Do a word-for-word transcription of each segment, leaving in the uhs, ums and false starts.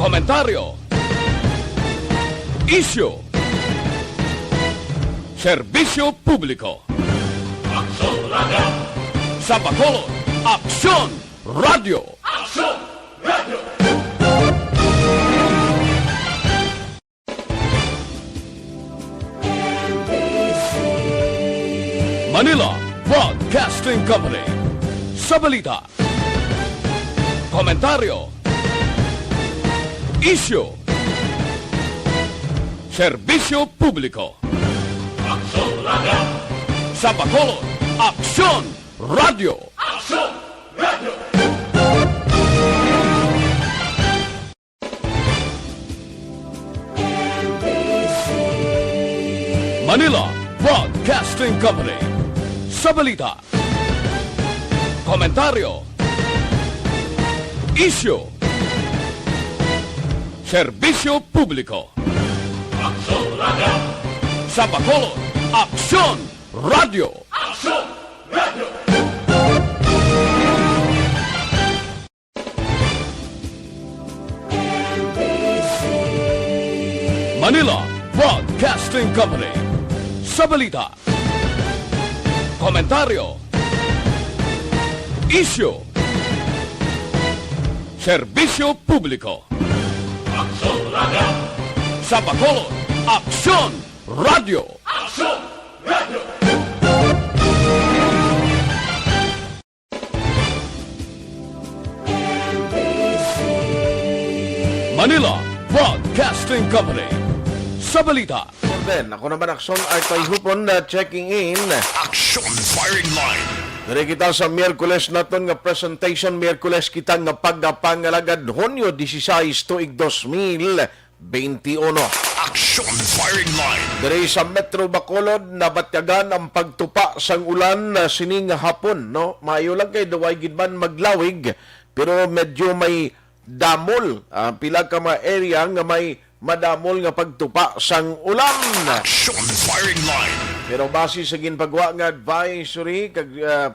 Komentaryo. Isyu. Serbisyo publiko. Aksyon Radio. Sa Bacolod, Aksyon Radio. Aksyon Radio. Manila Broadcasting Company. Sa balita, komentaryo, isyu, serbisyo publiko. Aksyon Radio. Sa Bacolod, Aksyon Radio. Aksyon Radio. Manila Broadcasting Company. Sa balita, komentaryo, isyu, serbisyo publiko. Aksyon Radio. Sa Bacolod, Aksyon Radio. Aksyon Radio. Manila Broadcasting Company. Sa balita, komentaryo, isyu, serbisyo publiko. Aksyon Radio. Sa Bacolod, Aksyon Radio. Aksyon Radio. Manila Broadcasting Company. Sa balita, Orden, ako naman, Aksyon Artoy Hupon, na checking in. Action Firing Line. Diri kita sa Miyerkules naton nga presentation. Miyerkules kita nga pagpangalagad, Hunyo dieciséis, tuig dos mil beinti uno. Action Firing Line. Diri sa Metro Bacolod, nabatyagan ang pagtupa sang ulan, ah, sining hapon, no? Maayo lang kay daw way gid man maglawig, pero medyo may damol, ah, pila ka mga area nga may madamol nga pagtupa sang ulan. Action Firing Line. Pero base sa ginpagwa nga advisory kag, ah,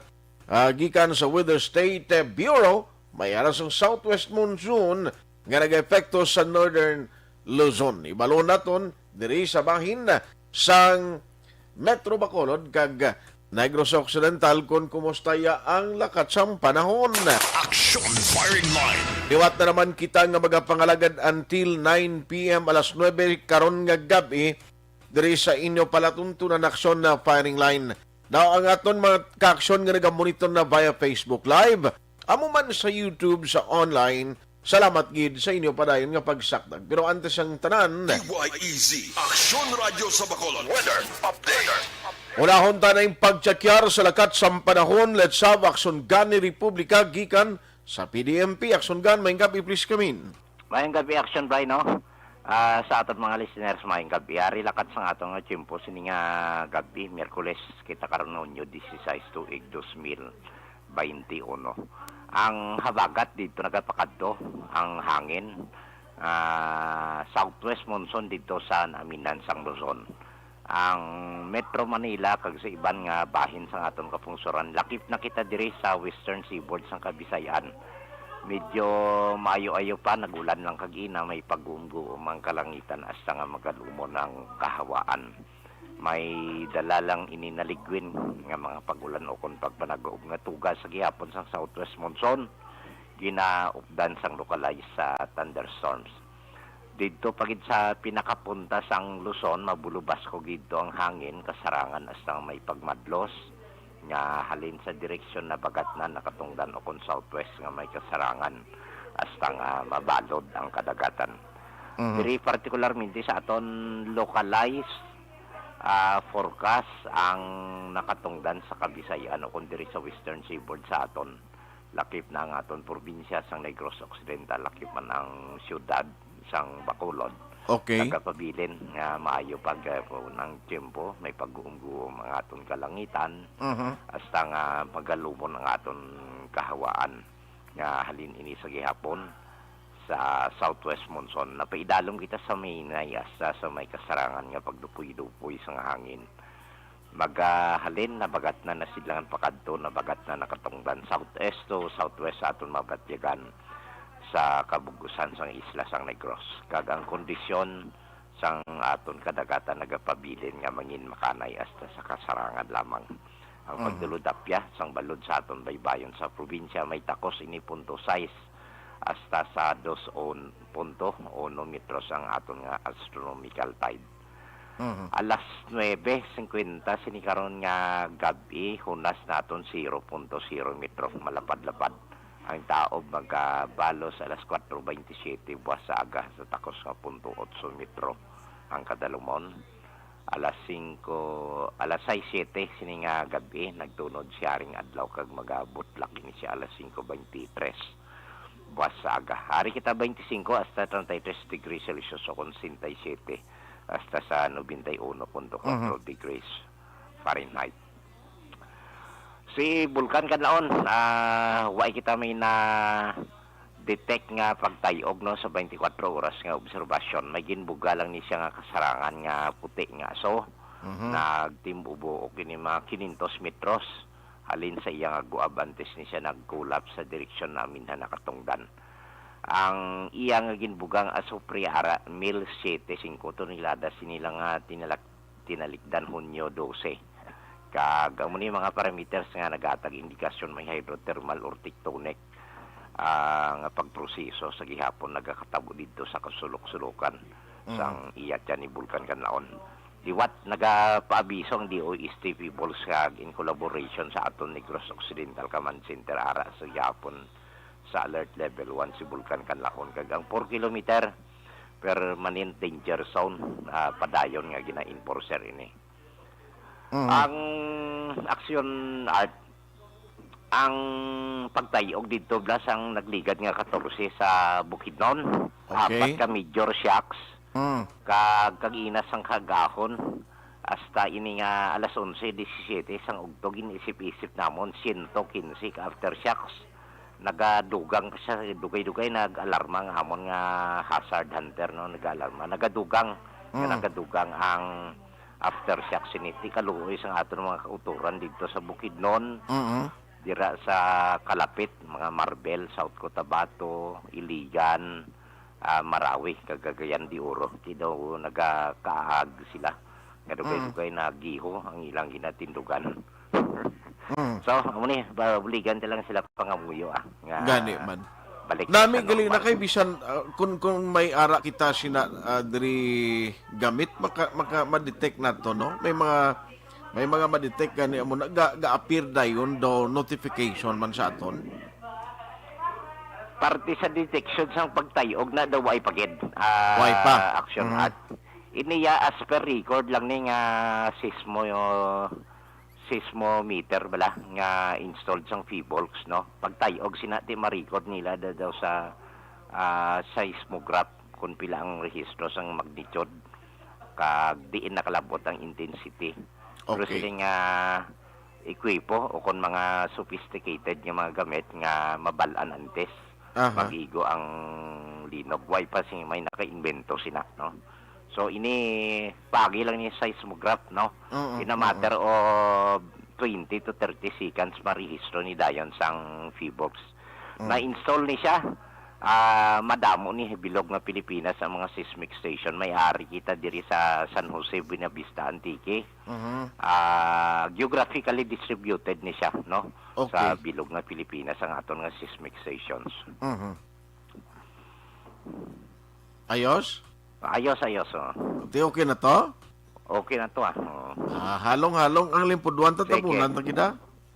ah, gikan sa Weather State, eh, Bureau, may aras ang southwest monsoon nga nag-epekto sa northern Luzon. Ibalo naton diri sa bahin sang Metro Bacolod kag Negros Occidental kon kumusta ya ang lakat sang panahon. Action Firing Line. Liwat na naman kita nga magapangalagad until nine p m, alas nuebe karon nga gab-i, diri sa inyo palatuntunan Aksyon na Firing Line. Now, ang aton mga kaaksyon nga nagamonitor na via Facebook Live, amo man sa YouTube, sa online, salamat gid sa inyo padayon nga pagsakdag. Pero antes ang tanan, D Y E Z, Aksyon Radio sa Bacolod. Weather update. Unahon ta na yung pagtsakyar sa lakat sang panahon. Let's have Aksyon Gani Republika gikan sa P D M P. Aksyon Gan, maayong gab-i, please come in. Maayong gab-i, Action Bry, no? Ah, sa aton mga listeners, maayong gab-i. Ari lakat sang aton nga tiyempo sini nga gab-i, Miyerkules, kita karon, Hunyo dieciséis, tuig dos mil beinti uno. Ang habagat dito nagapakadto, ang hangin, ah, southwest monsoon dito sa naaminan sang Luzon. Ang Metro Manila kag sa iban nga bahin sang aton kapungsoran, lakip na kita diri sa western seaboard sang Kabisayan. Medyo maayo-ayo pa, nag-ulan lang kag ina, may pagguom-guom ang kalangitan hasta nga magalumon ang kahawaan. May dala lang ini naligwin nga mga pag-ulan ukon pagpanag-uob nga tuga sa gihapon sang southwest monsoon, ginaupdan sang localized sa thunderstorms. Didto pa gid sa pinakapunta sang Luzon, mabulubasko gidto ang hangin, kasarangan hasta may pagmadlos nga halin sa direksyon habagatnan, nakatundan ukon southwest nga may kasarangan hasta nga mabalod ang kadagatan. Mhm. Diri partikularmente sa aton localized, ah, forecast ang nakatundan sa Kabisayan ukon diri sa Western Seaboard sa aton. Lakip na ang aton probinsya sang Negros Occidental, lakip man ang siyudad sang Bacolod. Okay. Nagapabilin nga maayo pa gihapon ang tiyempo, may pagguom-guom ang aton kalangitan, Mhm. hasta nga magalumon ang aton kahawaan nga halin ini sa gihapon sa southwest monsoon. Napaidalom kita sa may nayas sa, sa may kasarangan nga pagdupoy-dupoy sang hangin. Magahalin, habagatnan na sidlangan pakadto, habagatnan, nakatundan southeast to southwest sa aton mabatyagan. sa kabug-usan sang isla sang Negros, kag ang kondisyon sang aton kadagatan nagapabilin nga mangin makanay hasta sa kasarangan lamang. Ang Mhm. pagdulod apya sang balod sa aton baybayon sa probinsya may takos ini punto sais hasta sa dos on-, punto uno metros ang aton nga astronomical tide. Mhm. Alas nuebe cincuenta sini karon nga gab-i, hunas naton zero punto zero metro, malapad-lapad. Ang taob magabalos alas kuwatro baynte siyete buwas sa aga sa takos nga punto otso metro ang kadalumon. Alas singko, alas sais siyete sini nga gab-i, nagtunod siya ring adlaw kag magabutlak ini siya alas singko baynte tres buwas sa aga. Ari kita baynte singko hasta treinta y tres degrees Celsius o kon sesenta y siyete hasta sa nobenta y uno punto kuwatro Mhm. degrees Fahrenheit. Si Bulkan Kanlaon, ah, wa kita may na-detect nga pagtay-og, no, sa twenty-four oras nga obserbasyon. May ginbuga lang ni siya nga kasarangan nga puti nga aso. Mhm. Nagtimbubo og ini mga quinientos metros halin sa iya nga guab antes ni siya nag-collapse sa direksyon namin na nakatungdan. Ang iya nga ginbugang aso, pre, ara, mil siyete singko tonelada, sini lang nga tinalak-, tinalikdan Hunyo dose. Kag amo ni mga parameters nga nagahatag indikasyon may hydrothermal or tectonic, ah, nga pagproseso sa gihapon nagakatabo didto sa kasulok-sulokan Mm. sang iya tiyan ni Bulkan Kanlaon. Liwat nagapaabiso ang D O S T Pebbles kag in collaboration sa aton Negros Occidental Command Center ara sa gihapon sa alert level one si Bulkan Kanlaon kag ang four kilometer permanent danger zone, ah, padayon nga gina-enforcer ini. Mhm. Ang aksyon, Art, ang pagtay-og didto, bala sang nagligad nga katorse sa Bukidnon, Okay. apat ka major shocks, Mm. kag kag-ina sang kaagahon, hasta ini nga alas onse disisiyete sang ugto, gin-isip-isip namon siyento kinse ka aftershocks. Nagadugang pa siya, dugay-dugay nag-alarma ang amon nga hazard hunter, no, nag-alarma. Nagadugang, nga Mm. nagadugang ang aftershock sini. Ti kaluoy sang aton mga kautoran didto sa Bukidnon, Mm-mm. dira sa kalapit, mga Marbel, South Cotabato, Iligan, ah, Marawi, kag Cagayan de Oro. Ti daw nagakaag sila. Nga dugay-dugay Mm. nagiho ang ilang ginatindugan. Mm. So, amo ni, ba-, buligan ta lang sila pangamuyo, ah, nga Gani man. balik Nami sa gali na normal. kay bisan, ah, kun, kun may ara kita sina, ah, diri gamit, maka, maka, ma-detect nato, no? May mga, may mga ma-detect gani amo na, ga, ga-appear dayon do notification man sa aton. Parte sa detection sang pagtay-og na daw way pa gid, ah, Way pa. action Mm. at iniya as per record lang ni nga sismo, seismometer bala nga installed sang Pebbles, no? Pagtay-og sina ti ma-record nila da-, daw sa, ah, seismograph kung pila ang rehistro sang magnitude kag diin nakalabot ang intensity. Pero Okay. sila nga ekwipo o kon mga sophisticated nga mga gamit nga mabal-an antes Aha. mag-igo ang linog. Way pa sing may naka-imbento sina, no? So, ini paagi lang ni seismograph, no? Oo, In a oo. matter of twenty to thirty seconds, marehistro ni dayon sang Pebbles. Mm. Na-install ni siya. Ah, madamo ni bilog nga Pilipinas ang mga seismic station. May ari kita diri sa San Jose, Buenavista, Antique. Mhm. Ah, geographically distributed ni siya, no? Sa Okay. bilog nga Pilipinas ang aton nga seismic stations. Mhm. Ayos? Ayos, ayos, oh. Ti okay na to? Okay na to, ah. Oh. Ah, halong-halong ang limpudwan, Sige. tatabunan ta kita.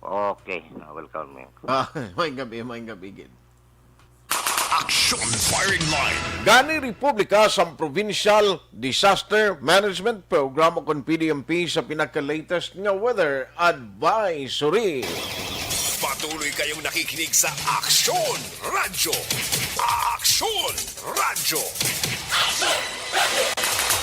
Okay. Ah, welcome, man. Ah, may gabi, may gabi, gid. Action Firing Line. Gani Republika sa Provincial Disaster Management Program o kon P D M P sa pinaka-latest nga weather advisory. Patuloy kayong nakikinig sa Action Radyo. Action Radyo.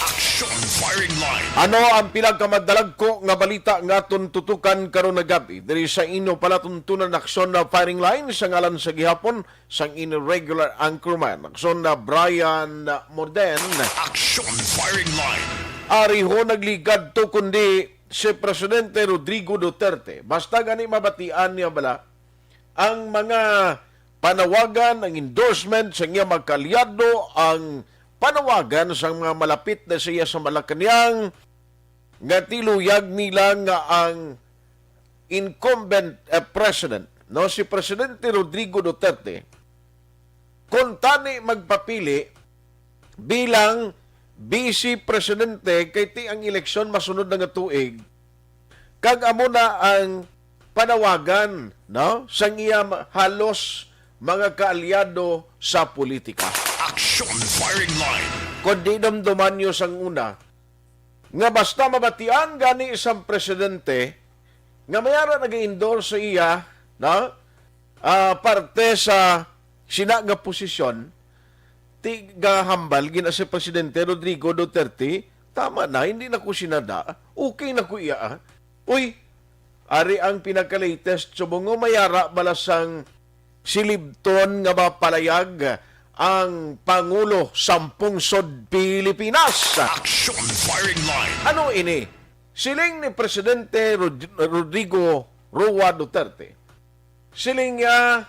Action Firing Line. Ano ang pinakamadalagko nga balita nga aton tutukan karon nga gab-i diri sa inyo palatuntunan Action na Firing Line sa ngalan sa gihapon sang inyo regular anchorman, Action na Brian Morden. Action Firing Line. Ari ho nagligad to kundi si Presidente Rodrigo Duterte. Basta gani mabatian niya bala ang mga panawagan, ang endorsement sa iya mga kaalyado, ang panawagan sa mga malapit na sa iya sa Malacañang, nga tiluyag nila nga ang incumbent, eh, president, no, si Presidente Rodrigo Duterte, kung tani magpapili bilang vice presidente, kay ti ang eleksyon masunod na nga tuig, kag amo na ang panawagan, no, sang iya ma-, halos mga kaalyado sa politika. Action Firing Line. Kon di dumduman niyo sang una, nga basta mabatian gani sang presidente nga may ara nag-endorse sa iya, no? Ah, parte sa sina nga posisyon, ti gahambal gina si Presidente Rodrigo Duterte, "Tama na, hindi na ko sinada. Okay na ko iya, ah." Uy, ari ang pinaka-latest, subong nga may ara bala sang silibton nga mapalayag ang Pangulo sang Pungsod Pilipinas. Action Firing Line. Ano ini? Siling ni Presidente Rod-, Rodrigo Roa Duterte, siling niya,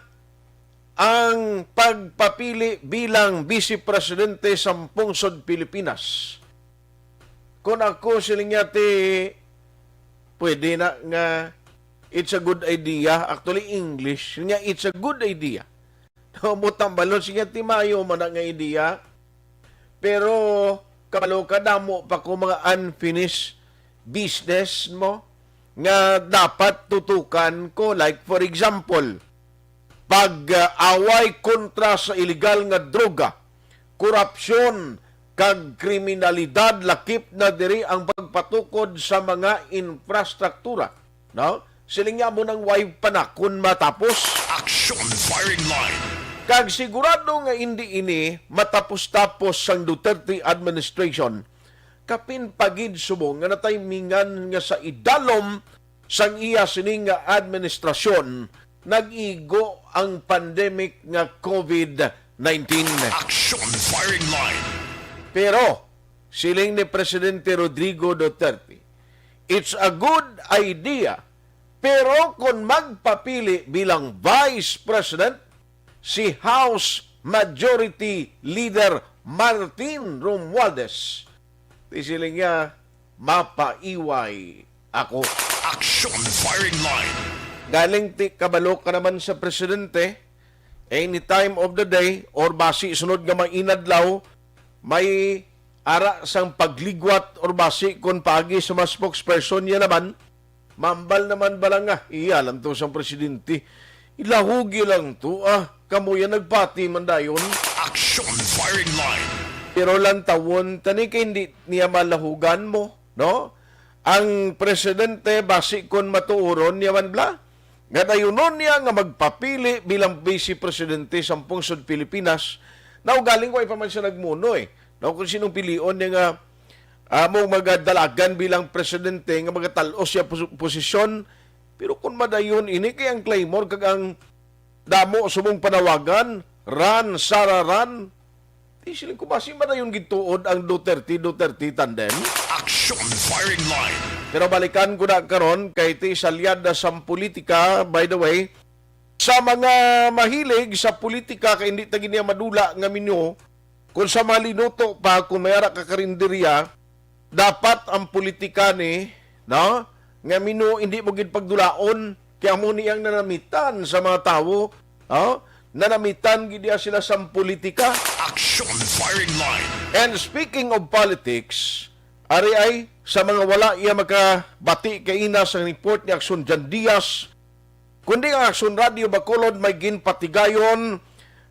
ang pagpapili bilang Vice Presidente sang Pungsod Pilipinas. Kung ako, siling niya, ti, pwede na nga it's a good idea. Actually, English, siling niya, "It's a good idea." Amo tambalon, siling niya, "Ti, maayo man na nga idea. Pero, kabalo ka, damo pa ko mga unfinished business mo nga dapat tutukan ko." Like, for example, pag-away kontra sa iligal nga droga, korupsyon, kag kriminalidad, lakip na diri ang pagpatukod sa mga infrastruktura, no? Siling niya, "Amo nang way panakon matapos." Action Firing Line. Kag sigurado nga indi ini matapos-tapos sang Duterte administration, kapin pa gid subong nga natimingan nga sa idalom sang iya sini nga administrasyon nag-igo ang pandemic nga COVID nineteen. Action Firing Line. Pero, siling ni Presidente Rodrigo Duterte, "It's a good idea, pero kung magpapili bilang Vice President si House Majority Leader Martin Romualdez," ti siling niya, "mapaiway ako." Action Firing Line. Galing ti kabalo ka naman sa presidente, any time of the day, or basi sunod nga mainadlaw, may ara sang pagligwat, or basi kon paagi sa mga spokesperson niya naman, mambal naman bala nga, "Iya lang to sang presidente. Ilahugi lang to, ah. Kamo yan nagpati man dayon." Action Firing Line. Pero lantawon tani kay hindi niya malahugan mo, no? Ang presidente, basi kon matuoron niya man bala, nga dayunon niya nga magpapili bilang vice presidente sang pungsod Pilipinas, na ugaling wa pa man siya nagmuno, eh. No, kung sinong pilion niya nga amo magadalagan bilang presidente nga magatal-os siya pos-, posisyon, pero kung madayon ini kay ang Claymore kag ang damo subong panawagan, "Run, Sara, run," ti siling ko, basi madayon gituod ang Duterte, Duterte tandem. Action Firing Line. Pero balikan ko na karon kay ti salyad na sang politika, by the way, sa mga mahilig sa politika, kay hindi ta gid niya madula nga minyo, kung sa mga linuto pa, kung may ara ka karinderya, dapat ang politika ni, no, nga minyo hindi mo gid pagdulaon, kay amo ni ang nanamitan sa mga tawo, no? Nanamitan gid niya sila sa politika. Action Firing Line. And speaking of politics, ari ay sa mga wala iya makabati kaina sa report ni Action Jan Diaz, kundi ang Action Radio Bacolod may ginpatigayon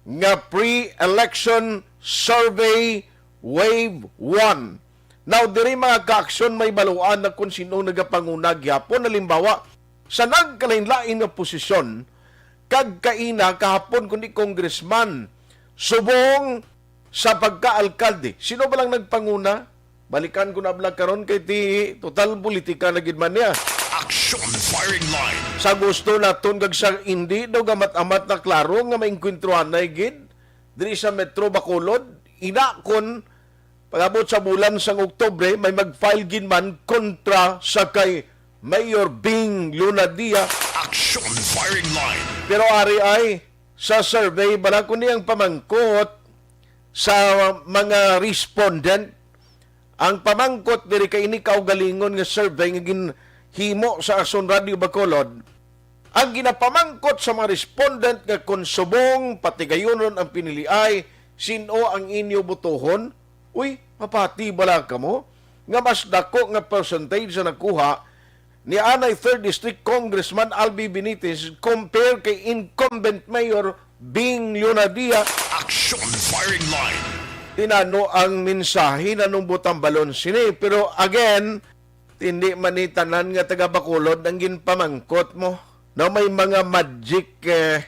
nga pre-election survey wave one. Now, diri, mga ka-aksyon, may baluan na kung sino nagapanguna gihapon. Halimbawa, sa nagkalainlain nga posisyon, kag kaina kahapon kundi congressman, subong sa pagka-alkalde. Sino ba lang nagpanguna? Balikan ko na bala karon kay ti total politika na gid man niya. Action Firing Line. Sa gusto naton kag sa hindi daw gamat-amat na klaro nga maengkwentruhanay gid diri sa Metro Bacolod, ina kon pag-abot sa bulan sang Oktubre, may mag-file gid man kontra sa kay Mayor Bing Lunadia. Action Firing Line. Pero ari ay, sa survey bala, kundi ang pamangkot sa mga respondent. Ang pamangkot diri kay ini kaugalingon nga survey nga ginhimo sa Aksyon Radio Bacolod. Ang ginapamangkot sa mga respondent nga kon subong patigayunon ang piniliay, sin-o ang inyo botohon? Uy, mapati bala kamo nga mas dako nga percentage sa nakuha ni anay Third District Congressman Albi Benitez compare kay incumbent Mayor Bing Leonadia. Action Firing Line. Tinano ang mensahe, nanong butang balon sini. Pero again, hindi man ni tanan nga taga Bacolod ang ginpamangkot mo. No, may mga magic, eh,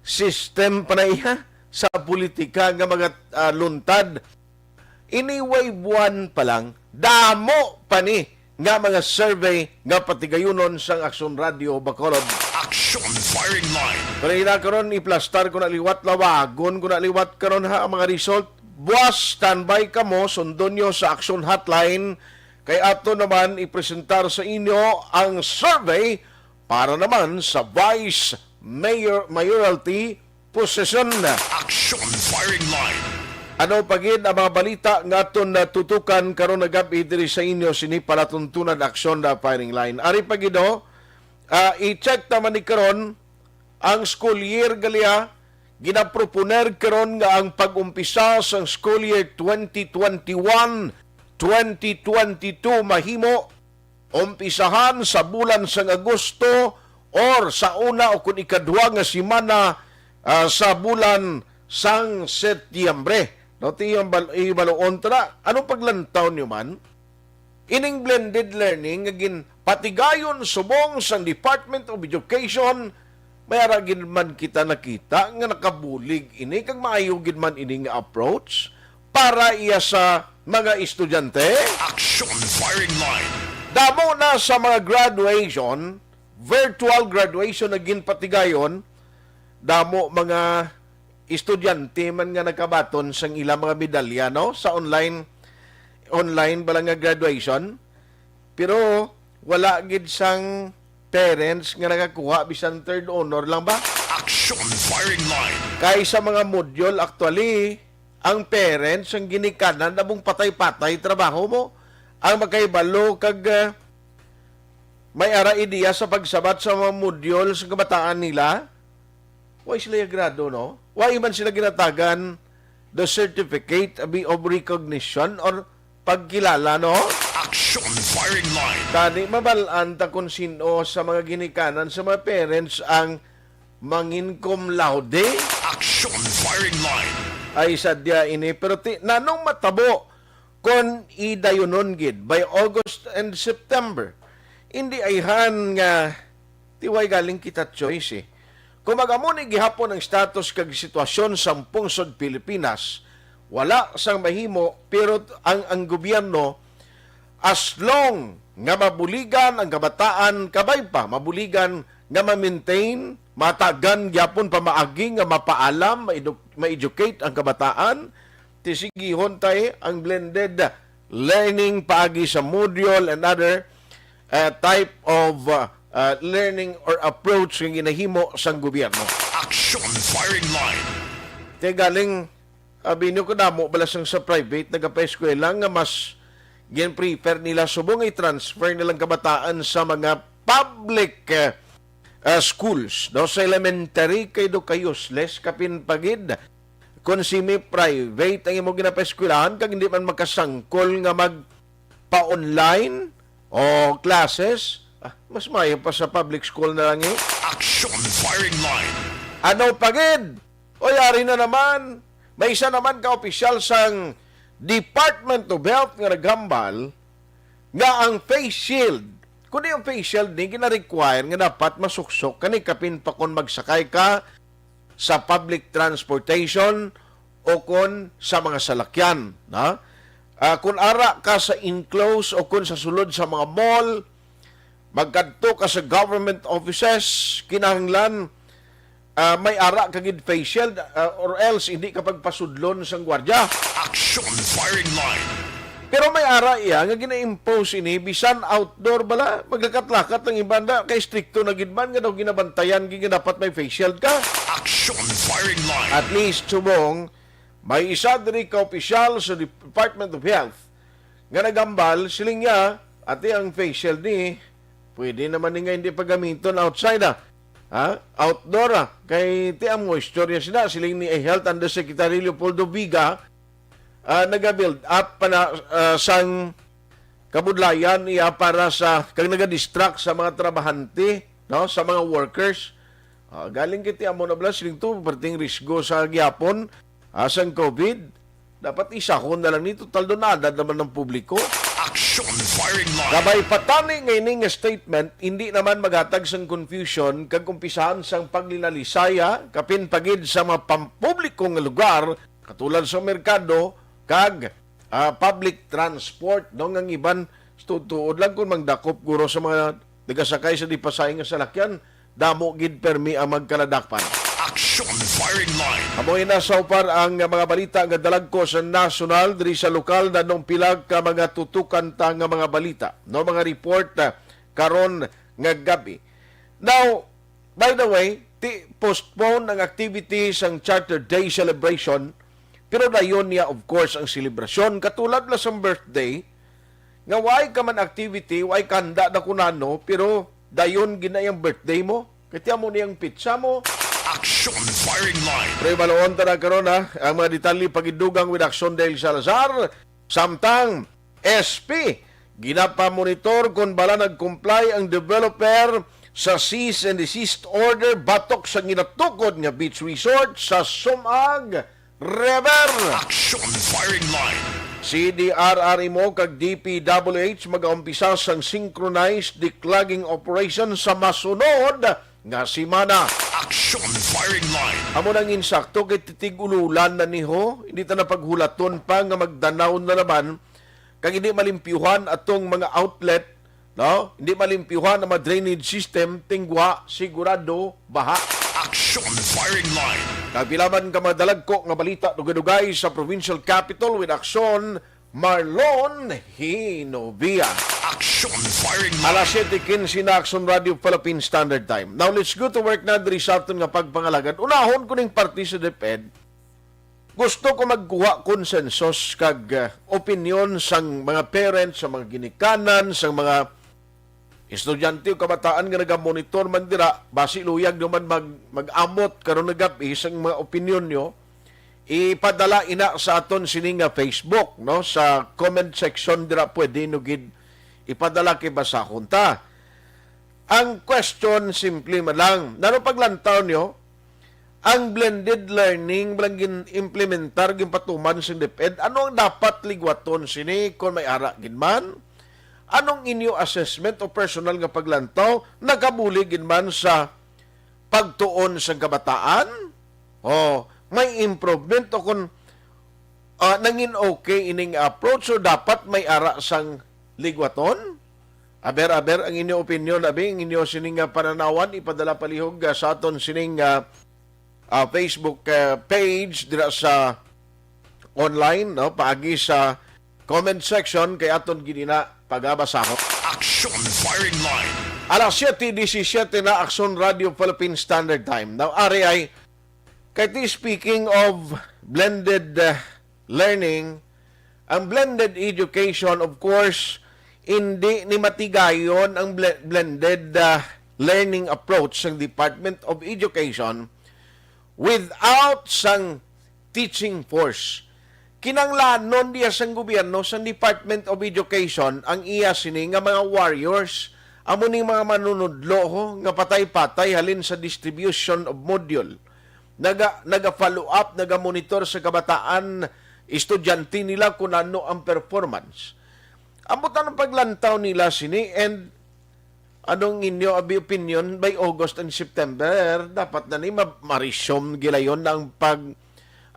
system pa na iya sa politika nga mga, ah, luntad. Anyway, buwan pa lang, damo pa ni nga mga survey nga patigayunon sang Aksyon Radio Bacolod. Action Firing Line. Pero ina karon, iplastar ko na liwat, lawagon ko na liwat karon ha ang mga result. Buwas, standby kamo, sundon nyo sa Action Hotline. Kay ato naman ipresentar sa inyo ang survey para naman sa Vice Mayor, Mayoralty position. Action Firing Line. Ano pa gid ang mga balita nga aton natutukan karon nga gab-i diri sa inyo sini palatuntunan Action na Firing Line? Ari pa gid, oh, ah, i-check naman ni karon ang school year gali, ah. Ginaproponer karon nga ang pag-umpisa sang school year twenty twenty-one, twenty twenty-two mahimo umpisahan sa bulan sang Agosto or sa una o kun ikadua nga semana, ah, sa bulan sang Setyembre. No, ti yung bal-, ibaluon ta na. Anong paglantaw niyo man? Ining blended learning nga ginpatigayon subong sang Department of Education, may ara gid man kita nakita nga nakabulig ini kag maayo gid man ini nga approach para iya sa mga estudyante. Action Firing Line. Damo na sa mga graduation, virtual graduation na ginpatigayon, damo mga estudyante man nga nakabaton sang ilang mga medalya, no, sa online, online bala nga graduation. Pero wala gid sang parents nga nakakuha bisan third honor lang ba? Action Firing Line. Kay sa mga module, actually, ang parents ang ginikanan na mong patay-patay trabaho mo. Ang makahibalo kag, ah, may ara ideya sa pagsabat sa mga module sa kabataan nila, wa sila agrado, no? Wa man sila ginatagan the certificate of recognition or pagkilala, no? Action Firing Line. Tani, mabal-an ta kung sino sa mga ginikanan sa mga parents ang mangin cum laude. Action Firing Line. Ay, sadya ini. Pero ti, nanong matabo kon idayunon gid by August and September? Hindi ayhan nga ti way galing kita choice, eh. Kung mag-amo ni gihapon ang status kag sitwasyon sa pungsod Pilipinas, wala sang mahimo, pero ang, ang gobyerno, as long nga mabuligan ang kabataan, kabay pa, mabuligan nga ma-maintain, matagan gyapon pamaagi nga mapaalam, ma-edu-, ma-educate ang kabataan, ti sigihon tay ang blended learning paagi sa module and other, uh, type of, uh, uh, learning or approach nga ginahimo sang gobyerno. Action Firing Line. Kay galing, abi nyo, kadamo bala sang sa private nagapaeskwela nga mas gin-prefer nila subong i-transfer nilang kabataan sa mga public, uh, uh, schools, no? Sa elementary kay do ka useless, kapin pagid. Kung semi-private ang imo ginapaeskwelahan kag hindi man makasangkol nga magpa-online o classes, ah, mas maayo pa sa public school na lang, eh. Action Firing Line. Ano pa gid? O, yari na naman. May isa naman ka opisyal sang Department of Health nga naghambal nga ang face shield, kundi ang face shield ni gina-require nga dapat masuksok kani kapin pa kon magsakay ka sa public transportation o kon sa mga salakyan, na? Ah, kung ara ka sa enclosed o kung sa sulod sa mga mall, magkadto ka sa government offices, kinahanglan, ah, may ara ka gid face shield, ah, or else hindi ka pagpasudlon sang gwardya. Action Firing Line. Pero may ara iya nga gina-impose ini bisan outdoor bala, maglakat-lakat ang iban na kay strikto na gid man nga daw ginabantayan gid nga dapat may face shield ka. Action firing line. At least subong may isa diri ka opisyal sa Department of Health nga nagambal, siling niya, ati ang face shield ni, pwede naman ni nga hindi pagamiton outside, ah. Ha? Outdoor, ah. Kay ti ang moisture niya sila, siling ni Health Undersecretary Leopoldo Viga, ah, nagabuild up pa na, ah, sang kabudlayan iya para sa, kag nagadistract sa mga trabahante, no, sa mga workers. Ah, galing kiti amo na bala siling to, perting risgo sa gihapon, ah, sang COVID. Dapat isahon na lang ni, total dunada naman ang publiko. Action firing line. Kabay pa tani nga ini nga statement, hindi naman maghatag sang confusion kag umpisahan sang paglinalisaya, kapin pa gid sa mga pampubliko nga lugar, katulad sa merkado kag, ah, public transport, no, nga ang iban tuod lang kung mangdakop guro sa mga nagasakay sa di pasahi nga salakyan, damo gid permi ang magkaladakpan. Action firing line. Amo na sa upar ang mga balita nga dalag ko sa nasyonal. Diri sa lokal, nanong pila ka mga tutukan ta nga mga balita, no, mga report, ah, karon nga gabi. Now, by the way, ti postpone ang activity sang Charter Day celebration, pero dayon niya, of course, ang selebrasyon, katulad la sang birthday, nga way ka man activity, way ka handa na kunano, pero dayon gid na ang birthday mo. Kaya mo niyang pizza mo. Action firing line. Pero ibaluon ta na karon, ha, ang mga detalye pagidugang with Action Dale Salazar. Samtang, S P, ginapamonitor kung bala nag-comply ang developer sa cease and desist order batok sa ginatukod nga beach resort sa Sumag River. Action firing line. C D R R M O kag D P W H magaumpisa sang synchronized declogging operation sa masunod nga semana. Action firing line. Amo nang insakto kay titig-ululan na ni ho, hindi ta na paghulaton pa nga magdanaw na naman, kag hindi malimpyuhan atong mga outlet, no? Hindi malimpyuhan ang mga drainage system, tingwa, sigurado, baha. Action firing line. Kag pila man ka mga dalagko nga balita dugay-dugay sa provincial capital with Action, Marlon Hinovia. Action firing line. Alas siyete quince na, Action Radio Philippine Standard Time. Now, let's go to work na diri sa aton nga pagpangalagad. Unahon ko ning parte sa DepEd. Gusto ko magkuha konsensus kag, ah, opinyon sang mga parents, sa mga ginikanan, sang mga estudyante o kabataan nga nagamonitor man dira, basi luyag nyo man mag-, mag-amot karon nga gab-i sang mga opinyon nyo, ipadala ina sa aton sini nga Facebook, no, sa comment section dira, pwede nyo gid ipadala kay basahon ta. Ang question, simple man lang. Nano paglantaw nyo, ang blended learning, balang gin-implementar, ginpatuman sing DepEd, ano ang dapat ligwaton sini kung may ara gid man? Anong inyo assessment o personal nga paglantaw, nakabulig gid man sa pagtuon sang kabataan? O may improvement o kung, ah, nangin okay ining approach o dapat may ara sang ligwaton? Aber, aber, ang inyo opinion, abi, ang inyo sining nga pananawan, ipadala palihog, ah, sa aton sining, ah, ah, Facebook, ah, page dira sa online, no, paagi sa comment section kay aton gid ina pagabasahon. Action firing line. Alas siyete disisiete na, Action Radio Philippine Standard Time. Now, ari ay, kay ti, speaking of blended, ah, learning, ang blended education, of course, hindi ni matigayon ang ble-, blended, ah, learning approach sang Department of Education without sang teaching force. Kinanglanon diya sang gobyerno, sang Department of Education, ang iya sini nga mga warriors, amo ning mga manunudlo, ho, nga patay-patay halin sa distribution of module. Naga-, naga-follow up, naga-monitor sa kabataan, estudyante nila kung ano ang performance. Ambot anong paglantaw nila sini, and anong inyo abi opinion, by August and September, dapat na ni ma-, ma-resume gilayon na ang pag-,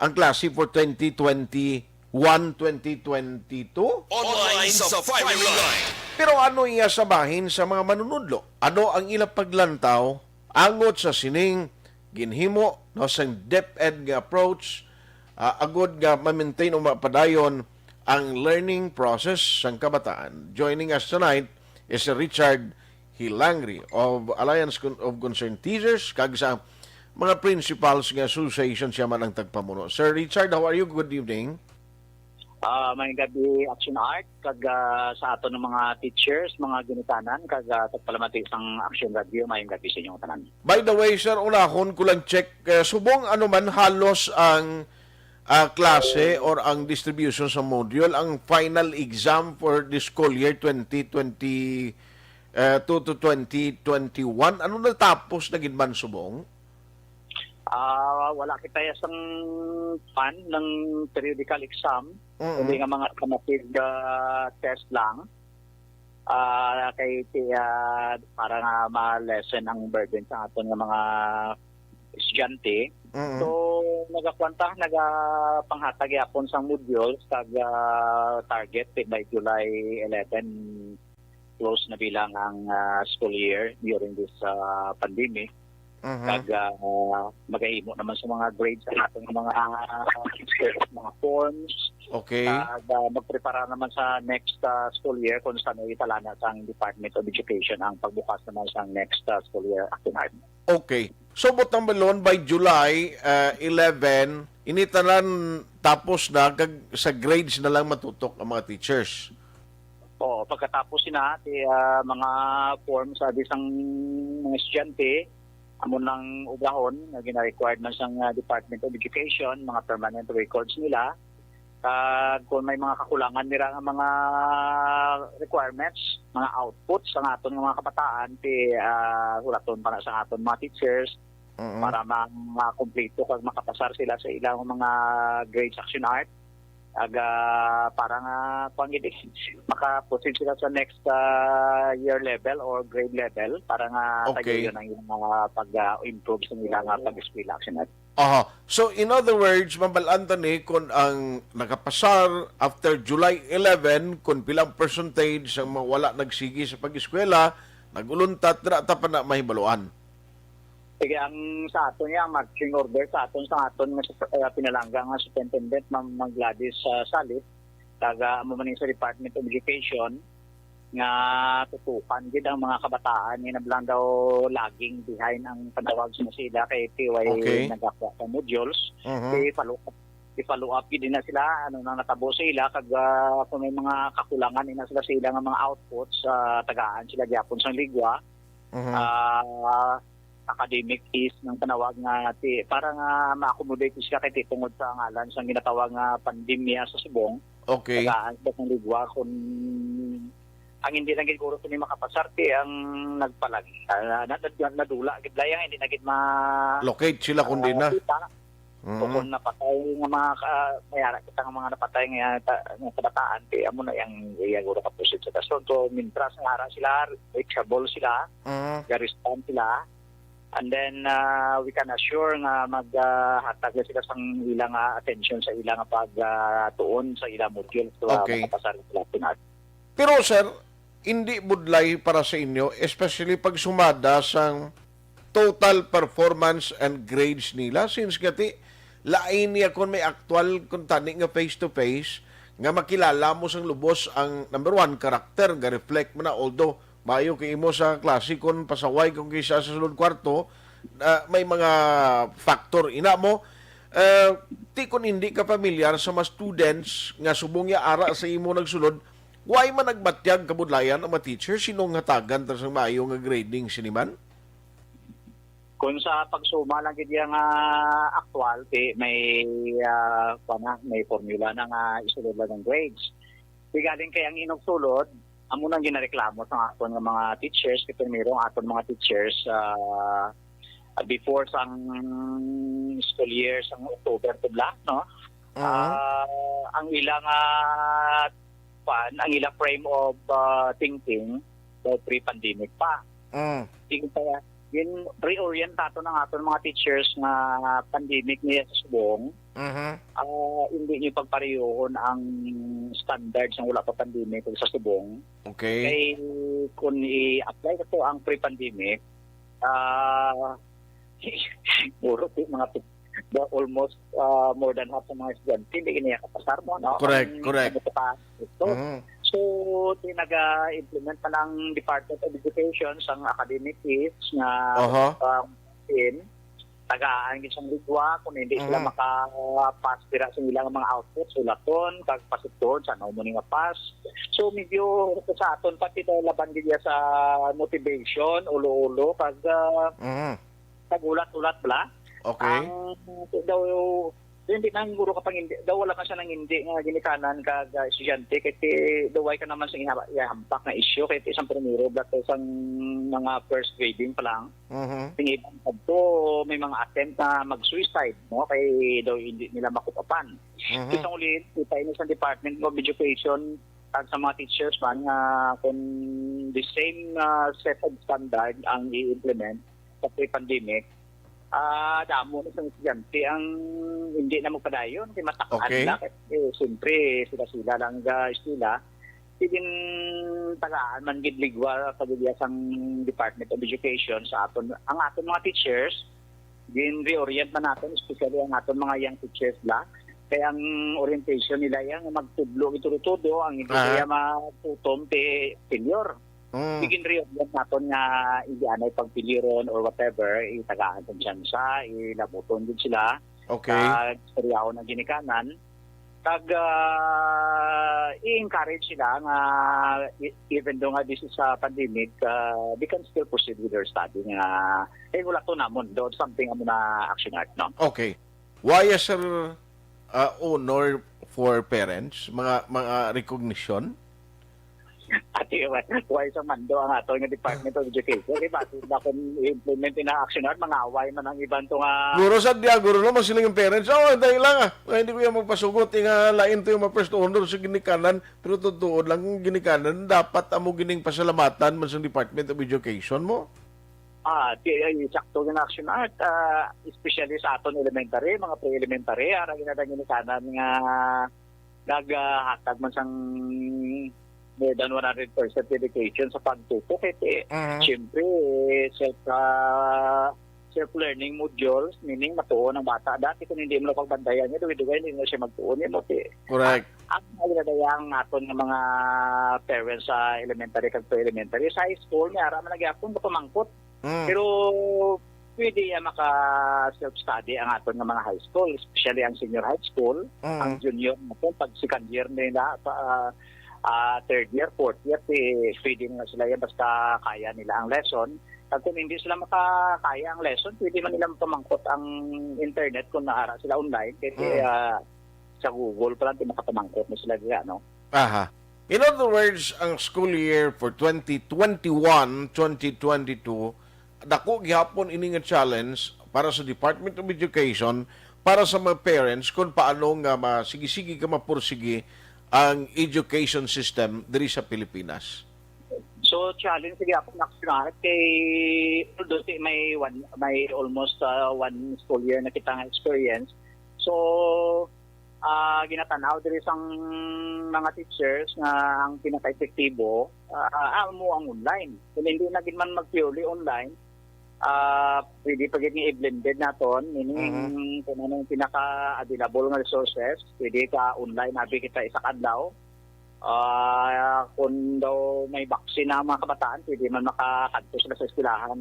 ang klase for twenty twenty-one, twenty twenty-two? Online sa firing line. Pero ano iya sa bahin sa mga manunudlo? Ano ang ila paglantaw angot sa sining ginhimo, no, sang DepEd nga approach, ah, agud nga ma-maintain o mapadayon ang learning process sang kabataan? Joining us tonight is si Richard Hilangri of Alliance Con-, of Concerned Teachers, kag sa mga principals nga association siya man ang tagpamuno. Sir Richard, how are you? Good evening. Ah, may gabi, Action Art, kag ah, sa aton nga mga teachers, mga ginikanan, kag ah, tagpalamati sang Action Radio, may gabi sa inyong tanan. By the way, sir, unahon ko lang check, eh, subong ano man halos ang ah, klase or ang distribution sa module, ang final exam for the school year twenty twenty, eh, two to twenty twenty-one, ano natapos na gid man subong? Ah, wala kita sang pan ng periodical exam, Mm. kundi nga mga summative ah, test lang. Ah, kay ti- ah, para nga ma-lessen ang burden sa aton nga mga estudyante. Mm. So, nagakuan ta, nagapanghatag yapon sang modules kag ah, target by July eleven, close na bilang ang ah, school year during this ah, pandemic. Mhm. Kag ah, magahimo naman sa mga grades sa aton mga mga forms. Okay. Kag ah, magprepara naman sa next ah, school year kung saan italana sang Department of Education ang pagbukas naman sa next ah, school year, Action Art. Okay. So, butang balon, by July uh, eleven, ini tanan tapos na kag sa grades na lang matutok ang mga teachers. Oo, pagkatapos sina, ti ah, mga forms sa sang mga estudyante, amo nang ubrahon nga gina-required man sang ah, Department of Education, mga permanent records nila. Kag kung may mga kakulangan nila nga mga requirements, mga outputs ang aton nga mga kabataan, ti ah, hulaton pa na sa aton mga teachers Mm. para ma makumpleto kag makapasar sila sa ilang mga grades, Action Art. Kag ah, para nga kuan gid, maka-proceed sila sa next ah, year level or grade level para nga Okay. Tagiyon ang ilang mga pag-improve sa ilang ah, pag-eskwela, Action Art. Aha. So, in other words, mabal-an ta ni kung ang nakapasar after July eleven, kung pilang percentage ang mga wala nagsigi sa pag-eskwela, nag-uluntat, dira ta pa na mahibaluan. Sige, ang sa aton niya, ang marching order sa aton, sa aton nga sup- ah, pinalangga nga superintendent, Ma'am Ma'am Gladys ah, Salit, taga amo man sa Department of Education, nga tutukan gid ang mga kabataan nga nablang daw lagging behind ang panawag sa sila kay T Y Okay. nagakuha sa modules. Mhm. I-follow up, i-follow up gid na sila ano nang natabo sa ila kag ah, kung may mga kakulangan ina sila sa ila nga mga outputs, ah, tagaan sila gyapon sang ligwa. Mhm. Ah, academic is ng panawag nga ti para nga ma-accommodate sila kay ti tungod sa ngalan sang ginatawag nga pandemya sa subong. Okay. Tagaan sa kung ligwa kung ang hindi lang gid guro ni makapasarte ang nagpalag ah, na, na, nadula gid layang hindi na gid ma Locate sila kung di na. kita. Mhm. Kung napatay nga mga ka, may ara kita nga mga napatay nga, ta, nga kabataan, ti amo na yang iya guro ka pusit sa kasunod. So, mintras nga ara sila, reachable sila, Mhm. ga-respond sila, and then ah, we can assure nga maghatag na sila sang ilang ah, attention sa ilang pag ah, tuon sa ilang module. So, ah, Okay. makapasar sila pinag. Pero sir, hindi budlay para sa inyo, especially pag sumada sang total performance and grades nila, since nga ti lain niya kung may aktual kung tani nga face to face nga makilala mo sang lubos ang number one character nga reflect mo na, although maayo kay imo sa klase kung pasaway kung kisa sa sulod kwarto, ah, may mga factor ina mo. Ah, ti kung hindi ka familiar sa mga students nga subong ya ara sa imo nagsulod, why man nagbatyag kabudlayan ang mga teacher? Sinong hatagan ta sang maayo nga grading sini man? Kung sa pagsuma lang gid iya nga aktual, ti may ah, kuwan na, may formula na nga isulod lang ang grades. Di galing kay ang inugsulod, amo nang ginareklamo sa aton nga mga teachers, kay primero ang aton mga teachers ah, before sang school year sang October to black, no? Mhm. Ah, ang ilang ah, pan, ang ilang frame of ah, thinking daw pre-pandemic pa. Mm. Sige, kaya gin reorient nato ng aton mga teachers nga pandemic niya sa subong. Mhm. Ah, hindi niyo pagparehon ang standards ng wala pa pandemic ug sa subong. Okay. Kay kung i-apply ko ang pre-pandemic, ah, siguro ti mga pi- the almost ah, more than half ng mga estudyante hindi niya kapasar mo, no? Correct, Ang correct. ano pa, ito. Mhm. So, ti naga-implement pa ng Department of Education sang academic aids nga Aha. um, in, tagaan gid sang ligwa, kung hindi sila Mhm. maka-pass dira sa ilang mga outputs, ulaton, kag pasudton, sa ano mo ni nga pass. So, medyo sa aton pati daw laban gid ya sa motivation, ulo-ulo, kag, ah, Mhm. kag ulat-ulat bala. Okay. Ang daw, hindi na guro ka pang hindi, daw wala ka siya nang hindi nga ginikanan kag, ah, estudyante, kay ti-, daw way ka naman sa iha-, ihampak nga issue, kay ti isang primero, bala to sang mga first grading pa lang. Mhm. Sing iban kadto, may mga attempt na mag-suicide, no? Kay daw hindi nila makup-upan. Mhm. Isang uli, kita ini sa Department of Education at sa mga teachers man nga kung the same, ah, set of standard ang i-implement sa pre-pandemic, ah, damo na sa estudyante ang hindi na magpadayon, kay matak-an Okay. na. Kay, eh, siyempre, sila-sila lang ga eskwela. Gin tagaan man gid ligwa sa gid sang Department of Education sa aton, ang aton mga teachers, gin reorient man naton, especially ang aton mga young teachers la. Kay ang orientation nila yan, magtudlo iturutudo, ang hindi Aha. kaya matutom ti failure. Mm. Gin reorient naton nga hindi anay pagpiliron or whatever, itagaan sa tsansa, ilabuton gid sila. Okay. Kag istoryahon ang ginikanan. Kag, ah, i-encourage sila nga e-, even though nga this is a pandemic, ah, they can still proceed with their study nga, eh, wala to namon, do something amo na action art, no? Okay. Why is there, uh, honor for parents? Mga, mga recognition? Ati, why, why sa mando ang ato nga Department of Education? Di ba? Kung implement na action art, mangaway man ang iban to nga Guro sa dia, guro naman sila yung parents. Oh, dahil lang ah. Nga hindi ko yung magpasugot, eh, nga lain to yung mga first honor sa ginikanan. Pero totoo lang, yung ginikanan, dapat amo gining pasalamatan man sa Department of Education mo. Ah, di, ay, sakto nga action art, ah, especially sa aton elementary, mga pre-elementary, ara ginadang ginikanan nga naghatag man sang more than one hundred percent dedication sa pagtutok. Kay ti, Mhm. siyempre, self, ah, self-learning modules, meaning matuon ang bata. Dati kung hindi mo lang pagbandayan niya, duwi-duwi, hindi na siya magtuon. Yan mo, ti, Correct. Ang mga ginadayang naton nga mga parents sa elementary kag pre-elementary, sa high school, may ara man nagyapon, pamangkot. Mm. Pero pwede yan maka self-study ang aton nga mga high school, especially ang senior high school, Mm. ang junior naton, pag second year nila, pa, ah, ah, third year, fourth year, ti, pwede na sila yan basta kaya nila ang lesson. At kung hindi sila makakaya ang lesson, pwede man nila pamangkot ang internet kung naara sila online. Kasi, Mm. ah, sa Google pa lang, ti makapamangkot na sila diha, no? Aha. In other words, ang school year for twenty twenty-one, twenty twenty-two, dako gihapon ini nga challenge para sa Department of Education, para sa mga parents, kung paano nga ma-, sige-sige ka mapursigi ang education system diri sa Pilipinas. So, challenge gihapon na kay, although ti may one, may almost, ah, one school year na kita nga experience. So, ah, ginatanaw diri sang mga teachers nga ang pinaka-epektibo, ah, amo ang online. Kung hindi na gid man mag-purely online, ah, pwede pa gid nga i-blended naton, meaning Mhm. kung anong pinaka-available nga resources, pwede ka online, abi kita isa ka adlaw. Ah, kung daw may vaccine na ang mga kabataan, pwede man makakadto sila sa eskwelahan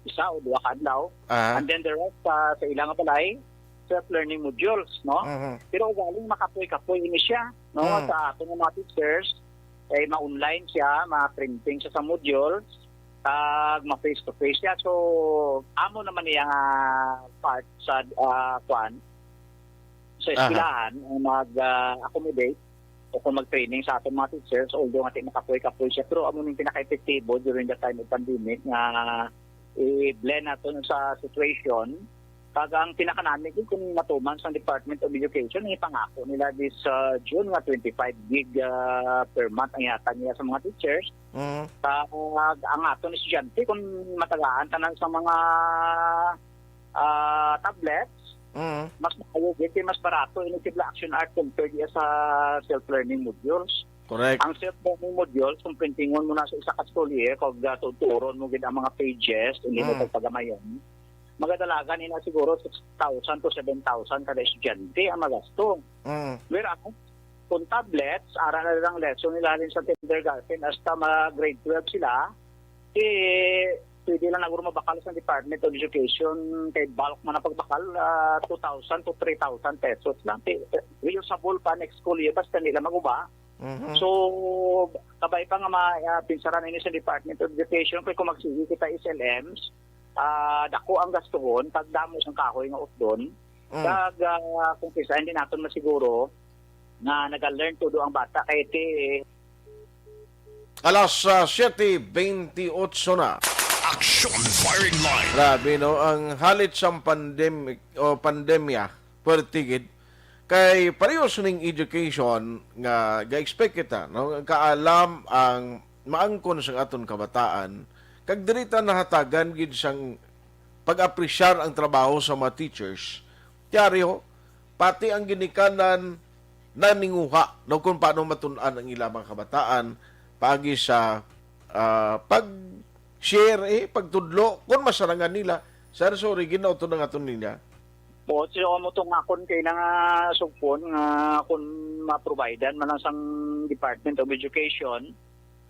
isa o duha ka adlaw. Aha. And then the rest, ah, sa ilang balay, self-learning modules, no? Mhm. Pero ugaling makapoy-kapoy ini siya, no? Mm. Sa aton nga mga teachers, eh, ma-online siya, ma-printing siya sa modules, kag ma-face-to-face siya. So, amo naman niya nga part sa, ah, kwan, sa Aha. eskwelahan, ang mag, ah, accommodate o kung mag-training sa aton mga teachers, although nga ti makapoy-kapoy siya, pero amo ning pinaka-epektibo during the time of pandemic nga i-blend naton sa situation. Kag ang pinakanami gid kung matuman sa Department of Education, ipangako nila this, uh, June nga twenty-five gig, uh, per month ang ihatag nila sa mga teachers. Mm. Kag ang aton estudyante, kung matagaan tanan sa mga, uh, tablets, Mm. mas maayo gid, kay mas barato ini sila action art compared diya sa self-learning modules. Correct. Ang self-learning modules, kung printingon mo na sa isa ka school year, kag, uh, tuturon mo gid ang mga pages, hindi mo Mm. pagpagamayon, magadalagan ina siguro six thousand to seven thousand kada estudyante ang magasto. Mm. Whereas, kung tablets, ara na lang lesson nila halin sa kindergarten hasta ma-grade twelve sila, eh, pwede lang na guro mabakal sa Department of Education, kay bulk man ang pagbakal, ah, two thousand to three thousand pesos lang. Ti-, reusable pa next school year, basta nila maguba. Mhm. So, kabay pa nga ma-, ah, pinsaran ini sa Department of Education, kay kung magsigi kita S L Ms, ah, dako ang gastuhon, kag damo sang kahoy nga utdon. Mm. Kag, ah, kung kinsa hindi naton masiguro nga naga-learn todo ang bata, kay ti Alas, ah, siete bentiocho na. Action Firing Line. Grabe, no? Ang halit sang pandemic o pandemya, pertigid, kay pareho sining education nga ga-expect kita, no? Kaalam ang maangkon sang aton kabataan, kag diri ta nahatagan gid sang pag-apresyar ang trabaho sa mga teachers. Diaryo, pati ang ginikanan naninguha, no, kung paano matun-an ang ilang mga kabataan paagi sa, ah, pag-share, eh, pagtudlo, kung masarangan nila. Sir, sorry, ginaw to na nga to niya. Buot siya mo tong akon kay na nga sugpon nga kung ma-providean man lang sang Department of Education,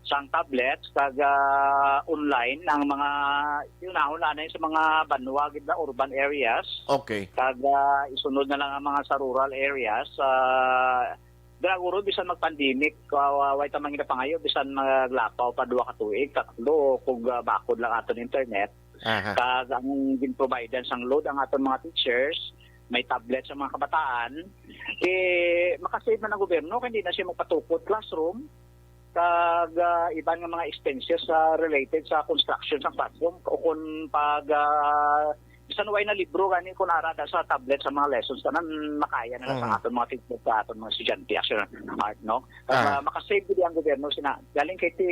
sang tablets, kag, ah, online ang mga, unahon na sa mga banwa, gid na urban areas. Okay. Kag, ah, isunod na lang ang mga sa rural areas. Ah, dira guro, bisan mag-pandemic, ah, wa-, way ta man ginapangayo, bisan maglapaw pa duha ka tuig, tatlo, kung, ah, bakod lang aton internet. Aha. Kag ang gin-providean sang load ang aton mga teachers, may tablet sa mga kabataan, eh, makasave man ang gobyerno, kay hindi na siya magpatukod classroom, kag, ah, iban nga mga expenses, ah, related sa construction sa classroom, o kung pag, ah, bisan way na libro gani, kung ara da sa tablet sa mga lessons, tanan makaya na lang sa Mm. aton mga teacher, sa aton mga estudyante, Action Art, no? Kag, Ah. ah, makasave gid ang gobyerno sina, galing kay ti,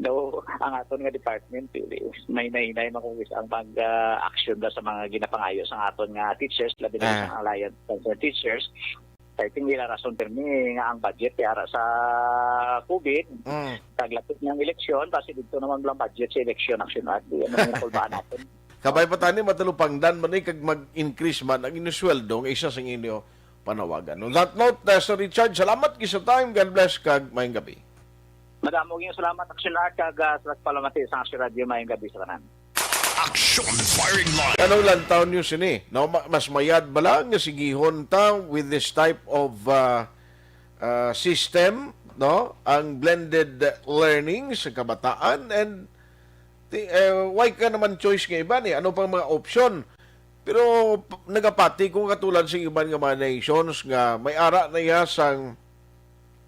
no, ang aton nga department, eh, may nahinay makugis ang pag, ah, action da sa mga ginapangayo sa aton nga teachers, labi na Ah. sa Alliance of Teachers. I think nila rason pirmi nga ang budget ti ara sa COVID, Mm. kag lapit nga ang eleksyon, basi dito naman lang budget sa eleksyon, Action Art. Di, ano yung kulbaan natin? Kabay pa tani, matalupangdan man eh, kag mag-increase man ang inyong sweldo nga isa sa inyo panawagan. On that note, uh, Sir Richard, salamat gid sa time. God bless kag maayong gabi. Madamo gyud salamat, Action Art, kag, ah, sa pagpalamati sa Action Radio. Maayong gabi sa tanan. Action Firing Line. Anong lantaw niyo sini? No, ma-, mas mayad ba lang nga sigihon ta with this type of, ah, ah, system, no? Ang blended learning sa kabataan and ti-, eh, why ka naman choice nga iban eh? Ano pang mga option? Pero p-, nagapati ko katulad sa iban nga mga nations nga may ara na iya sang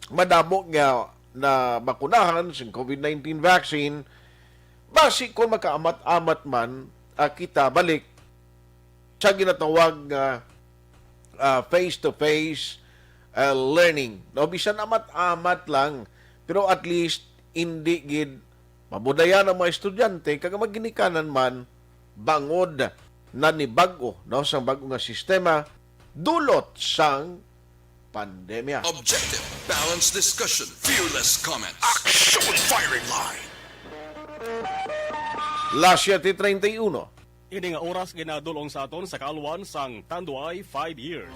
madamo nga nabakunahan sang COVID nineteen vaccine, basi kon makaamat-amat man, ah, kita balik sa ginatawag nga, ah, face-to-face, ah, learning. No, bisan amat-amat lang, pero at least hindi gid mabudayan ang mga estudyante kag ang mga ginikanan man bangod na ni bag-o, no, sa bag-o nga sistema dulot sang pandemya. Objective, balanced discussion, fearless comments. Action Firing Line. Las siete treinta y uno. Ini nga oras ginadul-ong sa aton sa kaalwan sang Tanduay Five Years.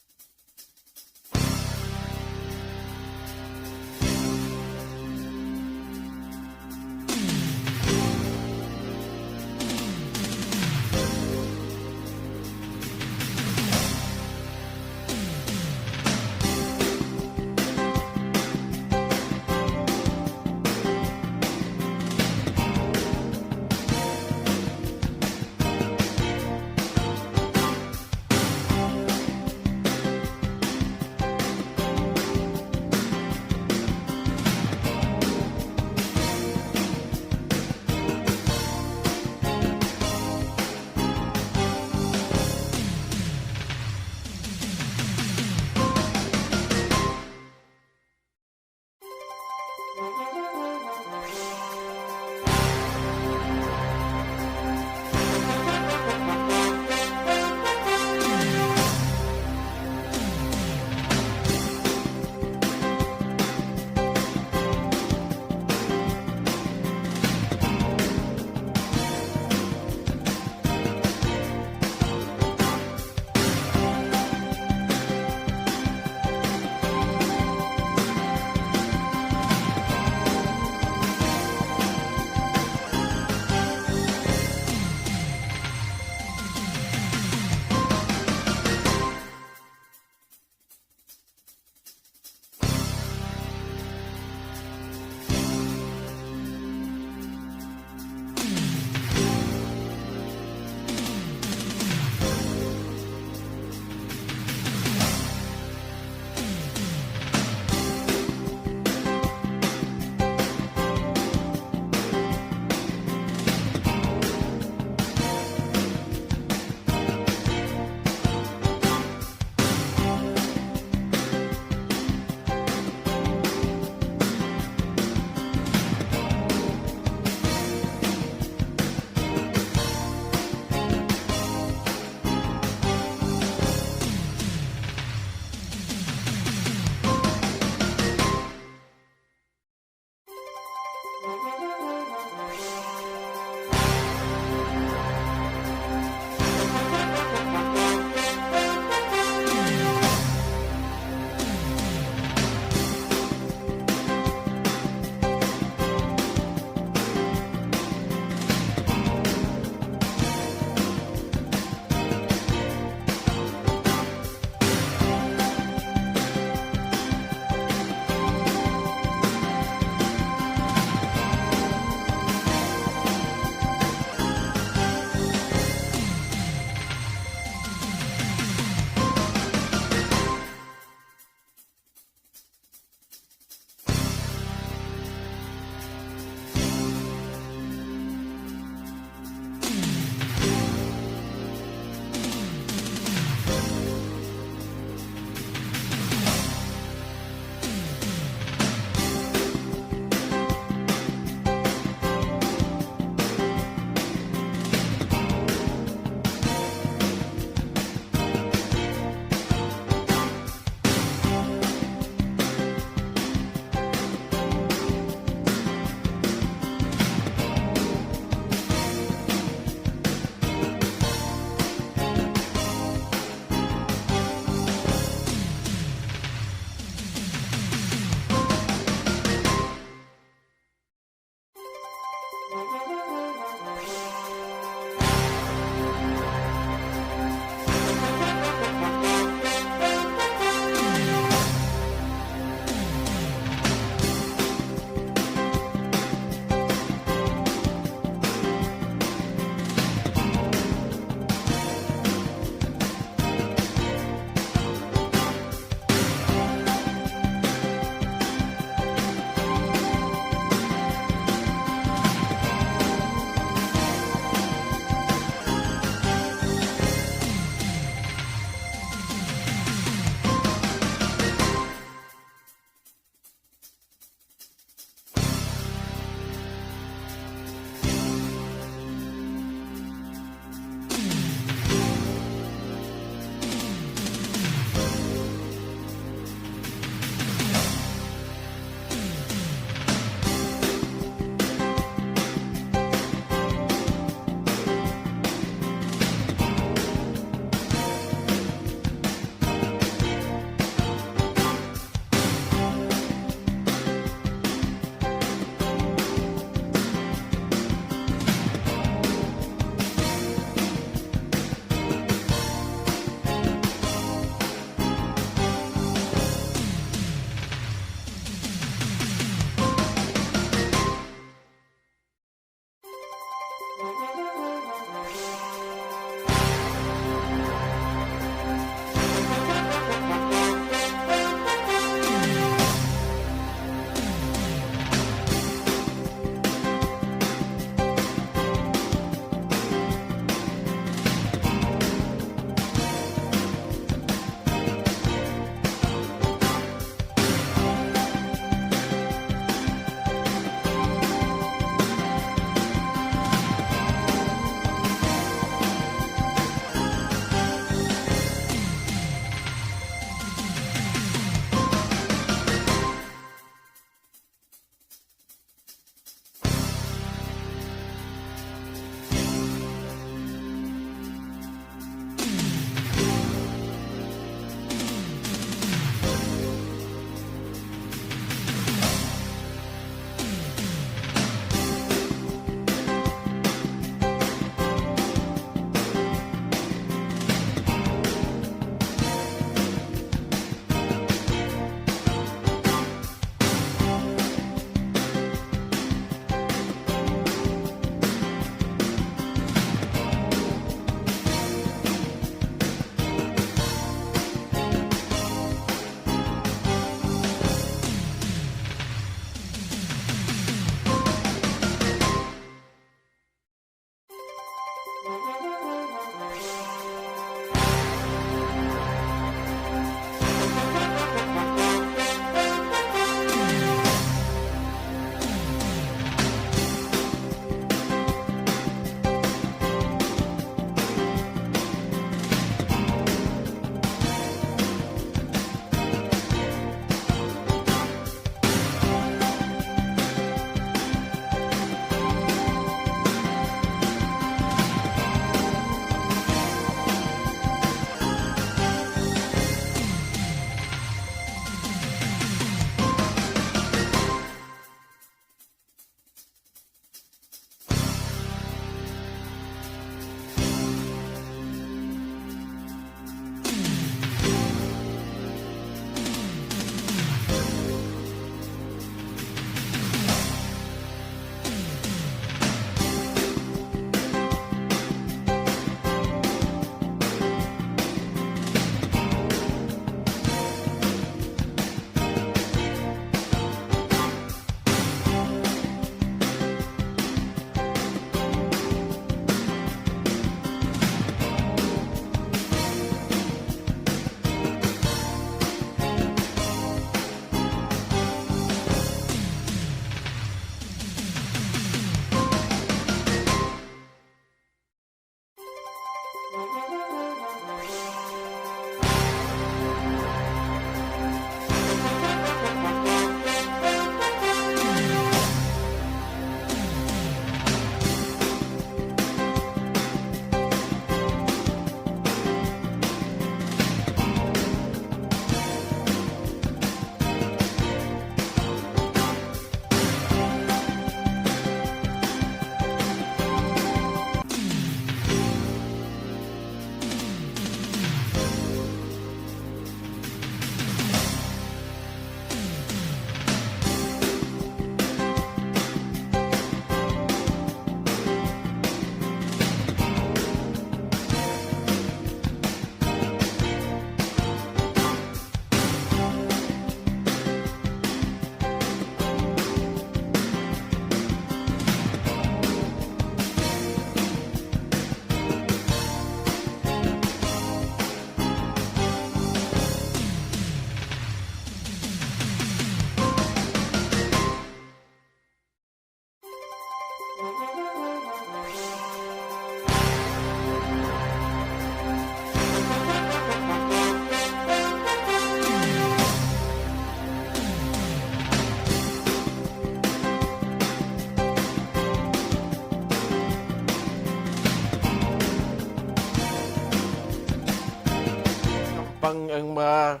Pang ang mga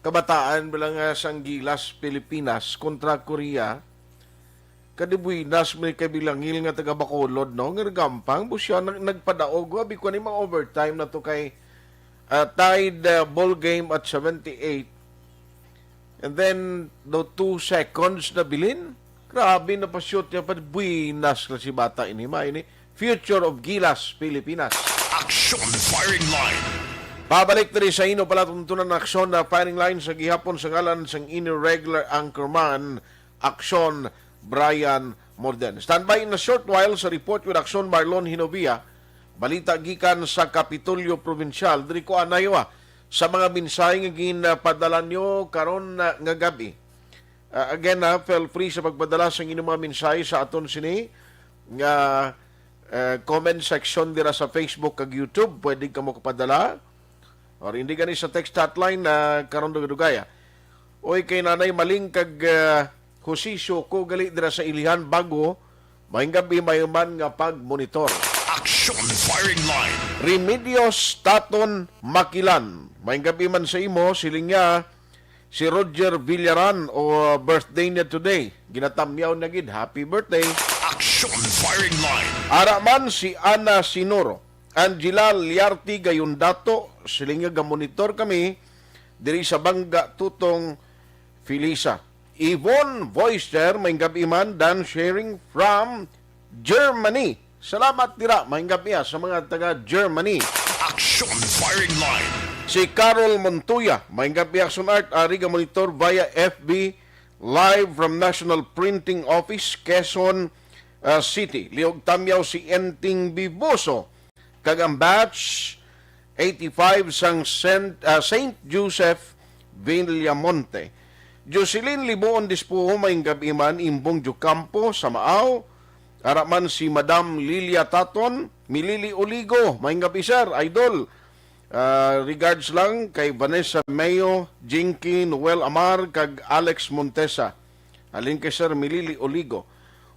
kabataan bilang, ah, sang Gilas, Pilipinas kontra Korea. Kadi buenas man kay Bilangil nga taga Bacolod, no? Nga nagampang, busya nag-, nagpadaog, abi ko ni mga overtime na to kay, ah, tied, ah, ball game at seventy-eight. And then, do two seconds na bilin. Grabe na pa-shoot niya pa. Buenas na si bata ini. Ma, ini, Future of Gilas, Pilipinas. Action Firing Line. Pabalik diri sa inyo palatuntunan na Aksyon na Firing Line sa gihapon sa ngalan sang inyo regular anchorman, Aksyon Brian Morden. Standby in a short while sa report with Aksyon Marlon Hinovia. Balita gikan sa Kapitolyo Probinsyal. Diri ko anay, ah, sa mga mensahe nga ginpadala nyo karon, ah, nga gabi. Ah, again, ha, feel free sa pagpadala sa inyong mga mensahe sa aton sini nga, eh, comment section dira sa Facebook kag YouTube. Pwede ka mo kapadala. Or hindi gani sa text hotline na karon dugay-dugay, ah. Oy, kay Nanay Maling kag, ah, Jose Sioko gali dira sa Ilihan, Bago, maayong gabi, maayong man nga pag-monitor. Action Firing Line. Remedios Taton Makilan. Maayong gabi man sa imo, siling niya, si Roger Villaran o birthday niya today. Ginatamyaw na gid, happy birthday. Action Firing Line. Ara man si Ana Sinoro, Angela Liarte Gayundato, siling nga gamonitor kami diri sa Bangga Tutong Felisa. Yvonne Voister, maayong gabi man, Dan sharing from Germany. Salamat dira, maayong gabi, ah, sa mga taga Germany. Action Firing Line. Si Carol Montoya, maayong gabi, Action Art, ari ga monitor via F B, live from National Printing Office, Quezon, ah, City. Liog tamyaw si Enting Biboso, kag ang batch eighty-five sang Saint, ah, Saint Joseph Villamonte. Jocelyn Liboon Dispuho, maayong gabi man, Imbong Jucampo sa Maaw. Ara man si Madam Lilia Taton, Milili Oligo, maayong gabi, sir, idol. Ah, regards lang kay Vanessa Mayo, Jinky, Noel Amar, kag Alex Montesa. Halin kay Sir Milili Oligo.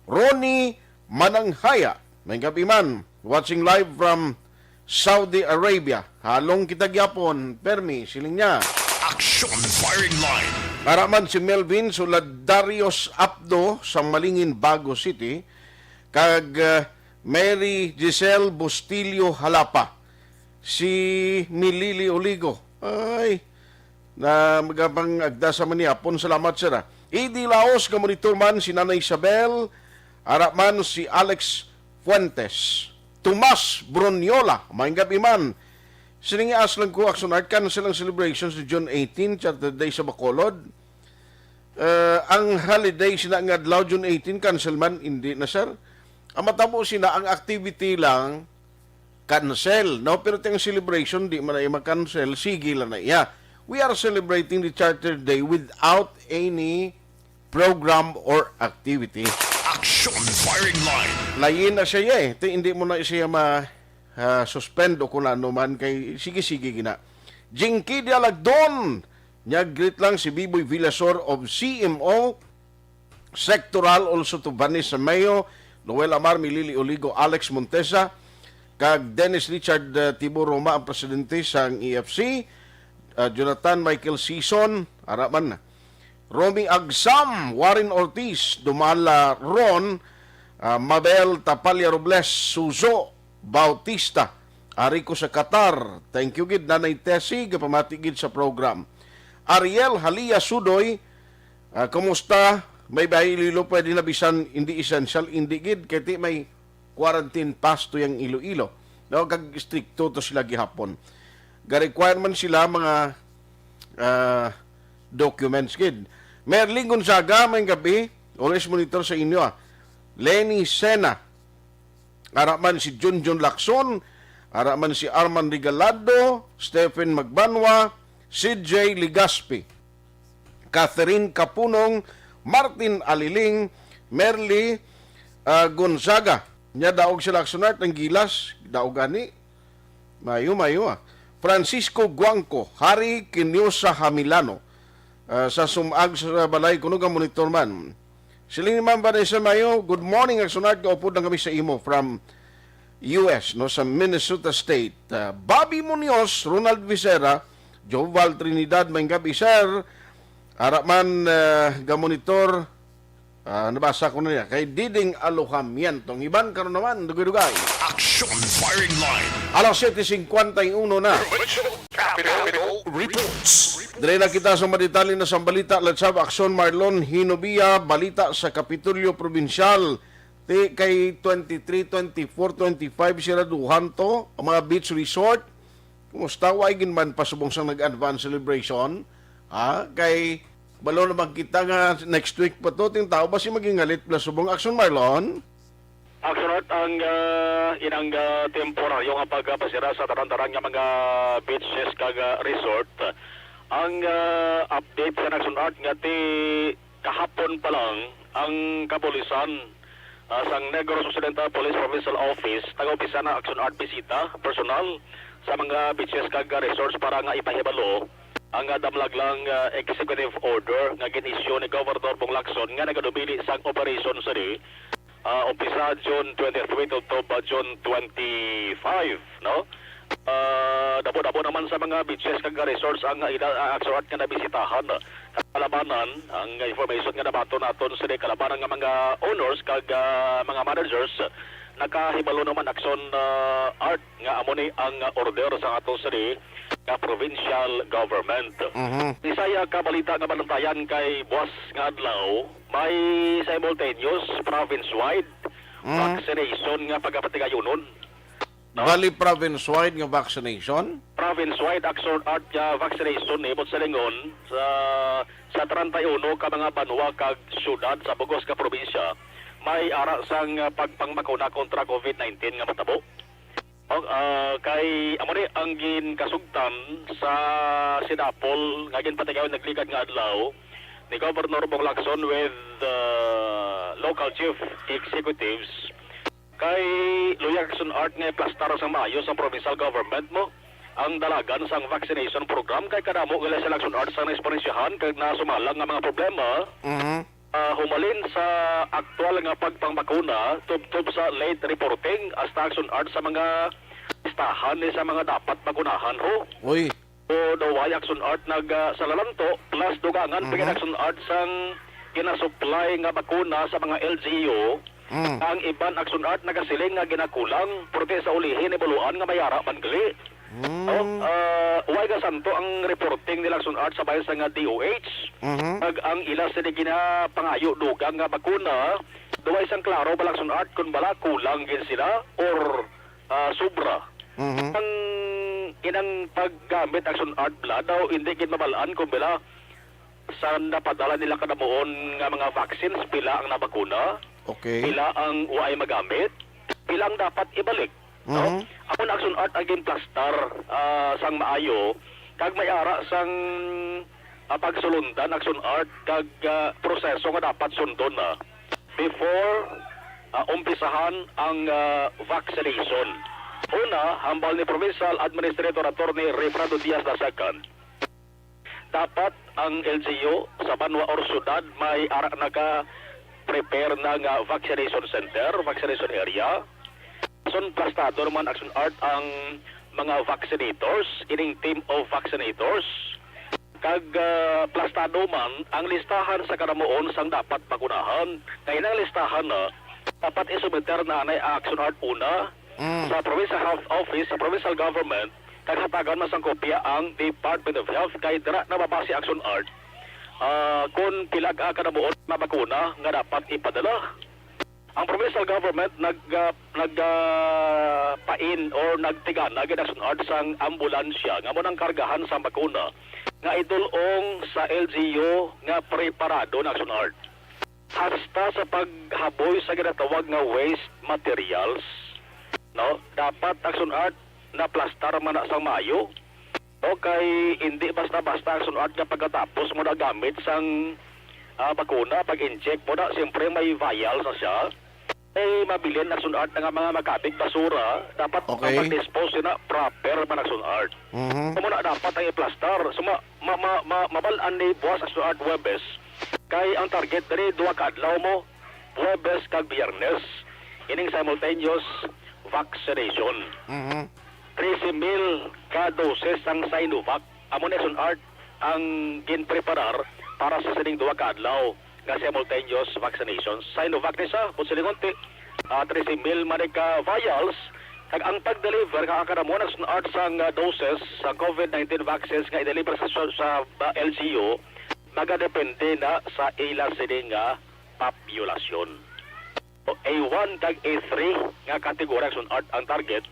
Ronnie Mananghaya, maayong gabi man. Watching live from Saudi Arabia. Halong kita gyapon, permi, siling niya. Action Firing Line. Ara man si Melvin Suladarios Apdo sang Malingin, Bago City, kag, uh, Mary Giselle Bustillo Halapa. Si Milili Oligo. Ay, na magapang agda sa manihapon. Salamat, sir, ah. Idi Laos, nga monitor man si Nanay Isabel, ara man si Alex Fuentes. Tomas Broniola, maayong gabi man. Sining as lang ko, Action Art, cancel ang celebration sa June eighteen, Charter Day sa Bacolod. Eh, ang holiday sina nga adlaw, June eighteen, cancel man, hindi na, sir. Ang matabo sina, ang activity lang, cancel, no? Pero tiyang celebration, di man na ma-cancel, sige lang na iya. We are celebrating the Charter Day without any program or activity. Action Firing Line. Lain na siya, eh. Ti, hindi mo na siya ma, ah, suspend o kung ano man kay sige-sige gina. Jinky Dialagdon, niya greet lang si Biboy Villasor of C M O Sectoral, also to Vanessa Mayo, Noel Amar, Milili Oligo, Alex Montesa, kag Dennis Richard, uh, Tibo Roma, ang presidente sang E F C, uh, Jonathan Michael Sison, ara man, Romy Agsam, Warren Ortiz, Dumala Ron, uh, Mabel Tapalla Robles, Suzo Bautista, ari ko sa Qatar. Thank you gid, Nanay Tessie, gapamati gid sa program. Ariel Halia Sudoy, ah, kumusta? May ba Iloilo pwede na bisan hindi essential? Hindi gid, kay ti may quarantine pass to yang Iloilo. No, kag stricto to sila gihapon. Ga-require man sila mga, ah, documents gid. Merlin Gonzaga, maayong gabi. Always monitor sa inyo, ah. Lenny Sena. Ara man si Junjun Lacson, ara man si Arman Regalado, Stephen Magbanwa, C J Legaspi, Catherine Capunong, Martin Aliling, Merly, ah, Gonzaga. Nya daog si Lacson Art ang gilas, daog gani. Mayo, mayo, ah. Francisco Guangco, Harry Quinosa Hamilano, ah, sa sumag sa balay, kuno ga monitor man. Siling ni Ma'am Vanessa Mayo, "Good morning, Action Art, kaupod lang kami sa imo from U S, no, sa Minnesota State." Ah, Bobby Munoz, Ronald Visera, Joval Trinidad, maayong gabi, sir. Ara man, ah, gamonitor, ah, nabasa ko na niya. Kay Diding Alojamiento. Ang iban karon naman, dugay-dugay. Action Firing Line. Alas siyete cincuenta y uno na. Capitol Reports. Dire na kita sa madetalye na sang balita. Let's have Action Marlon Hinobia, balita sa Kapitolyo Probinsyal. Ti kay twenty-three, twenty-four, twenty-five siraduhan to, ang mga beach resort. Kumusta? Wa gid man pasubong sang nag-advance celebration? Ha? Kay balo naman kita nga next week pa to, ting tao ba si magingalit pala subong? Action, Marlon? Action Art, ang ah, inang ah, temporaryo nga pagpasira sa tanan-tanan nga mga beaches kag ah, resort. Ang ah, update sa Action Art nga ti kahapon pa lang ang kapulisan ah, sang Negros Occidental Police Provincial Office nag-umpisa na Action Art bisita personal sa mga beaches kag ah, resorts para nga ipahibalo ang ah, damlag lang ah, executive order nga gin-issue ni Governor Bong Lacson nga nagadumili sang operation sa di ah, umpisa June twenty-three to, to ba June twenty-five, no? Ah, dabo-dabo naman sa mga beaches kag resorts ang ila ah, Action Art nga nabisitahan. Kalabanan ang information nga nabaton naton sa kalabanan nga mga owners kag ah, mga managers nakahibalo naman Action ah, Art nga amo ni ang order sa ato sa nga provincial government. Mhm. Isa ya ka balita nga malantayan kay buwas nga adlaw, may simultaneous province-wide Mm. vaccination nga pagapatigayonon. No? Bali province-wide nga vaccination? Province-wide Action Art nga vaccination ni sa lingon sa sa treinta y uno ka mga banwa kag syudad sa bugos ka probinsya may ara sang ah, pagpangbakuna kontra COVID nineteen nga matabo. Oh, ah, kay amo ni ang ginkasugtan sa Sinapol nga ginpatigayon nagligad nga adlaw ni Governor Bong Lacson with ah, local chief executives kay luyag Action Art nga iplastar sang maayo sang provincial government mo ang dalagan sang vaccination program kay kadamo gali sa Action Art sang naeksperiensyahan kag nasumalang nga mga problema Mhm. ah, humalin sa aktual nga pagpangbakuna tubtob sa late reporting hasta Action Art sa mga listahan ni sa mga dapat bakunahan ho. Uy. O daw ay Action Art nag ah, sa lalanto plus dugangan Mm-hmm. pagin Action Art sang ginasupply nga bakuna sa mga L G U Mm. ang iban Action Art nagasiling nga ginakulang purti sa ulihi ni buluan nga mayara man gali. Mm. Oh, ah, way gasanto ang reporting nila Action Art sa bahin sa nga D O H. Mhm. Kag ang ila sini ginapangayo dugang nga bakuna, duway sang klaro bala Action Art kung bala kulang gid sila or ah, sobra. Mhm. Ang inang paggamit Action Art bala daw hindi gid mabal-an kung bala sa napadala nila kadamuon nga mga vaccines pila ang nabakuna, Okay. pila ang waay magamit, pila ang dapat ibalik. No? Mhm. Ako na Action Art ang ginplastar ah, sang maayo kag may ara sang ah, pagsulundan Action Art kag ah, proseso nga dapat sundon na before ah, umpisahan ang ah, vaccination. Una, hambal ni Provincial Administrator Attorney Refrando Diaz the second, dapat ang L G U sa banwa or syudad may ara naka-prepare na nga vaccination center, vaccination area. Son plastado naman Action Art ang mga vaccinators, ining team of vaccinators. Kag ah, plastado man ang listahan sa kadamuon sang dapat bakunahan. Kay nang listahan na, dapat isubmiter na anay Action Art una Mm. sa Provincial Health Office sa provincial government kag hatagan man sang kopya ang Department of Health kay dira na mabase Action Art ah, kung pila ka kadamuon nga bakuna nga dapat ipadala. Ang provincial government nag ah, nag ah, pain or nagtigana gid Action Art sang ambulansya nga mo nang kargahan sang bakuna nga idul-ong sa L G U nga preparado na Action Art. Hasta sa paghaboy sa ginatawag nga waste materials, no? Dapat Action Art na plastar man na sang maayo. Okay, hindi basta-basta Action Art nga pagkatapos mo nagamit sang ah, bakuna, pag-inject mo na, siyempre may vial sa siya. Eh, mabilin Action Art na nga mga makabig basura, dapat Okay. ang pag-dispose na proper man Action Art. Mhm. Amo na dapat ang iplastar. So, ma, ma, ma, ma, mabal-an ni buwas Action Art Huwebes. Kay ang target diri, duha ka adlaw mo, Huwebes kag Biyernes. Ining simultaneous vaccination. Mhm. Trese mil ka doses sang Sinovac. Amo ni Action Art ang ginpreparar para sa sining duha ka adlaw nga simultaneous vaccinations. Sinovac ni sa, kung silingon ti, ah, trese mil man ka vials, kag ang pag-deliver nga ang kadamuhan Action Art sang ah, doses sa COVID nineteen vaccines nga i-deliver sa, sa, sa ah, L G U, magadepende na sa ila sini nga populasyon. A one kag A three nga kategorya, Action Art, ang target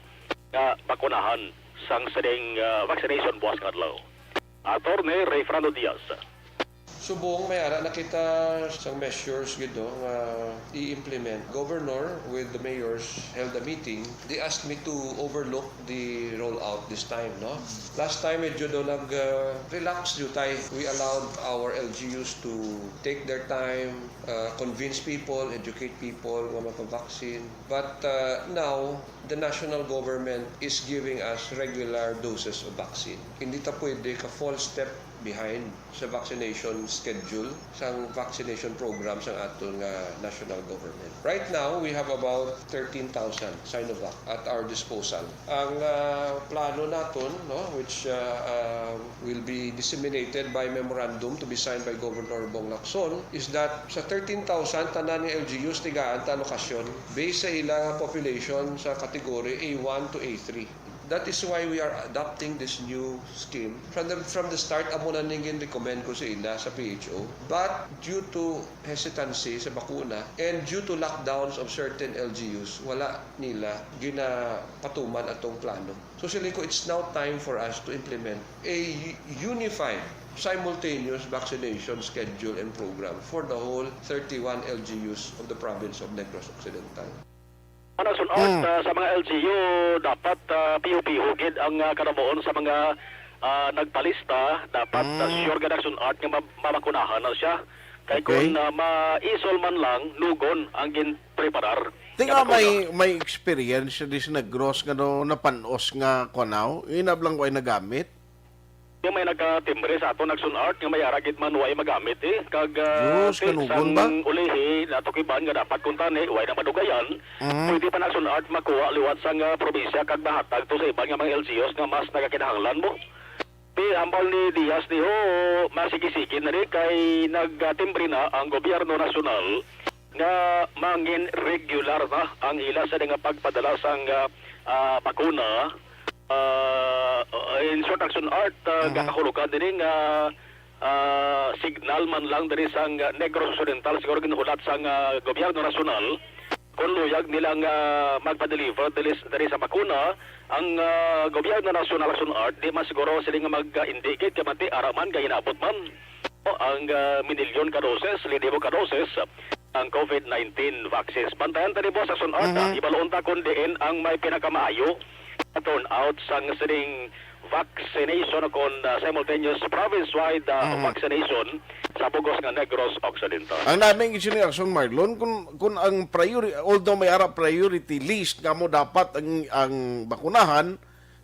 nga bakunahan sang sining, ah, vaccination buwas nga adlaw. Attorney Ray Fernando Diaz. Subong may ara na kita sang measures gid, no, nga i-implement. Governor with the mayors held a meeting. They asked me to overlook the rollout this time, no? Last time, medyo daw nag, uh, relax jutay. We allowed our L G Us to take their time, uh, convince people, educate people nga magpa-vaccine. But, uh, now, the national government is giving us regular doses of vaccine. Hindi ta pwede ka full step behind sa vaccination schedule, sang vaccination program sang aton nga national government. Right now, we have about thirteen thousand Sinovac at our disposal. Ang, ah, plano naton, no, which, ah, ah, will be disseminated by memorandum to be signed by Governor Bong Lacson, is that sa thirteen thousand, tanan nga L G Us tigaan ta lokasyon based sa ila nga population sa category A one to A three. That is why we are adopting this new scheme. From the, from the start, amo na ning gin-recommend ko sa ila sa P H O. But due to hesitancy sa bakuna and due to lockdowns of certain L G Us, wala nila ginapatuman atong plano. So, siling ko, it's now time for us to implement a unified, simultaneous vaccination schedule and program for the whole thirty-one L G Us of the province of Negros Occidental. Ano, Action Art, Mm. ah, sa mga L G U, dapat, ah, piho-piho gid ang, ah, kanamuon sa mga, ah, nagpalista. Dapat, ah, Mm. sure gid, Action Art, nga ma-, mabakunahan na siya. Kay Okay. kung, ah, maisol man lang, nugon ang ginpreparar Ti nga nga bakuna. may, may experience di sa Negros nga no, napanos nga kunaw, inab lang way nagamit. Yung may nagkatimbre sa aton, Action Art, nga may ara gid man way magamit, eh. Kag, ah, Diyos, ti-, kanugon sang ba? ulihi, natukiban nga dapat kuntani, way na madugayan, Mhm. pwede pa na, Action Art, makuha liwat sang, ah, probinsya kag mahatag to sa iban nga mga L G Us nga mas nagakinahanglan mo. Ti, hambal ni Diaz, di ho, masigi-sige na ni kay nagtimbre na ang gobyerno nasyonal nga mangin regular na ang ila sa nga pagpadala sang, ah, ah, bakuna. Ah, in short, Action Art, ah, Mhm. gakahulugan diri nga, ah, signal man lang diri sang Negros Occidental, siguro ginhulat sang, ah, gobyerno nasyonal, kung luyag nila nga magpa-deliver diri, diri sa bakuna, ang, ah, gobyerno nasyonal, Action Art, di man siguro sila nga mag-, ah, indicate kay mati, ara man, kay inabot man. Ang, ah, minilyon ka doses, linibo ka doses, ang COVID nineteen vaccines. Bantayan ta ni, boss, Action Art, Mhm. ah, ibalon ta kung diin ang may pinakamaayo nga turnout sang sining vaccination o kon, ah, simultaneous province-wide, ah, Mhm. vaccination sa bug-os nga Negros Occidental. Ang naming gid sini, Action, Marlon, kung, kung ang priori-, although may ara priority list nga mo dapat ang, ang bakunahan,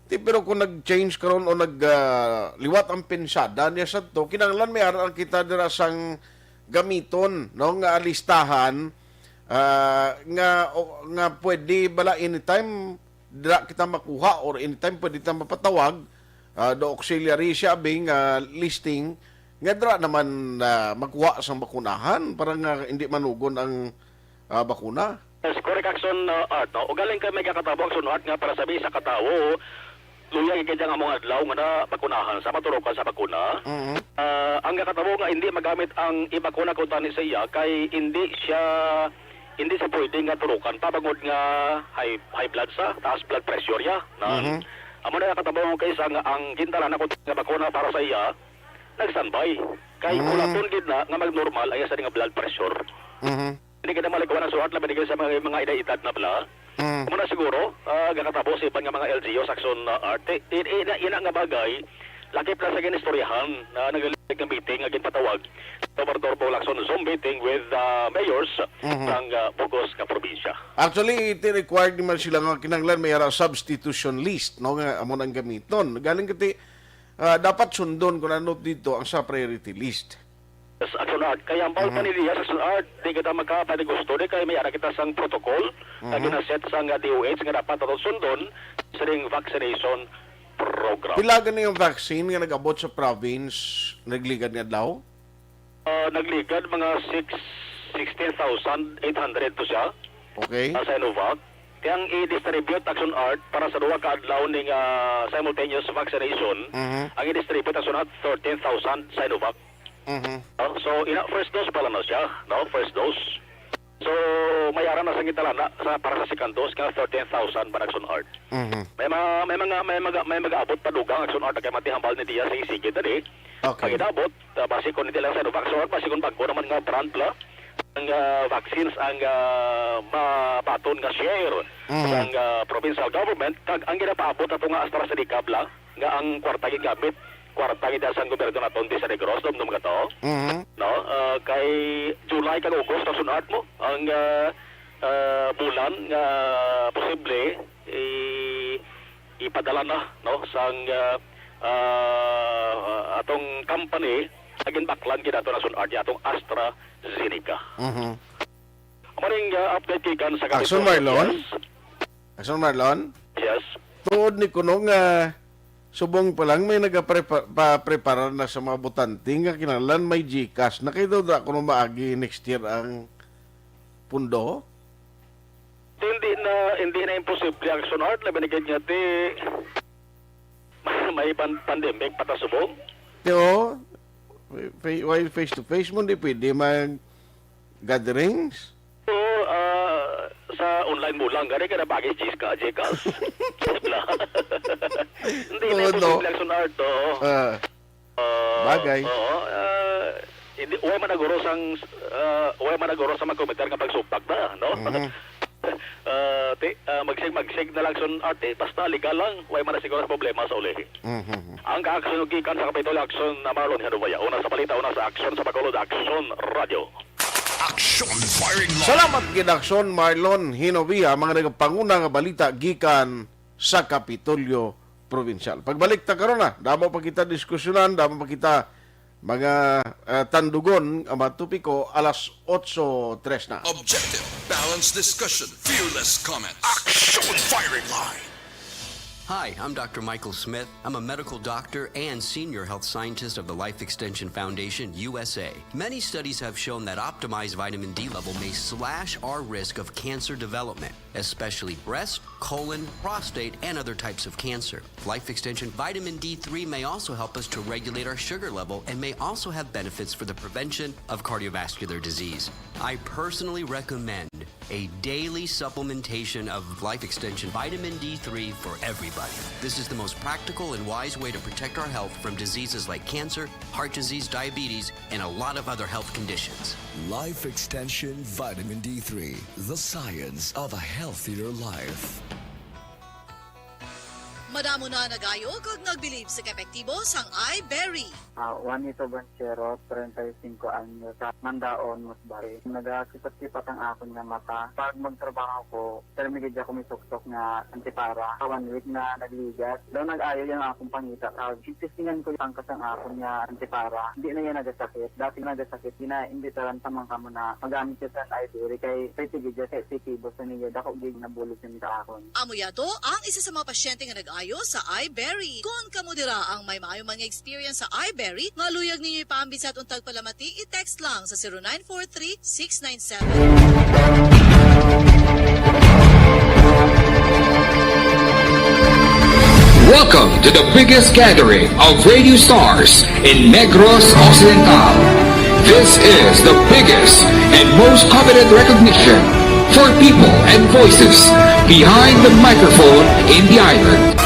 ti, pero kung nag-change karon o nag, ah, liwat ang pensada niya sa to, kinahanglan may ara kita dira sang gamiton, no, nga listahan, ah, nga, o, nga pwede bala anytime dira kita makuha or anytime pwede kita mapatawag, ah, do auxiliary siya, bing, ah, listing, nga dira naman, ah, makuha sang bakunahan para nga hindi manugon ang, ah, bakuna. Yes, correct, Action, uh, Art, no? Ugaling kay may kakatabo, Action Art, nga para sabi sa katawo, luya gid ang among adlaw nga na bakunahan sa maturukan sa bakuna. Mhm. Ah, ang kakatabo nga hindi magamit ang ibakuna kuntani sa iya kay hindi siya, hindi siya pwede nga turukan pa bangod nga high, high blood sa, taas blood pressure ya. Na, Mhm. amo na kakatabo kay sa nga ang gintala na kuntani nga bakuna para sa iya, nag-standby. Kay Mm. ulaton gid na nga mag-normal ang iya sa nga blood pressure. Mhm. Hindi ka na malikuan ang suwat na binigay sa mga, mga edad-edad na bala. Mm. Muna siguro, ah, gakatabo sa iban nga mga L G Us, Action, ah, Art. I-, i-, ina, ina nga bagay, lakip na sa ginistoryahan na nagalilig nga meeting nga ginpatawag sa Gobernador Bong Lacson, Zoom meeting with, ah, mayors Mhm. sang, ah, bug-os nga probinsya. Actually, iti required naman sila nga kinahanglan may ara substitution list, no, nga amo nang gamiton. Galing kiti, ah, dapat sundon kung ano dito ang sa priority list. Sa Action Art. Kaya ang bawal Mhm. paniliya sa Action Art, di kita magkapanigusto, di kay may ara kita sang protocol na Mhm. ginaset sa nga D O H nga dapat naton sundon sa ring vaccination program. Pila gani ang vaccine nga nag-abot sa province nagligad nga adlaw? Ah, nagligad mga six, sixteen thousand eight hundred to siya. Okay. Ah, Sinovac. Kaya ang i-distribute, Action Art, para sa duha ka adlaw ning, ah, simultaneous vaccination, Mhm. ang i-distribute, Action Art, thirteen thousand Sinovac. Mhm. Oh, so, ina, first dose pala na siya, no? First dose. So, may ara na sa gintalana sa, para sa secondos nga thirteen thousand man ang Action Art. Mhm. May mga, may mga, may mga, may mag-abot pa dugang Action Art kay matihambal ni Diaz sa isigit dali. Okay. Ang inabot, ah, base kon hindi lang sa Sinovac, Action Art, base kon bag-o naman nga brand la, ang, ah, vaccines ang, ah, mabaton nga share Mhm. sang, ah, provincial government, kag ang ginapaabot ato nga AstraZeneca lang, nga ang kwarta gigamit, kwarta gid sang gobyerno naton di sa Negros, dumdum ka to? Mhm. No? Ah, kay July kag August, Action Art mo, ang, ah, ah, bulan nga posible i-, ipadala na, no, sang, ah, ah, atong company sa ginbaklan gid ato Action Art, atong AstraZeneca. Mhm. Maring, ah, update gikan sa Action Kapitolyo. Marlon? Yes. Action Marlon? Yes. Tuod ni kuno nga subong pa lang may nagaprepa-, pa-, preparar na sa mga botante nga kinahanglan may GCash. Nakita da kuno maagi next year ang pundo? Hindi na, hindi na imposible, Action Art, labi na gid nga ti may pan-, pandemic pa ta subong. Teo, fa-, fa-, while face to face mo, di pwede mag gatherings? Oo, ah, sa online mo lang, gani ka na bagay, GCash, GCash. Wala. Hindi na Tuod, no? imposible, Action Art, oo. Ah, Ah, bagay. Oo, ah, hindi, way man naguro sang, ah, way man naguro sa mga komitar nga pagsugpak na, no? Mhm. Ah, ti-, ah, magsig-, magsig na lang sun arte, basta legal lang, way man na siguro problema sa ulihi. Mhm. Ang ka-action gikan sa Kapitolyo, Action na Marlon Hinubaya. Una sa balita, una sa aksyon sa Bacolod, Action Radio. Action Firing Line. Salamat gid, Action Marlon Hinubaya, mga nagapanguna nga balita gikan sa Kapitolyo Provincial. Pagbalik ta karon na, damo pa kita diskusyonan, damo pa kita mga, ah, tandugon ang mga topiko alas otso tres na. Objective, balanced discussion, fearless comments. Action Firing Line. Hi, I'm Doctor Michael Smith. I'm a medical doctor and senior health scientist of the Life Extension Foundation, U S A. Many studies have shown that optimized vitamin D level may slash our risk of cancer development, especially breast, colon, prostate, and other types of cancer. Life Extension Vitamin D three may also help us to regulate our sugar level and may also have benefits for the prevention of cardiovascular disease. I personally recommend a daily supplementation of Life Extension Vitamin D three for everybody. This is the most practical and wise way to protect our health from diseases like cancer, heart disease, diabetes, and a lot of other health conditions. Life Extension Vitamin D three, the science of a healthier life. Madamo na nag-ayo kag nagbilib sa kaepektibo sang iBerry. Ah, Juanito Banchero, treinta y cinco anyos, sa Mandaon, Musbari. Nagakipot-kipot ang akon nga mata. Pag magtrabaho ko, pero may gid ako may suksok nga antipara. Sa one week na nagligas, daw nag-ayo yung akong pangita. Kag testingan ko yung pangkas ang akon nga antipara. Hindi na yan nagasakit. Dati nagasakit, ginaimbitaran pa man kamo na magamit siya sa iBerry kay pretty gid siya, kay epektibo sa niya. Dako gid nabulig sa akon. Amo yato ang isa sa mga pasyente nga nag-ayo sa iBerry. Kon kamo dira ang may maayo man nga experience sa iBerry, nga luyag ninyo ipaambit sa aton tagpalamati, i-text lang sa zero nine four three, six nine seven. Welcome to the biggest gathering of radio stars in Negros Occidental. This is the biggest and most coveted recognition for people and voices behind the microphone in the island.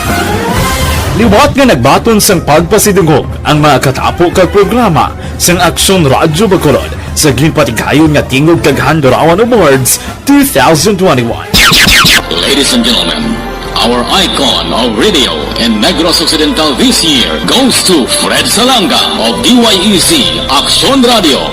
Liwat nga nagbaton sang pagpasidungog ang mga katapo kag programa sang Aksyon Radyo Bacolod sa ginpatigayon nga Tingog kag Handurawan Awards two thousand twenty-one. Ladies and gentlemen, our icon of radio in Negros Occidental this year goes to Fred Salanga of D Y E Z Aksyon Radio.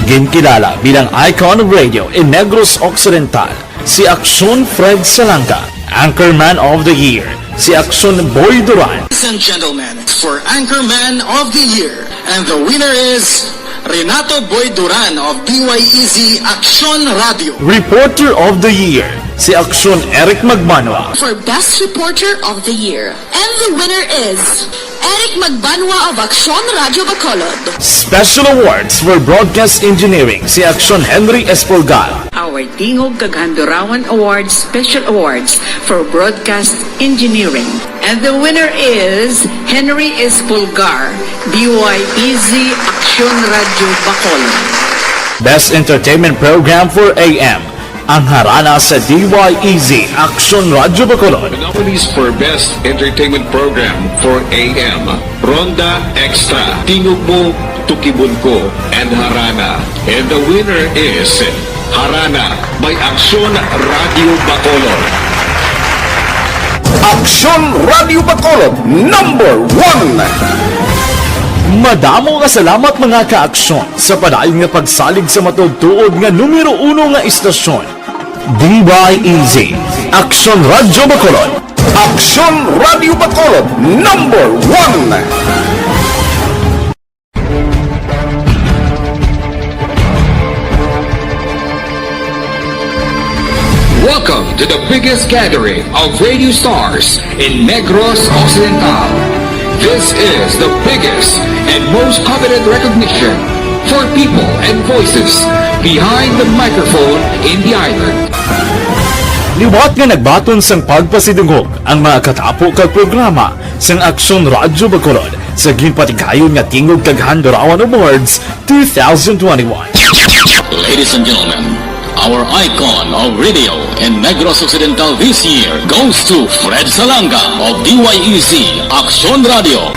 Ginkilala bilang icon of radio in Negros Occidental si Aksyon Fred Salanga, Anchorman of the Year si Aksyon Boy Duran. Ladies and gentlemen, for Anchorman of the Year, and the winner is Renato Boy Duran of D Y E Z Aksyon Radio. Reporter of the Year si Aksyon Eric Magbanwa. For Best Reporter of the Year, and the winner is Eric Magbanwa of Aksyon Radio Bacolod. Special Awards for Broadcast Engineering si Aksyon Henry Espolgar. Our Tingog kag Handurawan Awards Special Awards for Broadcast Engineering. And the winner is Henry Espolgar, D Y E Z Aksyon Radio Bacolod. Best Entertainment Program for A M, ang harana sa D Y E Z Aksyon Radyo Bacolod. The nominees for Best Entertainment Program for A M, Ronda Extra, Tingog Mo, Tukibon Ko, and Harana. And the winner is Harana by Aksyon Radyo Bacolod. Aksyon Radyo Bacolod, number one. Madamo nga salamat, mga ka-aksyon, sa padayon nga pagsalig sa matuod-tuod nga numero uno nga istasyon. D Y E Z, Aksyon Radyo Bacolod. Aksyon Radyo Bacolod, number one. Welcome to the biggest gathering of radio stars in Negros Occidental. This is the biggest and most coveted recognition for people and voices behind the microphone in the island. Liwat nga nagbaton sang pagpasidungog ang mga katapo kag programa sang Aksyon Radyo Bacolod sa ginpatigayon nga Tingog kag Handurawan Awards two thousand twenty-one. Ladies and gentlemen, our icon of radio in Negros Occidental this year goes to Fred Salanga of D Y E Z Aksyon Radio.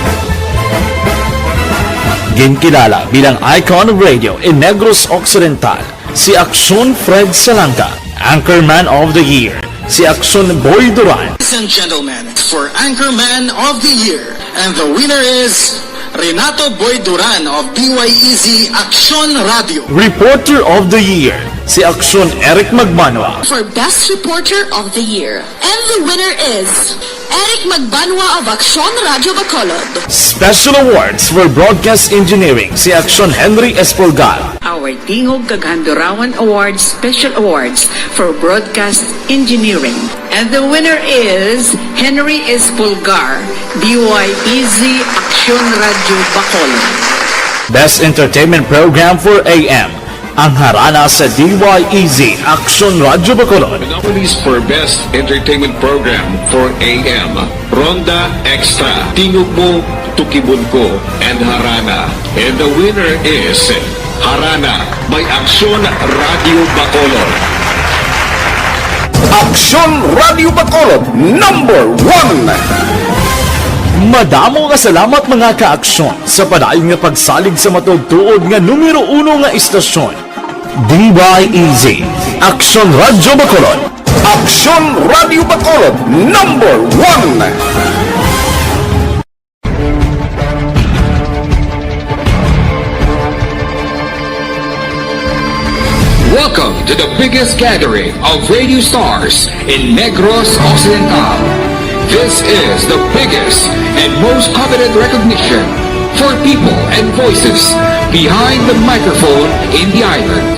Ginkilala bilang icon of radio in Negros Occidental si Aksyon Fred Salanga. Anchorman of the Year si Aksyon Boy Duran. Ladies and gentlemen, for Anchorman of the Year, and the winner is Renato Boy Duran of D Y E Z Aksyon Radio. Reporter of the Year si Aksyon Eric Magbanwa. For Best Reporter of the Year, and the winner is Eric Magbanwa of Aksyon Radyo Bacolod. Special Awards for Broadcast Engineering si Aksyon Henry Espolgar. Our Tingog kag Handurawan Awards Special Awards for Broadcast Engineering. And the winner is Henry Espolgar, D Y E Z Aksyon Radyo Bacolod. Best Entertainment Program for A M, ang harana sa D Y E Z Aksyon Radyo Bacolod. The nominees for Best Entertainment Program for A M, Ronda Extra, Tingog Mo, Tukibon Ko, and Harana. And the winner is Harana by Aksyon Radio Bacolod. Aksyon Radio Bacolod, number one. Madamo nga salamat, mga ka-aksyon, sa padayon nga pagsalig sa matuod-tuod nga numero uno nga istasyon. D Y E Z, Aksyon Radyo Bacolod. Aksyon Radyo Bacolod, number one. Welcome to the biggest gathering of radio stars in Negros Occidental. This is the biggest and most coveted recognition for people and voices behind the microphone in the island.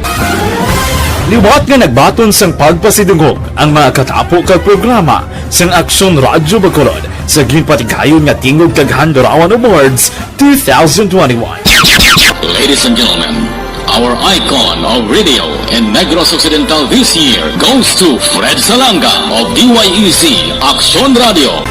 Liwat nga nagbaton sang pagpasidungog ang mga katapo kag programa sang Aksyon Radyo Bacolod sa ginpatigayon nga Tingog kag Handurawan Awards two thousand twenty-one. Ladies and gentlemen, our icon of radio in Negros Occidental this year goes to Fred Salanga of D Y E Z Aksyon Radio.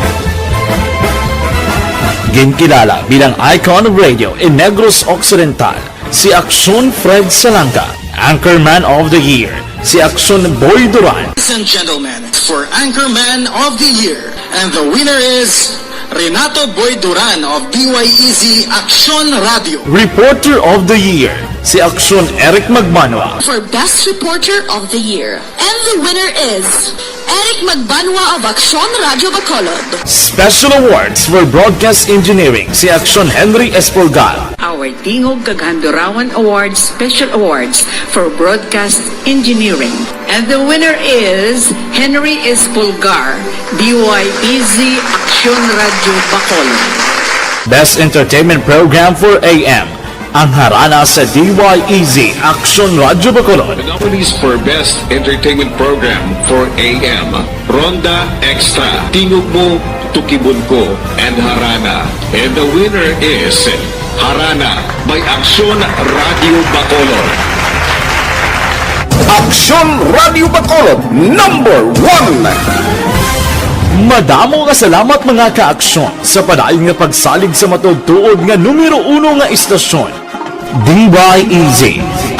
Ginkilala bilang icon of radio in Negros Occidental si Aksyon Fred Salanga. Anchorman of the Year si Aksyon Boy Duran. Ladies and gentlemen, for Anchorman of the Year, and the winner is Renato Boy Duran of D Y E Z Aksyon Radio. Reporter of the Year si Aksyon Eric Magbanwa. For Best Reporter of the Year, and the winner is Eric Magbanwa of Aksyon Radio Bacolod. Special Awards for Broadcast Engineering si Aksyon Henry Espolgar. Our Tingog kag Handurawan Awards Special Awards for Broadcast Engineering. And the winner is Henry Espolgar, D Y E Z Aksyon Radio Bacolod. Best Entertainment Program for A M, ang harana sa D Y E Z Aksyon Radyo Bacolod. The nominees for Best Entertainment Program for A M, Ronda Extra, Tingog Mo, Tukibon Ko, and Harana. And the winner is Harana by Aksyon Radio Bacolod. Aksyon Radio Bacolod, number one. Madamo nga salamat, mga ka-aksyon, sa padayon nga pagsalig sa matuod-tuod nga numero uno nga istasyon. D Y E Z,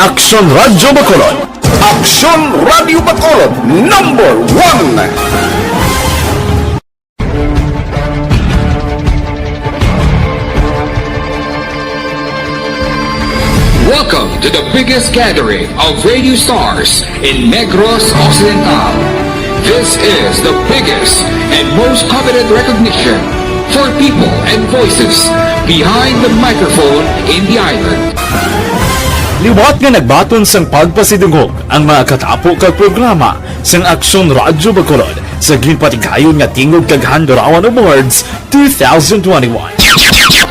Aksyon Radyo Bacolod. Aksyon Radyo Bacolod, number one. Welcome to the biggest gathering of radio stars in Negros Occidental. This is the biggest and most coveted recognition for people and voices behind the microphone in the island. Liwat nga nagbaton sang pagpasidungog ang mga katapo kag programa sang Aksyon Radyo Bacolod sa ginpatigayon nga Tingog kag Handurawan Awards two thousand twenty-one.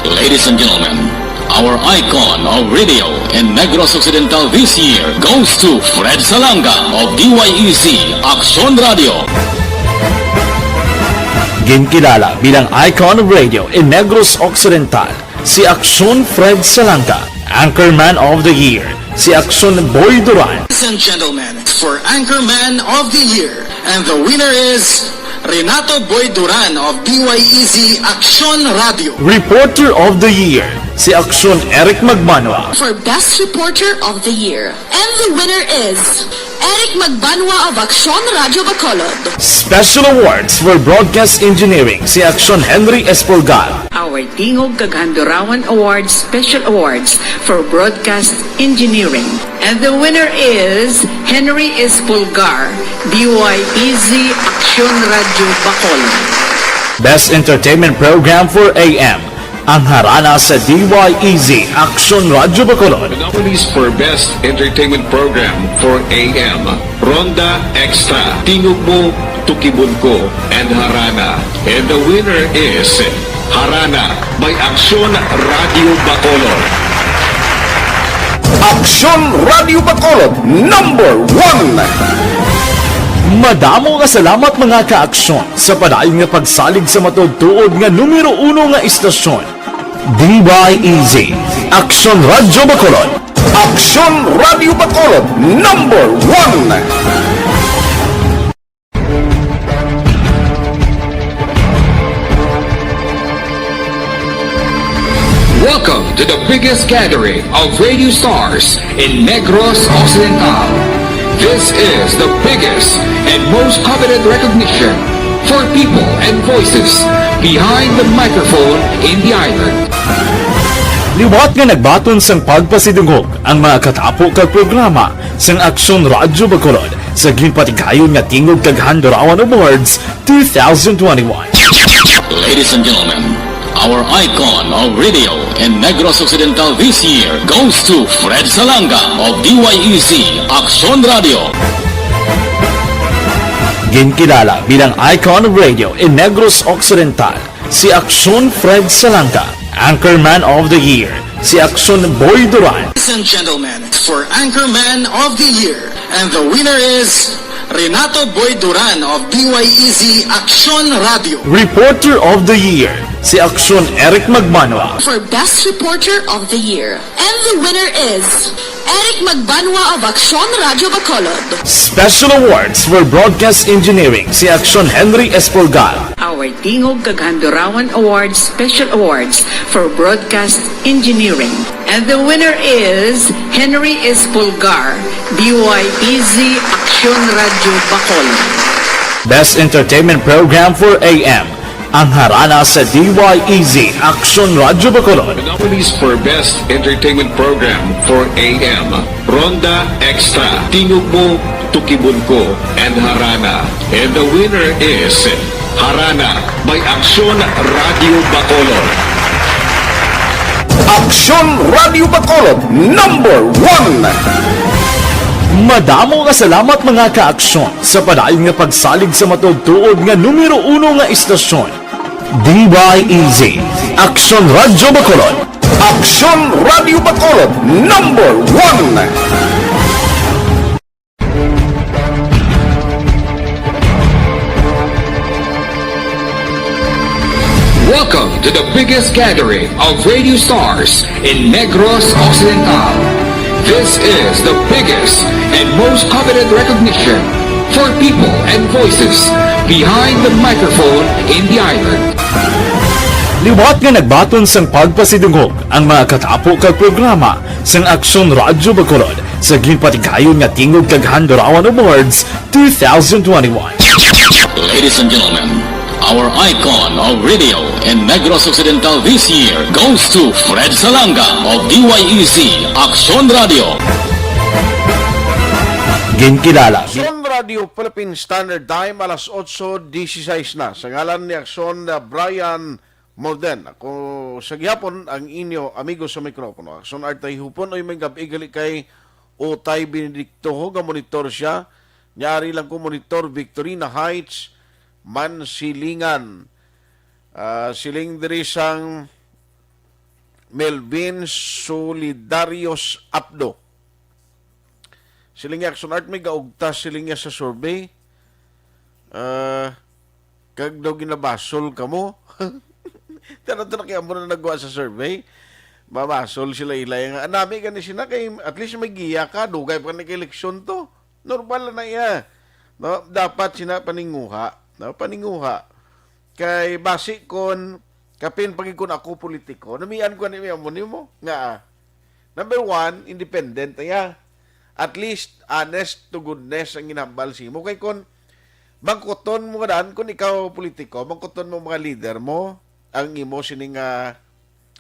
Ladies and gentlemen, our icon of radio in Negros Occidental this year goes to Fred Salanga of D Y E Z Aksyon Radio. Ginkilala bilang icon of radio in Negros Occidental si Aksyon Fred Salanga, Anchorman of the Year si Aksyon Boy Duran. Ladies and gentlemen, for Anchorman of the Year, and the winner is Renato Boy Duran of D Y E Z Aksyon Radio. Reporter of the Year si Aksyon Eric Magbanwa. For Best Reporter of the Year, and the winner is Eric Magbanwa of Aksyon Radio Bacolod. Special Awards for Broadcast Engineering si Aksyon Henry Espolgar. Our Tingog kag Handurawan Awards Special Awards for Broadcast Engineering. And the winner is Henry Espolgar, D Y E Z Aksyon Radio Bacolod. Best Entertainment Program for A M, ang harana sa D Y E Z Aksyon Radio Bacolod. The nominees for Best Entertainment Program for A M, Ronda Extra, Tingog Mo, Tukibon Ko, and Harana. And the winner is Harana by Aksyon Radio Bacolod. Aksyon Radio Bacolod, number one. Madamo nga salamat, mga ka-aksyon, sa padayon nga pagsalig sa matuod-tuod nga numero uno nga istasyon, D Y E Z, Aksyon Radio Bacolod. Aksyon Radio Bacolod, number one. Welcome to the biggest gathering of radio stars in Negros Occidental. This is the biggest and most coveted recognition for people and voices behind the microphone in the island. Liwat nga nagbaton sang pagpasidungog ang mga katapo kag programa sang Aksyon Radyo Bacolod sa ginpatigayon nga Tingog kag Handurawan Awards two thousand twenty-one. Ladies and gentlemen, our icon of radio in Negros Occidental this year goes to Fred Salanga of D Y E Z Aksyon Radio. Ginkilala bilang icon of radio in Negros Occidental si Aksyon Fred Salanga, Anchorman of the Year si Aksyon Boy Duran. Ladies and gentlemen, for Anchorman of the Year, and the winner is Renato Boy Duran of D Y E Z Aksyon Radio. Reporter of the Year si Aksyon Eric Magbanwa. For Best Reporter of the Year, and the winner is Eric Magbanwa of Aksyon Radio Bacolod. Special Awards for Broadcast Engineering si Aksyon Henry Espolgar. Our Tingog kag Handurawan Awards Special Awards for Broadcast Engineering. And the winner is Henry Espolgar, D Y E Z Aksyon Radio Bacolod. Best Entertainment Program for A M, ang harana sa D Y E Z Aksyon Radio Bacolod. The nominees for Best Entertainment Program for A M, Ronda Extra, Tingog Mo, Tukibon Ko, and Harana. And the winner is Harana by Aksyon Radio Bacolod. Aksyon Radio Bacolod, number one. Madamo nga salamat, mga ka-aksyon, sa padayon nga pagsalig sa matuod-tuod nga numero uno nga istasyon, D Y E Z, Aksyon Radio Bacolod. Aksyon Radio Bacolod, number one. Welcome to the biggest gathering of radio stars in Negros Occidental. This is the biggest and most coveted recognition for people and voices behind the microphone in the island. Liwat nga nagbaton sang pagpasidungog ang mga katapo kag programa sang Aksyon Radyo Bacolod sa ginpatigayon nga Tingog kag Handurawan Awards two thousand twenty-one. Ladies and gentlemen, our icon of radio in Negros Occidental this year goes to Fred Salanga of D Y E Z Aksyon Radio. Ginkilala. Aksyon Radio Philippine Standard Time, alas otso dieciséis na. Sa ngalan ni Aksyon, uh, Brian Molden. Ako sa gihapon ang inyo amigo sa mikropono. Aksyon Art Tayhupon, oy, may gab-i gali kay Utay Benedicto ho, nga monitor siya. Nyari lang ko monitor, Victorina Heights, Mansilingan. Ah, siling diri sang Melvin Solidarios Apdo. Siling niya, Action Art, may gaugtas, siling niya, sa survey. Ah, kag daw ginabasol kamo. Tara to na kay amo na nagwa sa survey. Mabasol sila ilay nga. Anami gani sila kay at least may giya ka. Dugay pa ni kay eleksyon to. Normal na iya. No? Dapat sina paninguha. No? Paninguha. Kay basi kon kapin pagid kon ako politiko. Namian ko ni amo nimo. Nga, ah, number one, independent na iya. At least, honest to goodness ang ginhambal sa imo. Kay kon mangkuton mo nga daan, kung ikaw politiko, mangkuton mo mga leader mo, ang imo sining, ah,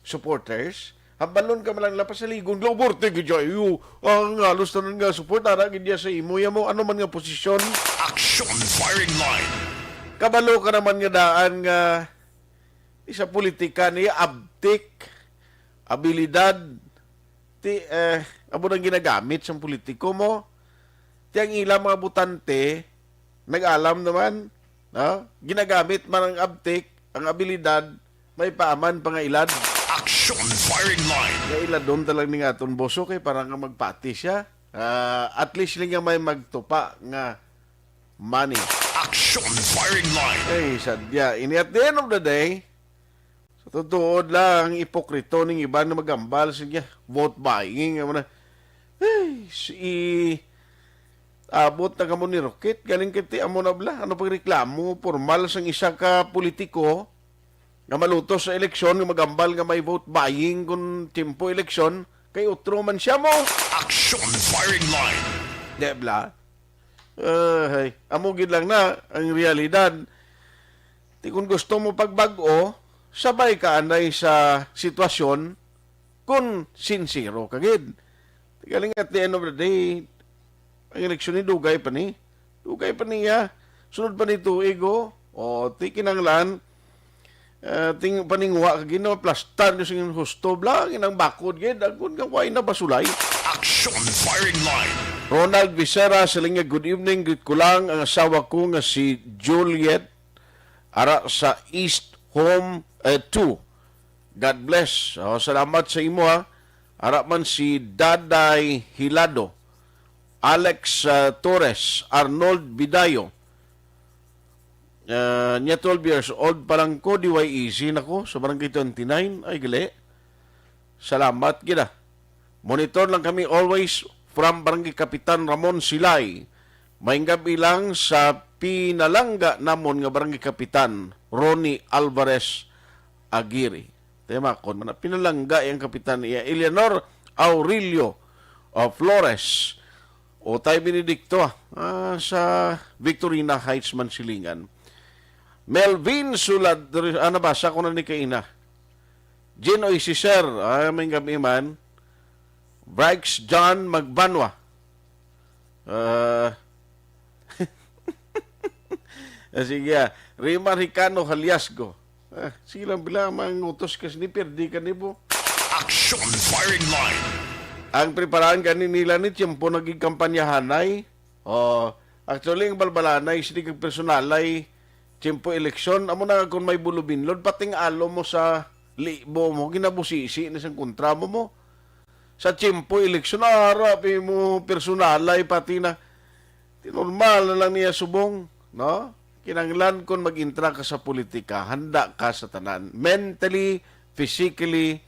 supporters, hambalon ka man lang nila pasaligon, "Globorte gid siya, iyo, ang halos tanan nga support, ara gid niya sa imo, ya mo, ano man nga posisyon." Action Firing Line. Kabalo ka naman nga daan nga isa politika niya, abtik, abilidad, ti, eh, amo nang ginagamit sang politiko mo. Ti ang ilang mga butante, nag-alam naman, no? Ginagamit man ang abtik, ang abilidad, may paaman pa nga ilad. Action Firing Line. Nga iladon talang ni nga aton boso kay para nga magpati siya. Ah, at least lang nga may magtupa nga money. Action Firing Line. Ay, sadya. Ini at the end of the day, sa totoo lang, ang ipokrito ning iban nga magambal sa niya, vote buying, amo na. Ay, si, abot na kamo ni Rocket, galing kiti amo na bla. Ano pag reklamo, formal sang isa ka politiko nga malutos sa eleksyon, nga magambal nga may vote buying kung tiyempo eleksyon, kay utro man siya mo. Action Firing Line. Di bla? Ahay, amo gid lang na ang realidad. Ti kung gusto mo pagbag-o, sabay ka anay sa sitwasyon kung sincero ka gid. Ti galing at the end of the day, ang eleksyon ni dugay pa ni. Dugay pa niya. Sunod pa ni tuig, oh. O, ti kinanglan, ah, ting paninguha ka gid, no, plastar niyo sing husto, bla, ginang bakod gid, agod nga way na basulay. Action Firing Line. Ronald Vicera, siling niya, "Good evening, greet ko lang ang asawa ko nga si Juliet, ara sa East Home, eh, two. God bless." Oh, salamat sa imo, ha. Ara man si Daday Hilado, Alex, ah, Torres, Arnold Bidayo. Ah, niya twelve years old pa lang ko, D Y E C na ko, sa Barangay twenty-nine. Ay, gali. Salamat gid, ah. Monitor lang kami always from Barangay Kapitan Ramon Silay. Maayong gab-i lang sa pinalangga namon nga Barangay Kapitan, Ronnie Alvarez Aguirre. Tema kon man, pinalangga yang kapitan iya, Eleanor Aurelio, ah, Flores. Utay Benedicto, ah, sa Victorina Heights, Mansilingan. Melvin Sulad, ah, nabasa ko na ni kaina. Jean Oisiser, ah, maayong gab-i man. Briggs John Magbanwa. Ah, ah, sige, ah. Rima Ricano Haliasgo. Ah, sige lang, bila mangutos ka sini, perdi ka ni po. Action Firing Line. Ang preparahan gani nila ni tiyempo naging kampanyahanay. Oh, actually, ang balbalanay, sini kag personalay, tiyempo eleksyon, amo na nga kung may bulubinlod, pating alo mo sa libo mo, ginabusisi na sang kontra mo mo. Sa tiyempo eleksyon, harap mo personalay, pati na. Ti normal na lang niya subong, no? Kinanglan kon mag-intra ka sa politika, handa ka sa tanan. Mentally, physically,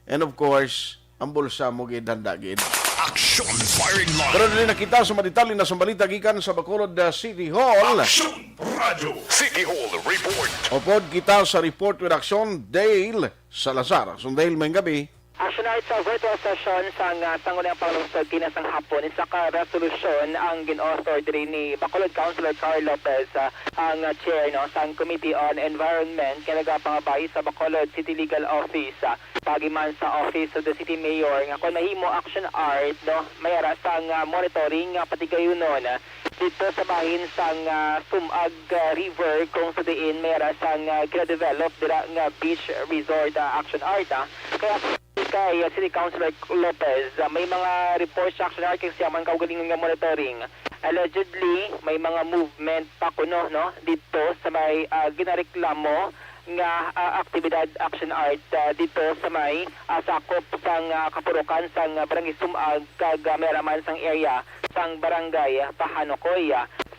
and of course, ang bulsa mo gid handa gid. Action Firing Line. Pero dili na kita sa madetalye na sa balita gikan sa Bacolod, uh, City Hall. Action! Radyo City Hall Report. Upod kita sa report with action, Dale Salazar. Action Dale, may gabi. Action Art sa virtual session sang ah, Sangguniang Panglungsod kina sang hapon, isa ka resolusyon ang gin-author diri ni Bacolod Councilor Carl Lopez, ah, ang ah, chair no sang Committee on Environment nga nagapangabay sa Bacolod City Legal Office, ah, pagi man sa Office of the City Mayor nga kon mahimo action art no, may ara sang ah, monitoring nga patigayunon dito sa bahin sang ah, Sumag ah, River kung sa diin may ara sang ah, gina-develop dira nga beach resort ah, action art. Ah. Kaya kay ah, City Councilor Lopez, ah, may mga reports sa action art kay siya man kaugalingon nga monitoring. Allegedly, may mga movement pa kuno no dito sa may ah, ginareklamo nga ah, aktibidad action art ah, dito sa may ah, sakop sang ah, kapurukan sang ah, Barangay Sumag kag ah, may ara man sang area sang Barangay Pahanukoy.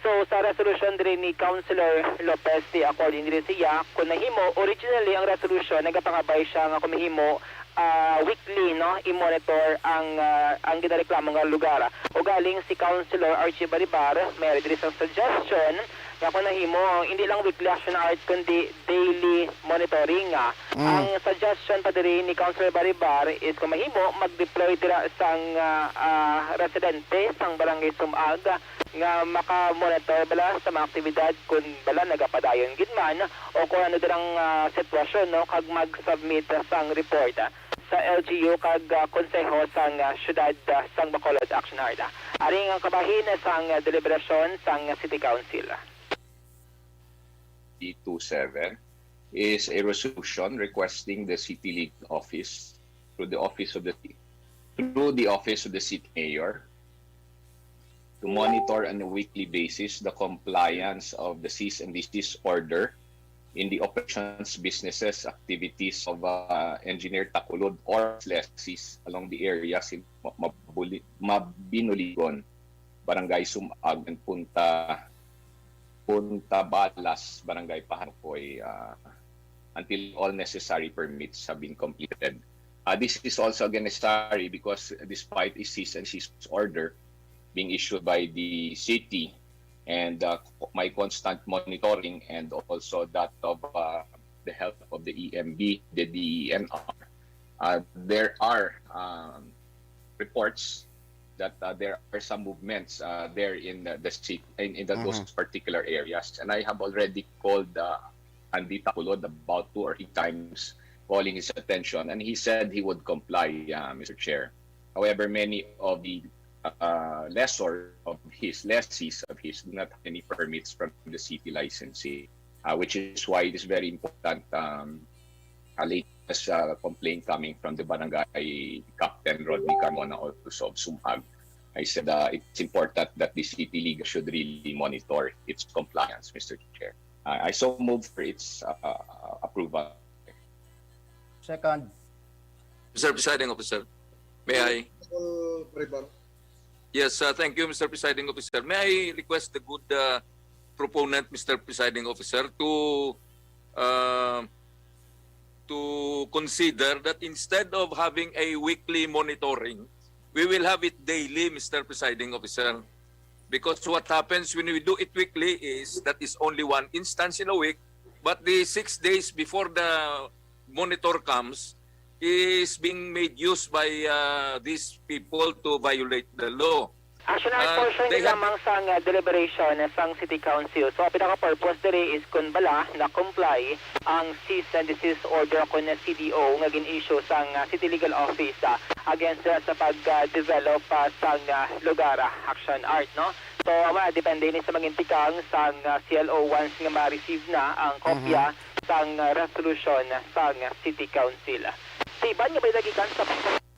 So sa resolusyon diri ni Councilor Lopez, di according diri siya, kung nahimo, originally ang resolusyon nagapangabay siya nga kung mahimo ah, weekly no i-monitor ang ah, ang ginareklamo nga lugar. Ugaling si Councilor Archie Baribar may diri sang suggestion nga kung nahimo, hindi lang weekly action art kundi daily monitoring. Ah. Mm. Ang suggestion pa diri ni Councilor Baribar is kung mahimo, mag-deploy dira sang ah, ah, residente sang Barangay Sumag nga maka-monitor bala sa mga aktibidad kung bala nagapadayon gid man o kung ano dirang ah, sitwasyon no kag mag-submit sang report ah, sa L G U kag ah, konseho sang ah, siyudad ah, sang Bacolod Action Art. Ari ang kabahin sang ah, deliberasyon sang City Council. twenty-seven is a resolution requesting the City Legal Office through the Office of the through the Office of the City Mayor to monitor on a weekly basis the compliance of the cease and desist order in the operations, businesses, activities of uh, Engineer Takulod or lessees along the area since ma- mabuli- Mabinuligon, Barangay Sumag, and Punta Punta Balas, Barangay Pahanukoy, uh, until all necessary permits have been completed. Uh, this is also again necessary because despite a cease and desist order being issued by the city and uh, my constant monitoring and also that of uh, the help of the E M B, the D E N R, uh, there are um, reports that uh, there are some movements uh, there in the, the city in, in the, those particular areas, and I have already called uh, Andy Takulod about two or three times, calling his attention, and he said he would comply, uh, Mister Chair. However, many of the uh, lessor of his lessees of his do not have any permits from the city licensing, uh, which is why it is very important. Um, a latest uh, complaint coming from the barangay captain, Rodney Carmona, also of Sumag. I said uh, it's important that the city league should really monitor its compliance, Mister Chair. Uh, I so move for its uh, approval. Second. Mister Presiding Officer, may I? Honorable Baribar. Yes, uh, thank you, Mister Presiding Officer. May I request the good uh, proponent, Mister Presiding Officer, to uh, to consider that instead of having a weekly monitoring, we will have it daily, Mister Presiding Officer. Because what happens when we do it weekly is that is only one instance in a week, but the six days before the monitor comes is being made use by uh, these people to violate the law. Action art Ah, portion they ni have- lamang sang ah, deliberation sang City Council. So, ang pinaka-purpose diri is kung bala na-comply ang cease and desist order o kung C D O nga gin-issue sang ah, City Legal Office ah, against ah, sa pag-develop ah, sang ah, lugar ah, action art, no? So, amo na, depende ni sa mangin tikang sang ah, C L O once nga ma-receive na ang kopya sang ah, resolution sang City Council. Sa iban nga balita gikan sa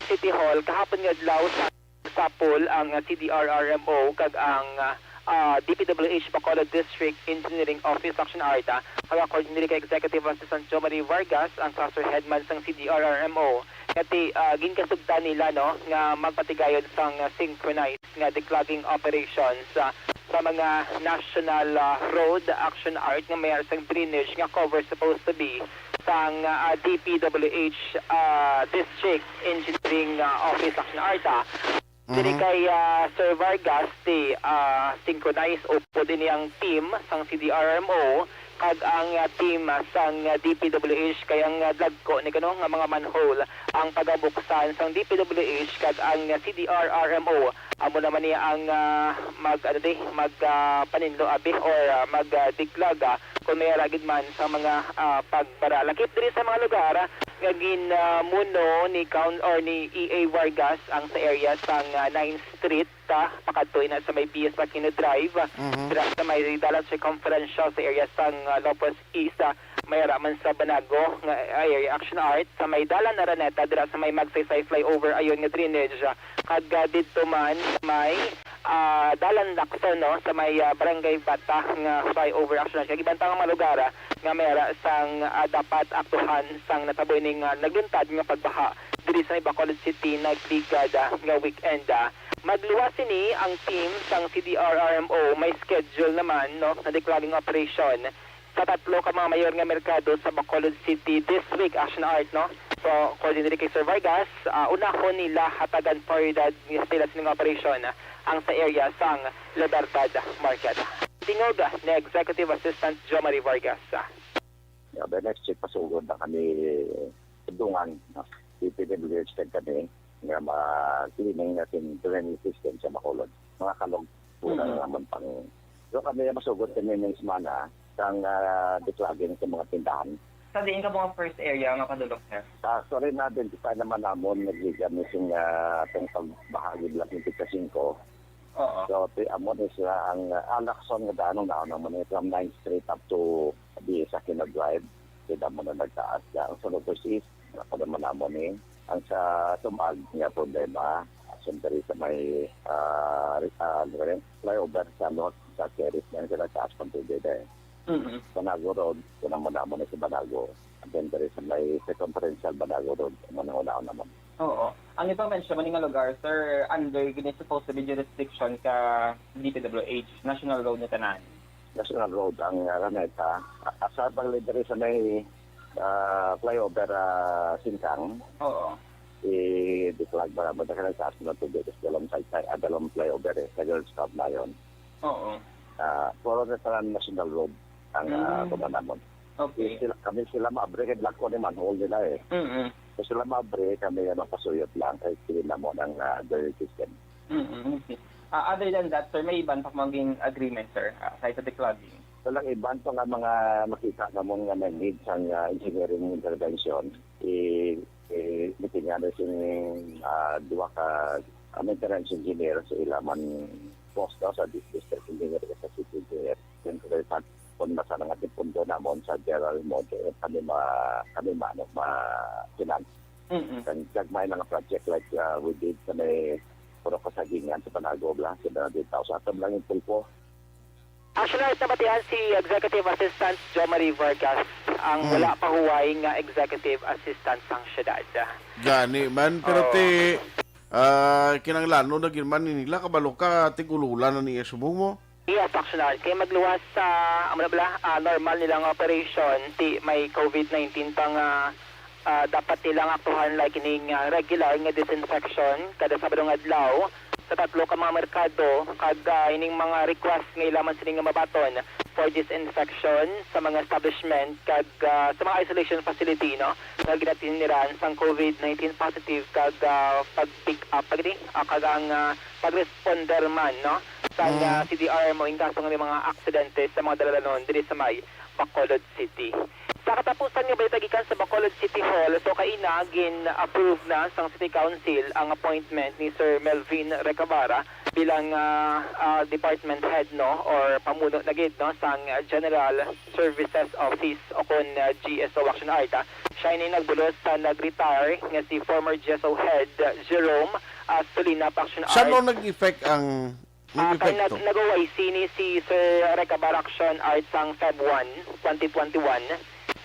City Hall, kahapon nga adlaw sa sapol ang C D R R M O kag ang ah, D P W H Bacolod District Engineering Office Action Art, ah, kag according diri kay Executive Assistant Jo Marie Vargas, ang cluster head man sang C D R R M O, nga ti, ah, ginkasugtan nila, no, nga magpatigayon sang ah, synchronized nga declogging operations ah, sa mga national ah, road action art nga may sang drainage nga cover supposed to be sang ah, D P W H ah, District Engineering ah, Office Action Art. Ah. Diri Mhm. kay, ah, Sir Vargas, ti, ah, synchronized upod ini ang team sang C D R R M O kag ang, ah, team, ah, sang, ah, D P W H, kay ang, ah, dagko ni kuno nga mga manhole ang pagabuksan sang D P W H kag ang, ah, C D R R M O. Amo naman ni ang, ah, mag, ano di, mag, ah, paninlo abi or, ah, mag, ah, diklag, ah, kung may ara gid man sa mga, ah, pagbara. Lakip diri sa mga lugar, ah, nga gin, ah, muno ni Coun-, or ni E A Vargas ang sa area sang, ah, Ninth Street, ah, pakadto ina sa may B S Aquino Drive, ah, Mhm. dira sa may dalan circumferential sa area sang, ah, Lopez East, ah, may ara man sa Banago nga area action art sa may dalan Araneta dira sa may Magsaysay flyover ayon nga drainage, ah, kag, ah, didto man may, ah, dalan Lacson, no, sa may, ah, Barangay Bata nga flyover action art. Kag iban pa nga mga lugar, ah, nga may ara sang, ah, dapat aktuhan sang natabo ining, ah, nagluntad nga pagbaha diri sa may Bacolod City nagligad, ah, nga weekend, ah. Magluwas sini ang team sang C D R R M O may schedule naman, no, nga declogging operation sa tatlo ka mga mayor nga merkado sa Bacolod City this week, action art, no? So, according diri kay Sir Vargas, ah, unahon nila hatagan prioridad sila sining operation, ah, ang sa area sang Libertad Market. Tingog ni Executive Assistant Jomari Vargas. Ah. Yeah, the next week, pasugod na kami dungan, no? Ipinag-register kami nga ma-cleaning natin drainage system sa Bacolod. Mga kalog, una Mm. na naman pang, so kami, masugod kami ng semana sang, ah, declogging sa mga tindahan. Sa diin ka mga first area nga padulong, sir? Ah, sorry, na-identify naman namon, nagliga mi sing, ah, tong pagbahagi lang yung Pika Cinco. Oo. So, ti-, amo ni sila ang, ah, Lacson nga daan, ang naon naman ni from Ninth Street up to B S Aquino Drive. Kita mo na nagtaas na. Ang sunod is Ako naman amo ni ang sa Tumag nga problema, actually, diri sa may, ah, re-, ah, ano ba yun? Flyover sa North, sa Ceres, na sila taas pang tubig eh. Mhm. Banago Road, kung naman amo ni sa Banago. And then, diri sa may circumferential Banago Road, manangunaon naman. Oo. Ang ipang-mention mo ni nga lugar, sir, under gini supposed to be jurisdiction ka D P W H, national road na tanan. National Road ang, ah, Araneta. Asar pag diri sa may, ah, flyover, ah, Singkang. Oo. I-declag ba naman na kanang taas na tubig sa dalawang side, side, ah, dalawang flyover eh, sa Girls Club na yun. Oo. Ah, puro na sa National Road ang, ah, Mm. kuwan namon. Okay. Sila, kami sila maabre kay black ko ni manhole nila eh. Mm-mm. So sila maabre, kami ang mapasuyot lang kay sila mo ng, ah, drainage system. Mm, okay. Ah, other than that, sir, may iban pa maging agreement, sir, ah, aside sa declogging? Walang iban pa nga mga makita namon nga may need sang, ah, engineering intervention. I, i, mitingnan na sing, ah, duha ka, ah, maintenance engineer sa ila man post, no, sa dis-, district engineer sa city engineer. Then, kung nasa nga pundo namon sa general mode, eh, kami ma-, kami ma-, ano, ma-finance. Mm-mm. Kag gagmay na nga project like, ah, we did sa may Puro kasagingan sa Panagob lang, sa Bernadette House. Ato lang yung pulpo. Actually, nabatian si Executive Assistant Jomari Vargas, ang Hmm. wala pa huway nga Executive Assistant sang syudad. Gani man, pero Oo. ti, ah, kinahanglanon na gid man ni nila, kabalo ka, tig-ululan na ni subong mo. Yes, actually, kay magluwas sa, amo na bala, ah, normal nilang operation, ti may covid nineteen pa nga, ah, dapat nilang aktuhan, like, ining, ah, regular nga disinfection kada Sabado nga adlaw sa tatlo ka mga merkado, kag, ah, ining mga request nga ila man sini nga mabaton for disinfection sa mga establishment kag, ah, sa mga isolation facility, no, nga ginatiniran sang covid nineteen positive kag, ah, pag-pick up, pag-, ah, kag ang, ah, pag-responder man, no, sang, Mm. ah, C D R M O in kaso nga may mga aksidente sa mga dalalanon diri sa may Bacolod City. Sa katapusan nga balita gikan sa Bacolod City Hall, so kaina gin-approve na sang City Council ang appointment ni Sir Melvin Recabara bilang, ah, ah, department head, no, or pamuno na gid, no, sang General Services Office o kon, ah, G S O Action Art, ah. Siya ini nagbulos sa nag-retire nga si former G S O head, ah, Jerome, ah, Solina Action Art. Saan nag-effect ang Ah, kay nag-, nag-O I C ni si Sir Recabara Action Art sang Feb one, twenty twenty-one.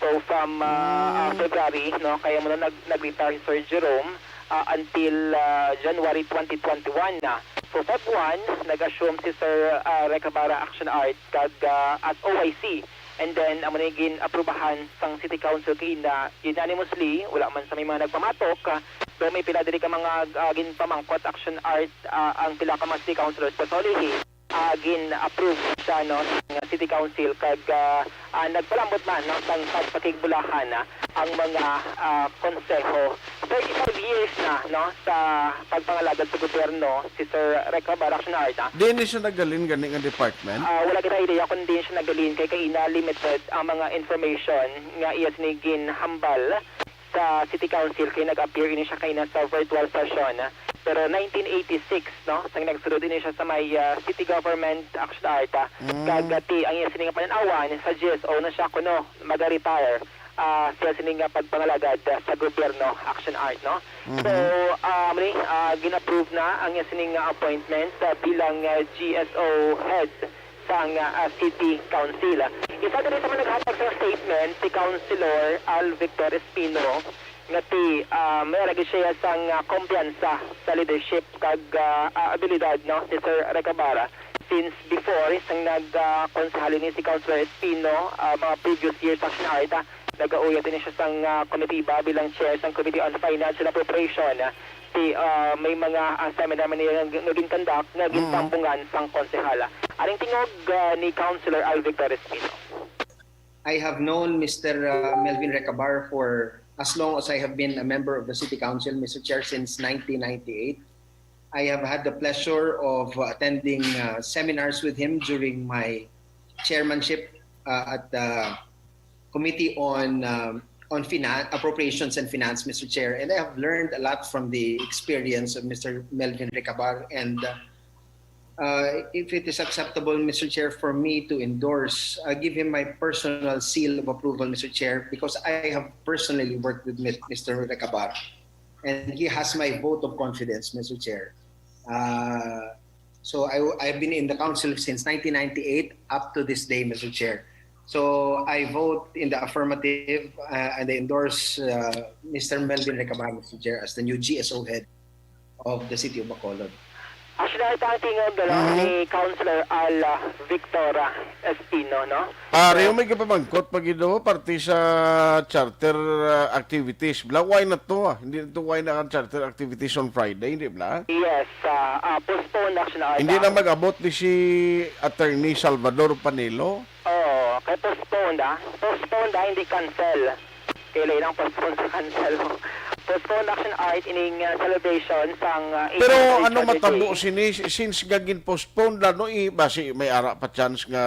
So, from, ah, ah, Hmm. February, no, kaya mo na nag-, nag-retire si Sir Jerome, ah, until, ah, January twenty twenty-one na. So, Feb one, nag-assume si Sir, ah, Recabara Action Art kag, ah, as O I C. And then, amo na yung gin-aprubahan sang City Council kaina unanimously, wala man sa may mga nagpamatok, ah, So, may pila diri ka mga, ah, ginpamangkot, Action Art, ah, ang pila ka mga city councilors sa Solihi, ah, gin-approve siya, no, ng City Council kag, ah, ah, nagpalambot man, no, sang pagpakigbulahan, ah, ang mga, ah, konseho. Thirty-five years na, no, sa pagpangalagad sa gobyerno si Sir Recabar, Action Art, ah. Di ni siya naghalin gani nga department? Ah, wala kita idea kung diin siya naghalin kay kaina limited ang mga information nga iya sini ginhambal sa City Council kay nag-appear ini siya kaina sa virtual session. Pero nineteen eighty-six, no, sang nagsulod ini siya sa may, ah, City Government, Action Art, ah, Mm. kag, ah, ti ang iya sini nga panan-awan sa G S O na siya kuno maga-retire, ah, siya sini nga pagpangalagad, ah, sa gobyerno, Action Art, no? Mhm. So, ah, mali, ah, gin-approve na ang iya sini nga appointment, ah, bilang, ah, G S O head sang, ah, City Council. Isa diri sa mga naghatag sa statement si Councilor Al Victor Espino nga ti, ah, may ara gid siya sang, ah, kumpiyansa sa leadership kag, ah, ah, abilidad, no, ni Sir Recabar. Since before, sang nag, ah, konsehal ini si Councilor Espino, ah, mga previous years, Action Art, ah, nagauyat ini siya sang, ah, komitiba bilang chair sang Committee on Financial Appropriation. Ti, ah, may mga, ah, seminar man niya nga, nga ginkandak nga Mm. gintambungan sang konsehal. Aring tingog, ah, ni Councilor Al Victor Espino. I have known Mister, uh, Melvin Recabar for as long as I have been a member of the City Council, Mister Chair, since nineteen ninety-eight. I have had the pleasure of attending, uh, seminars with him during my chairmanship, uh, at the Committee on, um, on Finan-, Appropriations and Finance, Mister Chair, and I have learned a lot from the experience of Mister Melvin Recabar. And, uh, uh, if it is acceptable, Mister Chair, for me to endorse, uh, give him my personal seal of approval, Mister Chair, because I have personally worked with Mis-, Mister Recabar, and he has my vote of confidence, Mister Chair. Uh, so I, I've been in the council since nineteen ninety-eight up to this day, Mister Chair. So I vote in the affirmative, uh, and I endorse, uh, Mister Melvin Recabar, Mister Chair, as the new G S O head of the city of Bacolod. Actually, ito ang tingog, ano, Mhm. ni Councilor Al, ah, Victor, ah, Espino, no? Pare, So, yung may kapamangkot pag ito, parte sa charter, ah, activities. Bla, why not to, ah? Hindi na to, why na ang charter activities on Friday, hindi bla? Yes, ah, ah, postpone, Action Art, Hindi na ah. mag-abot ni si Attorney Salvador Panelo? Oo, kay postponed, ah. Postponed, ah, hindi cancel. Kay lain ang postpone sa cancel. Postponed, Action Art, ining, ah, celebration sang, ah, Pero eighteenth ano anniversary matabo day. Sini, since nga gin-postpone na, no, i-, basi may ara pa chance nga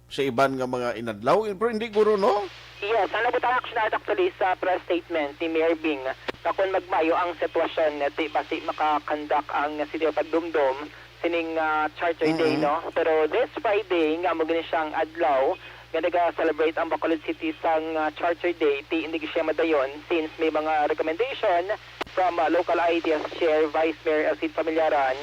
sa iban nga mga inadlaw, pero hindi guro, no? Yes, ang nabutang, Action Art, actually sa press statement ni Mayor Bing, na kung magmayo ang sitwasyon, nga di basi makakandak ang City of Pagdumdum, sining, ah, Charter Day, Mm-mm. no? Pero this Friday, nga mo gani siyang adlaw nga naga-celebrate ang Bacolod City sang, ah, Charter Day, ti hindi siya madayon since may mga recommendation from, ah, local I D S Chair Vice Mayor Elcid Familiaran,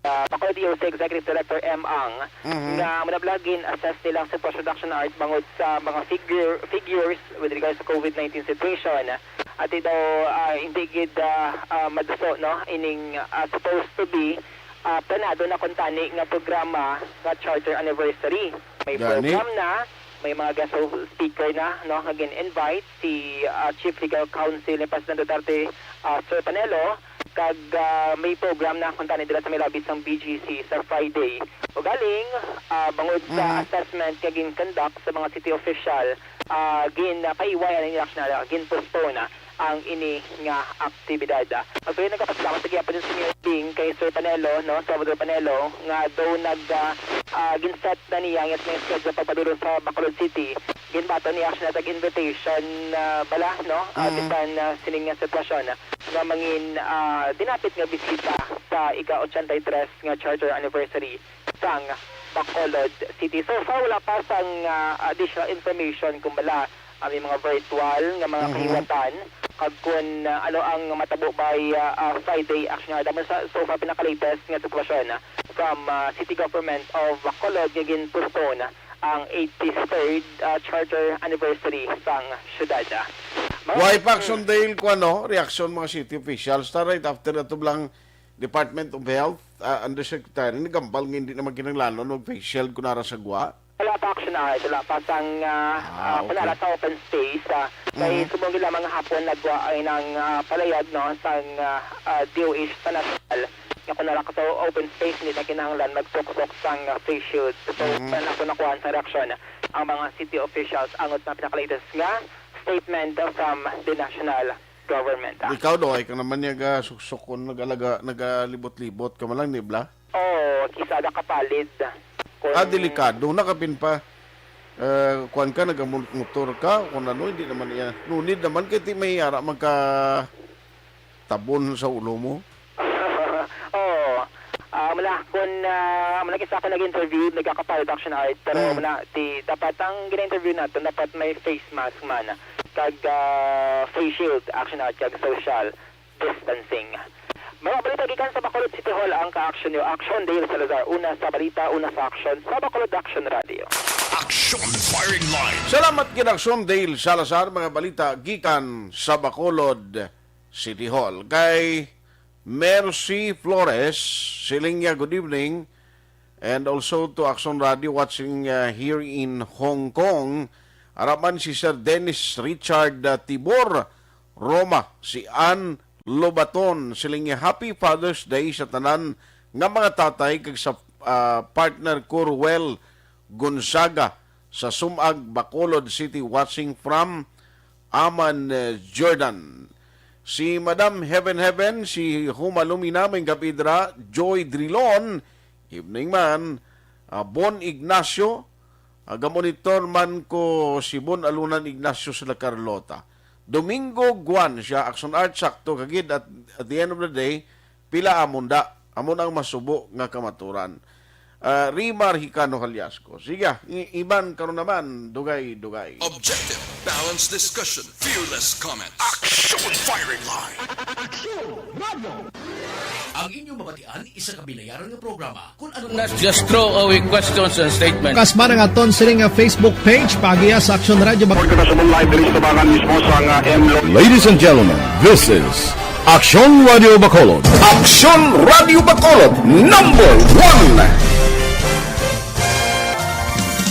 ah, Bacolod E O C Executive Director M Ang, Mhm. nga manablagin assess nila ang sitwasyon, Action Art, bangod sa mga figure, figures with regards sa COVID nineteen situation. At ito, ah, hindi gid, ah, ah, maduso, no, ining, ah, supposed to be, ah, planado na kuntani nga programa nga charter anniversary. May Gani? program na, may mga guest of speaker na, no, nga gin-invite si, ah, Chief Legal Counsel ni President Duterte, ah, Sir Panelo, kag, ah, may program na kuntani dira sa may lobby sang B G C sa Friday. Ugaling, ah, bangod sa Mm. assessment nga gin-conduct sa mga city official, ah, gin-, ah, paiwayan ang election na gin-postpone na ang ini nga aktibidad. Actually, nagpapasalamat sa gihapon si Mayor Bing kay Sir Panelo, no, Salvador Panelo, nga daw nag, ah, ah, gin-set na niya ang iyang schedule pagpadulong sa Bacolod City. Ginbaton niya siya nag invitation, ah, bala, no, ah, Mhm. bisan, ah, sining nga sitwasyon nga mangin, ah, dinapit nga bisita sa ika-ochenta y tres nga charter anniversary sang Bacolod City. So far, wala pa sang, ah, additional information kung bala, ah, may mga virtual nga mga Mhm. kahiwatan, kag kung, ah, ano ang matabo by, ah, ah, Friday. Actually, nga, damo sa, so far, pinaka-latest nga sitwasyon, ah, from, ah, City Government of Bacolod nga gin-postpone ang eighty-third, ah, charter anniversary sang syudad, ah. Mga Why pa, Action Dale, kung ano, reaksyon mga city officials? Ta, right after ato lang Department of Health, ah, Undersecretary, nagambal nga hindi naman kinahanglanon mag-face shield kung nara sa gwa. Wala pa, Action Art, wala pa sang, ah, Ah, ah, okay. Panala sa open space, ah, kay Mm. subong gid lamang hapon nagwa ay nang, ah, palayag, no, sang, ah, ah, D O H sa nasyonal. Nga kung nara ka sa open space, hindi na kinahanglan magsuksok sang, ah, face shield. So, Mm. wala na po nakuhaan sa reaksyon ang mga city officials angot na pinaka-latest nga statement from the national government, ah. Ikaw daw, ay ka naman niya ga suksok kung nagalaga, nagalibot-libot ka man lang, di bla? Oo, kisa nakapalid. Kung Ah, delikado na kapin pa. Eh, kuwan ka, nagamotor ka, kung ano, hindi naman iya. No need naman kay ti may ara magka tabon sa ulo mo. Oo. Ah, muna, kung, ah, muna kisa ako nag-interview, nagkakapalid, Action Art, pero Mm. muna, ti, dapat ang gina-interview natin, dapat may face mask man. Kag, ah, face shield, Action Art, kag social distancing. Mga balita gikan sa Bacolod City Hall ang ka-action niyo. Action Dale Salazar, una sa balita, una sa action, sa Bacolod Action Radio. Action Firing Line. Salamat gid, Action Dale Salazar, mga balita gikan sa Bacolod City Hall. Kay Mercy Flores, siling niya, "Good evening." And also to Action Radio watching, uh, here in Hong Kong. Ara man si Sir Dennis Richard, uh, Tibor, Roma, si Ann Lobaton, siling niya, "Happy Father's Day sa tanan nga mga tatay kag sa, uh, partner ko, Ruel Gonzaga, sa Sumag, Bacolod City, watching from Amman, uh, Jordan." Si Madam Heaven Heaven, si Huma Lumina, maayong gab-i dira, Joy Drilon, evening man, ah, Bon Ignacio, ah, gamonitor man ko si Bon Alunan Ignacio sa La Carlota. Domingo Guan siya, Action Art, sakto kagid at at the end of the day, pila amon da, amon ang masubo nga kamaturan. Ah, Rimar Hicano Haliasco. Sige, i- iban karon naman, dugay-dugay. Objective, balanced discussion, fearless comment. Action Firing Line. Ang inyo mabatian, isa ka binayaran nga programa. Kung ano Let's just throw away questions and statements. Kasmara nga ton sini nga Facebook page, paagiha sa Action Radio. Report ka na sa Moonlight, Police Tabangan mismo sa nga M Lo- Ladies and gentlemen, this is Action Radio Bacolod. Action Radio Bacolod, number one.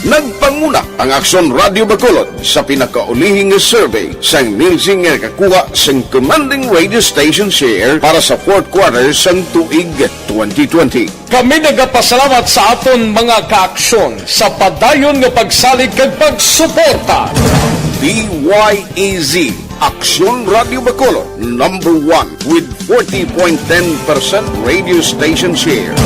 Nagpanguna ang Action Radio Bacolod sa pinakaulihing nga survey sang Nielsen nga nakakuha sang commanding radio station share para sa fourth quarter sang tuig twenty twenty. Kami nagapasalamat sa aton mga kaaksyon sa padayon nga pagsalig kag pagsuporta. D Y E Z, Aksyon Radio Bacolod, number one with forty point ten percent radio station share.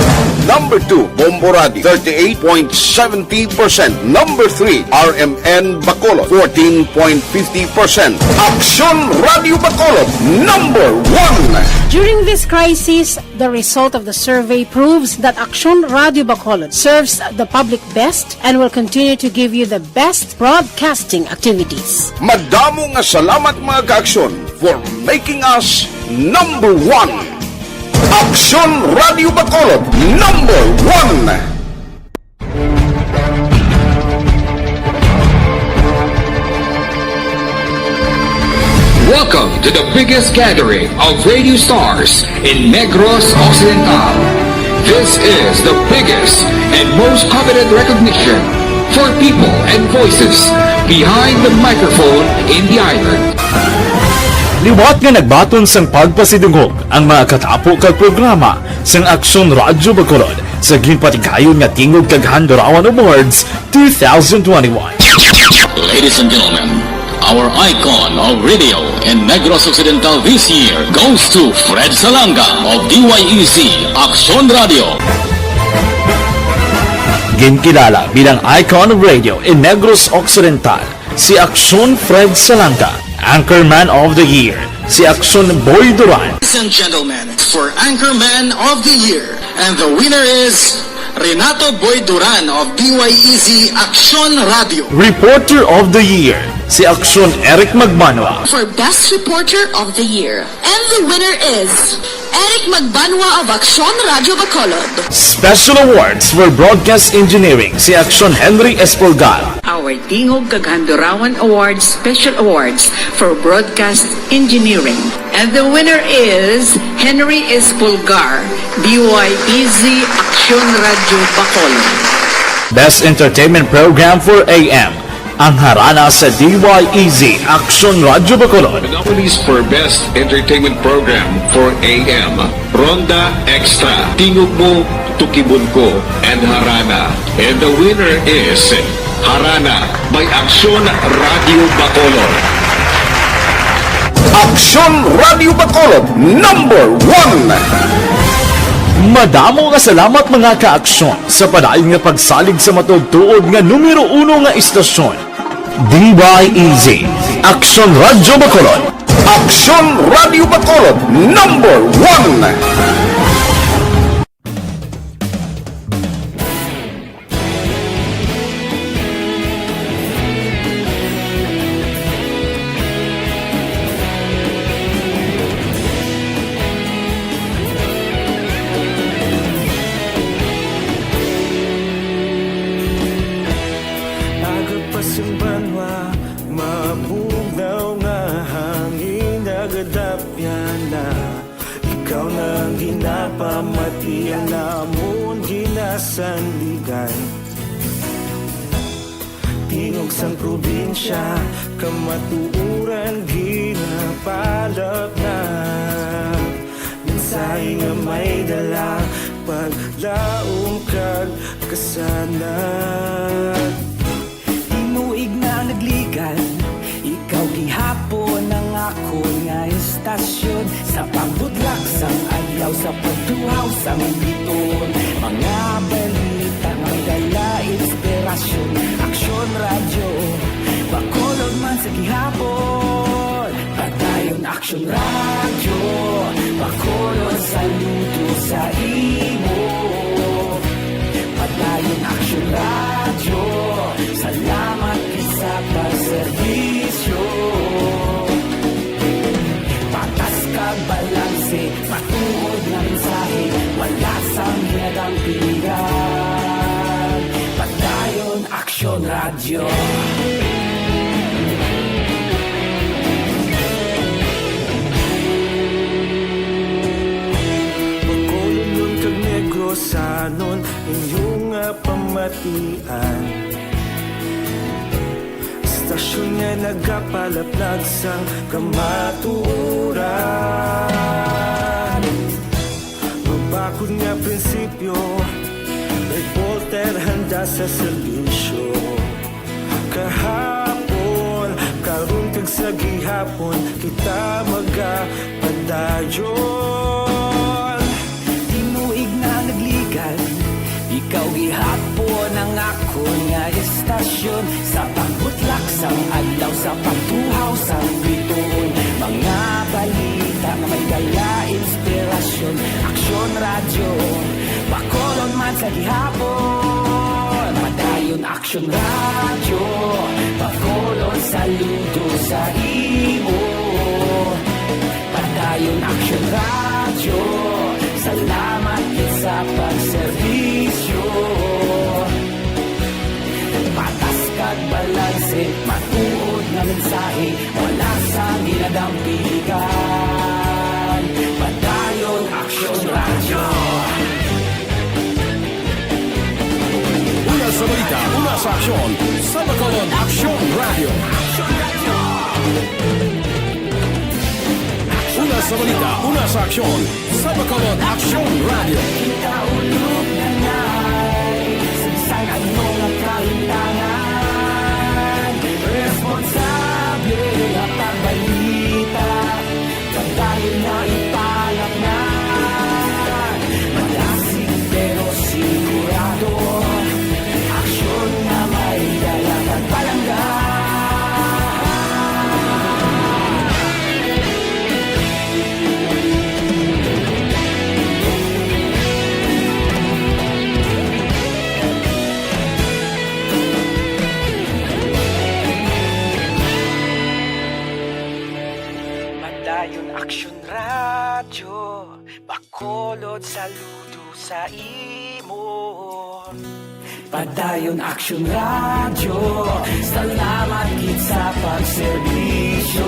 Number two, Bombo Radio, thirty-eight point seventy percent. Number three, R M N Bacolod, fourteen point fifty percent. Aksyon Radio Bacolod, number one. During this crisis, the result of the survey proves that Aksyon Radio Bacolod serves the public best and will continue to give you the best broadcasting activities. Madamo nga salamat, mga kaaksyon, for making us number one. Aksyon Radio Bacolod, number one. Welcome to the biggest gathering of radio stars in Negros Occidental. This is the biggest and most coveted recognition for people and voices behind the microphone in the island. Liwat nga nagbaton sang pagpasidungog ang mga katapo kag programa sang Aksyon Radyo Bacolod sa ginpatigayon nga Tingog kag Handurawan Awards two thousand twenty-one. Ladies and gentlemen, our icon of radio in Negros Occidental this year goes to Fred Salanga of D Y E Z Aksyon Radio. Ginkilala bilang icon of radio in Negros Occidental si Aksyon Fred Salanga, Anchorman of the Year si Aksyon Boy Duran. Ladies and gentlemen, for Anchorman of the Year, and the winner is Renato Boy Duran of D Y E Z Aksyon Radio. Reporter of the Year si Aksyon Eric Magbanwa. For Best Reporter of the Year, and the winner is Eric Magbanwa of Aksyon Radio Bacolod. Special Awards for Broadcast Engineering si Aksyon Henry Espolgar. Our Tingog kag Handurawan Awards Special Awards for Broadcast Engineering. And the winner is Henry Espolgar, D Y E Z Aksyon Radio Bacolod. Best Entertainment Program for A M, ang harana sa D Y E Z, Aksyon Radyo Bacolod. Nominees for Best Entertainment Program for A M, Ronda Extra, Tingog Mo, Tukibon Ko, and Harana. And the winner is Harana by Aksyon Radyo Bacolod. Aksyon Radyo Bacolod, number one. Madamo nga salamat, mga ka-aksyon, sa padayon nga pagsalig sa matuod-tuod nga numero uno nga istasyon, D Y E Z, Aksyon Radyo Bacolod. Aksyon Radyo Bacolod, number one. Agod pa sing banwa, mabugnaw nga hangin, nagadapyan na. Ikaw na ang ginapamati, ang amon ginasandigan. Tingog sang probinsya, kamatuoran ginapalapnag. Mensahe nga may dala, paglaom kag kasanag. Tinuig na nagligad, ikaw gihapon ang akon nga istasyon. Sa pagbutlak sang adlaw, sa pagtuhaw sang biton, mga balita nga may dala inspirasyon. Aksyon Radyo Bacolod man sa gihapon. Padayon Aksyon Radyo Bacolod, saludo sa imo. Padayon Aksyon Radyo, salamat gid sa pagserbisyo. Patas kag balanse, matuod nga mensahe, wala sang ginadampigan. Padayon Aksyon Radyo. Bacolodnon kag Negrosanon, inyo nga pamatian. Istasyon nga nagapalaplag sang kamatuoran. Mabakod nga prinsipyo, reporter handa sa serbisyo. Kahapon, karon, kag sa gihapon, kita magapadayon. Tinuig na nagligad, ikaw gihapon ang akon nga istasyon. Sa pagbutlak sang adlaw, sa pagtuhaw sang bituon, mga balita nga may dala inspirasyon. Aksyon Radyo Bacolod man sa gihapon. Padayon Aksyon Radyo Bacolod, saludo sa imo. Padayon Aksyon Radyo, salamat gid sa pagserbisyo. Patas kag balanse, matuod nga mensahe, wala sang ginadampigan. Padayon Aksyon Radyo. Una sa balita, una sa aksyon, sa Bacolod Aksyon Radyo. Una sa balita, una sa aksyon, sa Bacolod Aksyon Radyo. Kita ulog na nay, sagsag ang mga kahintangan. Responsable nga pagbalita, pagdayeg na ipalapngan. Malasig pero sigurado, aksyon nga may dala kag palangga. Padayon Aksyon Radyo Bacolod, saludo sa imo. Padayon Aksyon Radyo, salamat gid sa pagserbisyo.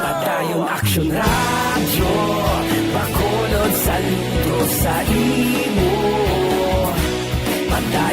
Padayon Aksyon Radyo Bacolod, saludo sa imo. Padayon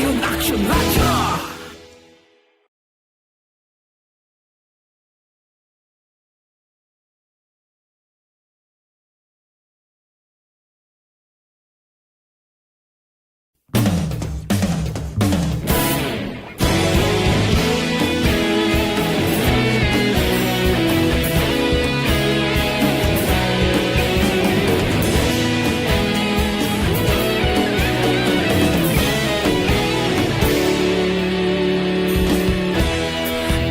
Aksyon Radyo!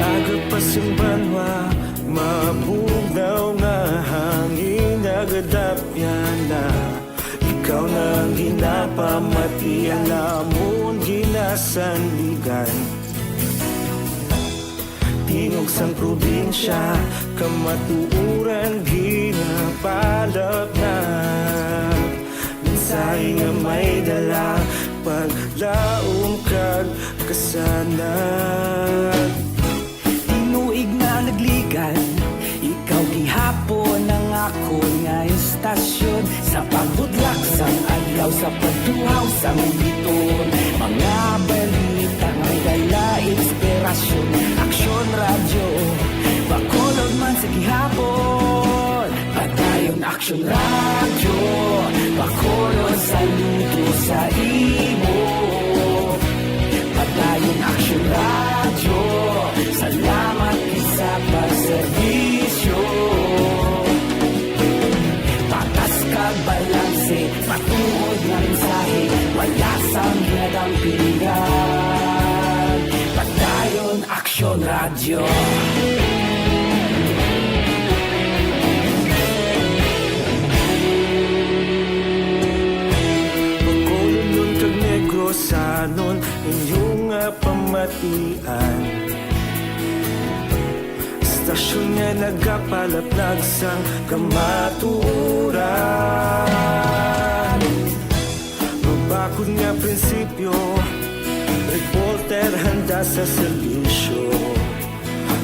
Aga pa sing banwa, mabugnaw nga hangin nagadapyan na. Ikaw na ang ginapamatian, amon ginasandigan. Tingog sang probinsya, kamatuoran ginapalapnap. Mensahe nga may dala, paglaom kag kasanag. Tinuig nga nagligan, ikaw gihapon ang akon nga istasyon. Sa pagbudlak sang adlaw, sa pagtuhaw sang biton, mga balita nga may dala inspirasyon. Aksyon Radyo, Bacolod man sa gihapon. Padayon Aksyon Radyo, Bacolod, saludo sa imo. Padayon Aksyon Radyo, salamat gid sa pagserbisyo. Patas kag balanse, matuod nga mensahe, wala sang ginadampigan. Padayon Aksyon Radyo. Bacolodnon kag Negrosanon, inyo nga pamatian. Istasyon nga nagapalapnag sang kamatuoran. Mabakod nga prinsipyo, reporter handa sa serbisyo.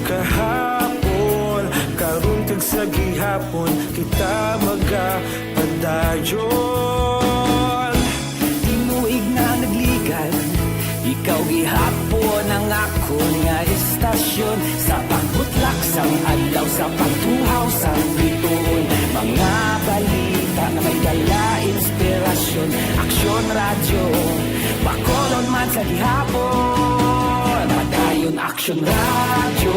Kahapon, karon kag sa gihapon, kita magapadayon. Tinuig na nagligan, ikaw gihapon ang akon nga istasyon. Sa pagbutlak sang adlaw, sa pagtuhaw sang bituon, mga balita nga may dala inspirasyon. Aksyon Radyo, Bacolod man sa gihapon. Padayon Aksyon Radyo,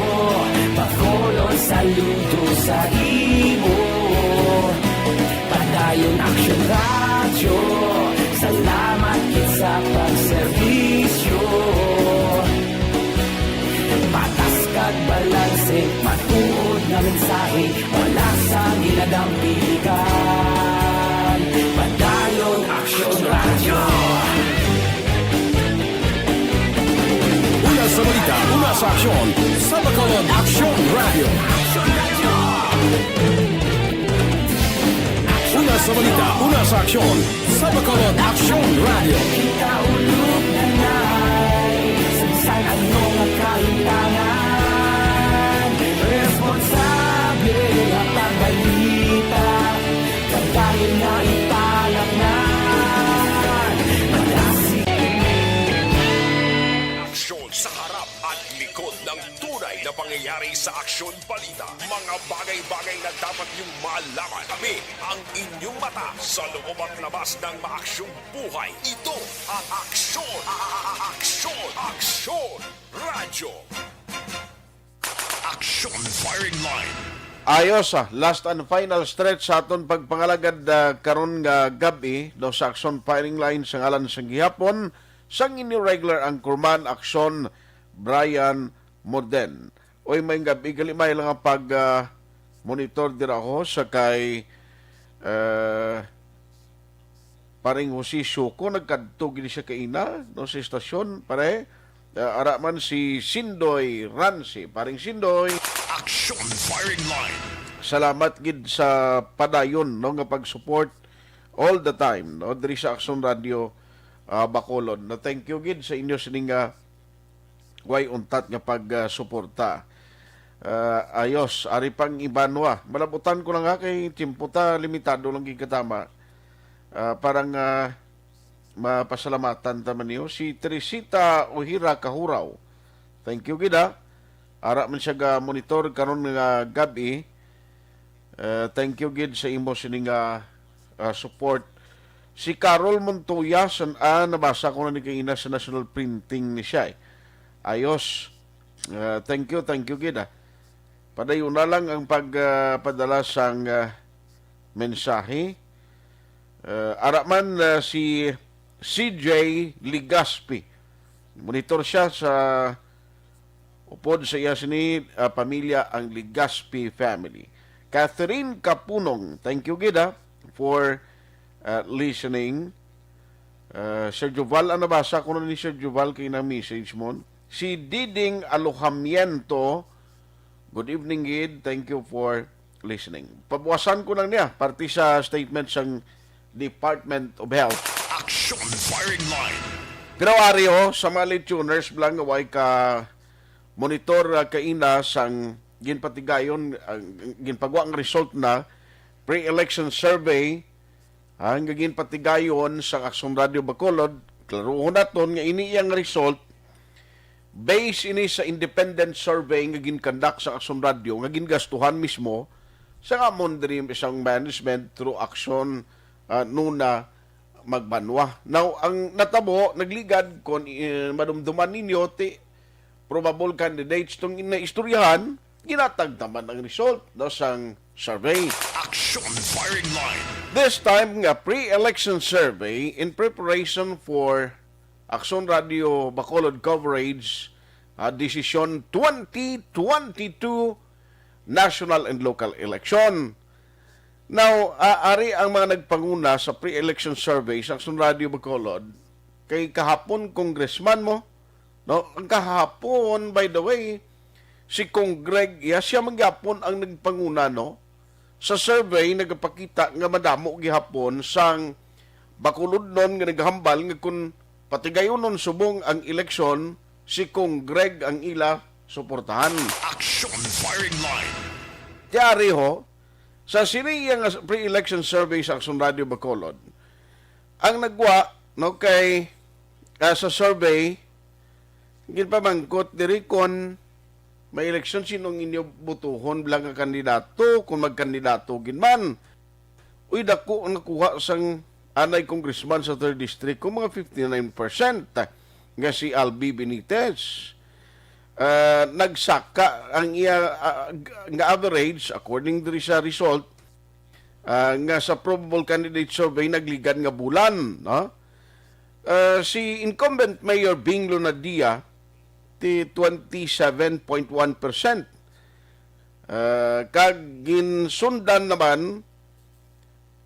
Bacolod, saludo sa imo. Padayon Aksyon Radyo, salamat gid sa pagserbisyo. Patas kag balanse, matuod nga mensahe, wala sang ginadampigan. Padayon Aksyon Radyo. Una sa balita, una sa aksyon, sa Bacolod Aksyon Radyo. Una sa balita, una sa aksyon, sa Bacolod Aksyon Radyo. Kita ulog na nay, sa bisan ano nga kahimtangan, responsable nga pagbalita, padayon nga ipalapnan. Madasi. Aksyon sa harap at likod ng tunay na pangyayari sa Aksyon Balita. Mga bagay-bagay na dapat niyong malaman. Kami ang inyong mata sa loob at labas ng maaksyong buhay. Ito ang Aksyon, Aksyon, Aksyon Radyo. Aksyon Firing Line. Ayos, ah. Last and final stretch sa aton pagpangalagad, ah, karon nga gab-i, no, sa Aksyon Firing Line sa ngalan sang gihapon sang inyo regular anchorman, Aksyon, Brian Moden. Oy, maayong gab-i, galimay lang ang pag, ah, monitor dira ako sa kay, ah, Paring Jose Suko, nagkadto gid siya kaina, no, sa istasyon, pare. Ah, ara man si Sindoy Ransi. Paring Sindoy. Action Firing Line. Salamat gid sa padayon, no, nga pag-support all the time, no, diri sa Aksyon Radio, ah, Bacolod. No, thank you gid sa inyo sining, ah, way untat nga pag, ah, suporta. Ah, ayos, ari pang ibanwa. Malabutan ko lang ha, kay tiyempo ta, limitado lang gid katama. Ah, parang, ah, Mapasalamatan ta man niyo. Si Teresita Ohira Kahuraw. Thank you gid, ha. Ara man siya ga monitor karon nga gab-i. Eh, thank you gid sa imo sini nga, ah, support. Si Carol Montoya, san, ah, nabasa ko na ni kaina sa National Printing ni siya, eh. Ayos. Ah, thank you, thank you gid, ah. Padayon na lang ang pag, ah, padala sang, ah, mensahe. Ah, ara man, ah, si C J Legaspi. Monitor siya sa upod sa iya sini, ah, pamilya ang Legaspi family. Catherine Kapunong, thank you gid, ah, for, ah, listening. Ah, Sir Joval, ang nabasa ko na ni Sir Joval kay na message mo. Si Diding Alojamiento, good evening gid. Thank you for listening. Pabuwasan ko lang niya, parte sa statement sang Department of Health. Action Firing Line. Pero ari, oh, sa mga late tuners lang nga way ka monitor, ah, kaina sang ginpatigayon, ah, ginpagwa ang result na pre-election survey, ah, nga ginpatigayon sang Aksyon Radio Bacolod, klaruhon naton nga ini iyang result based ini sa independent survey nga ginkandak sa Aksyon Radio nga gingastuhan mismo sa amon diri isang management through Aksyon, ah, Nuna Magbanwa. Now, ang natabo, nagligad, kung, eh, madumduman ninyo, ti probable candidates tong naistoryahan, ginatag naman ang result, no, sang survey. Action Firing Line. This time nga pre-election survey in preparation for Aksyon Radio Bacolod coverage, ah, desisyon twenty twenty-two national and local election. Now, ah, ari ang mga nagpanguna sa pre-election survey sa Aksyon Radio Bacolod kay kahapon congressman mo, no? Ang kahapon, by the way, si Cong Greg, iya siya man gyapon ang nagpanguna, no? Sa survey nagapakita nga madamo gihapon sang Bacolodnon nga naghambal nga kung patigayonon subong ang eleksyon, si Cong Greg ang ila suportahan. Action Firing Line. Ti ari ho, sa sini iya nga pre-election survey sa Aksyon Radio Bacolod, ang nagwa, no, kay, ah, sa survey, ginpamangkot diri kon may eleksyon, sino ang inyo botohon bala nga kandidato, kung magkandidato gid man? Uy, dako ang nakuha sang anay congressman sa third district, kung mga fifty-nine percent nga si Albi Benitez. Ah, nagsaka ang iya, ah, g-, nga average, according diri sa result, ah, nga sa probable candidate survey, nagligad nga bulan, no? Ah, si incumbent Mayor Bing Lunadia, ti twenty-seven point one percent. Ah, kag ginsundan naman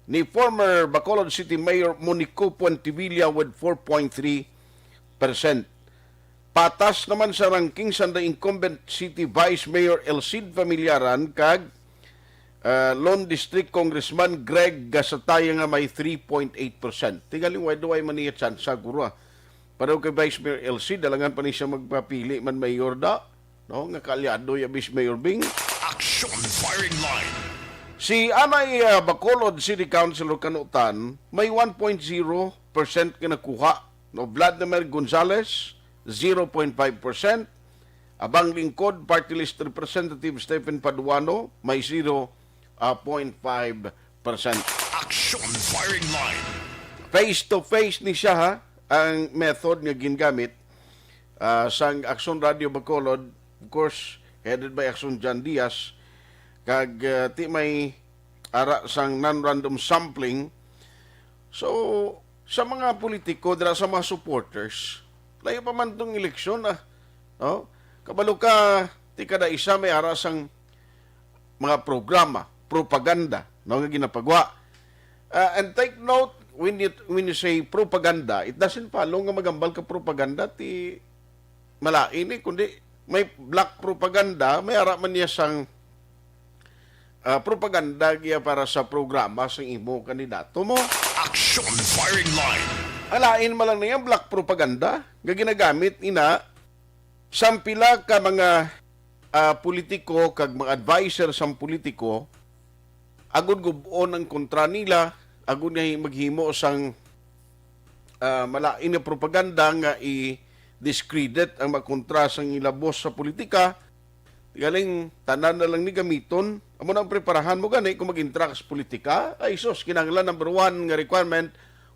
ni former Bacolod City Mayor Monico Puentevilla with four point three percent. Patas naman sa ranking sang incumbent City Vice Mayor El Cid Familiaran kag, ah, Lone District Congressman Greg Gasataya nga may three point eight percent. Tingaling way duway man niya tsansa, guro, ah. Pareho kay Vice Mayor El Cid, alangan pa ni siya magpapili man mayor da, no? Nga kaalyado ya Vice Mayor Bing. Action Firing Line. Si anay, ah, Bacolod City Councilor Kanutan, may one point zero percent nga nakuha, no? Vladimir Gonzales, zero point five percent. Abang Lingkod, Party List Representative Stephen Paduano, may zero point five percent. Action Firing Line. Face-to-face ni siya, ha, ang method nga gingamit, ah, sang Aksyon Radio Bacolod, of course, headed by Aksyon John Diaz, kag, ah, ti may ara sang non-random sampling. So, sa mga politiko, dira sa mga supporters, layo pa man tong eleksyon, ah. No? Kabalo ka, ti kada isa may ara sang mga programa, propaganda, no, nga ginapagwa. Ah, and take note, when you, when you say propaganda, it doesn't follow nga magambal ka propaganda, ti malain, eh, kundi may black propaganda, may ara man niya sang, ah, propaganda giya para sa programa sa imo kandidato mo. Action Firing Line. Alain man lang niya black propaganda nga ginagamit ina sang pila ka mga, ah, politiko kag mga adviser sang politiko, agud gub-on ang kontra nila, agud nga hi-, maghimo sang, ah, malain nga propaganda nga i-discredit ang mga kontra sang ila boss sa politika. Galing, tanan na lang ni gamiton. Amo na ang preparahan mo gani kung mag-intra ka sa politika. Ay sus, kinahanglan number one nga requirement,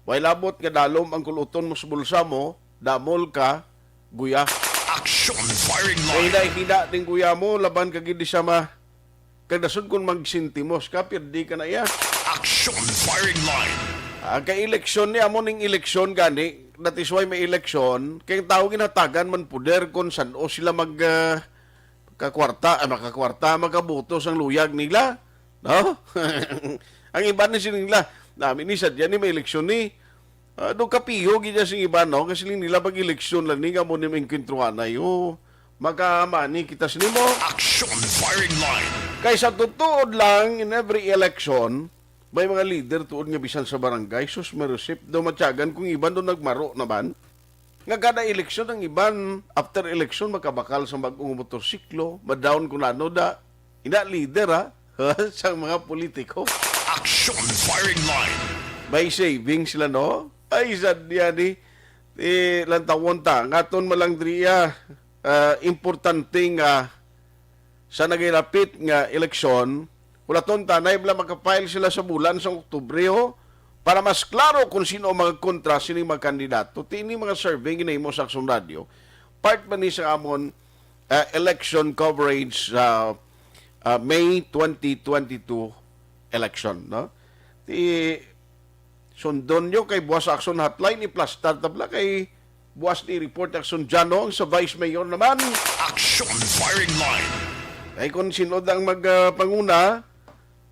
way labot nga dalom ang kuluton mo sa bulsa mo, damol ka, guya. Action firing line. Hina-hina ding guya mo, laban ka gid di sama. Kag nasud kon magsintimos ka, pirdi ka na iya. Action firing line. Ah, kay eleksyon ni, amo ning eleksyon gani, that is why may eleksyon, kay ang tawo ginhatagan man poder kon san-o sila mag, ah, kakwarta, ah, makakwarta, makaboto sang luyag nila, no? Ang iban ni sila, nami ni sadya ni may eleksyon ni, ah, do kapiyo gid sing iban, no? Kasi nila pag-eleksyon lang ni nga mo ni maengkwentruhanay, oh. Makamani kita sa nimo. Action firing line. Kay sa tutuod lang, in every election, may mga leader tuod nga bisan sa barangay, sus, may receipt daw matyagan kung iban daw nagmaro naman. Nga kada eleksyon ang iban, after eleksyon, makabakal sa bag-ong motorsiklo, ma-down kung ano da. Ina, leader, ha? Sa mga politiko. Action firing line. May savings sila, no? Ay, sad niya ni. Eh, lantawon ta. Ngaton malang diri, ah, ah, importante nga sa nagilapit nga eleksyon, hulaton ta, na bala makapile sila sa bulan sa Oktubre, ho, para mas klaro kung sino ang mga kontra sining mga kandidato. Ti ini mga survey ginahimo sa Aksyon Radio, part man ni sa amon, ah, election coverage sa, ah, May twenty twenty-two election, no? Ti, sundon nyo kay buwas sa Aksyon Hotline, iplastar tabla kay buwas ni report Aksyon Janong sa Vice Mayor naman. Action firing line. Ay kung sino ang mag, ah, panguna,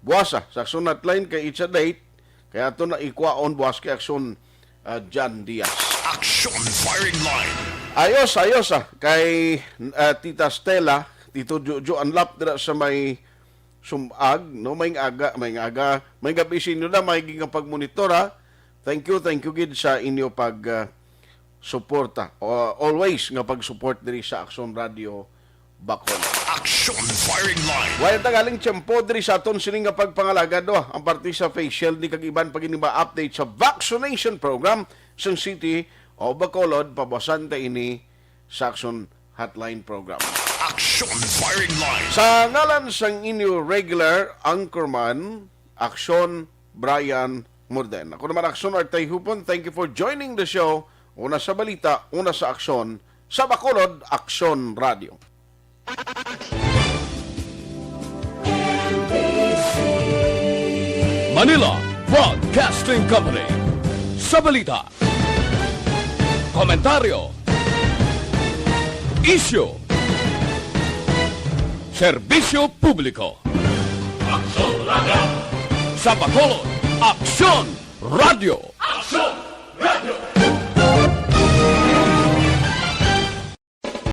buwas, ah, sa Aksyon Hotline kay it's a date, kaya ato na ikwaon buwas kay Aksyon, ah, Jan Diaz. Action firing line. Ayos, ayos, ah, kay, ah, Tita Stella, Tito Jojo Anlap dira sa may Sumag, no? May aga, may aga, may gabi sa inyo na, may nga pagmonitor, ha. Thank you, thank you gid sa inyo pag, ah, suporta. O, always nga pag-support diri sa Aksyon Radio Bacolod. Action firing line. Wala ta galing tiyempo diri sa aton sini nga pagpangalagad, no? Ang parte sa facial ni kag iban pa gid nga mga update sa vaccination program sa City of Bacolod, pabuasan ta ini sa Aksyon Hotline Program. Action firing line. Sa ngalan sang inyo regular anchorman, Aksyon Brian Morden. Ako naman, Aksyon Artay Hupon. Thank you for joining the show. Una sa balita, una sa aksyon, sa Bacolod, Aksyon Radio. Manila Broadcasting Company. Sa balita, komentaryo, isyu, serbisyo publiko. Aksyon Radio. Sa Bacolod, Aksyon Radio. Aksyon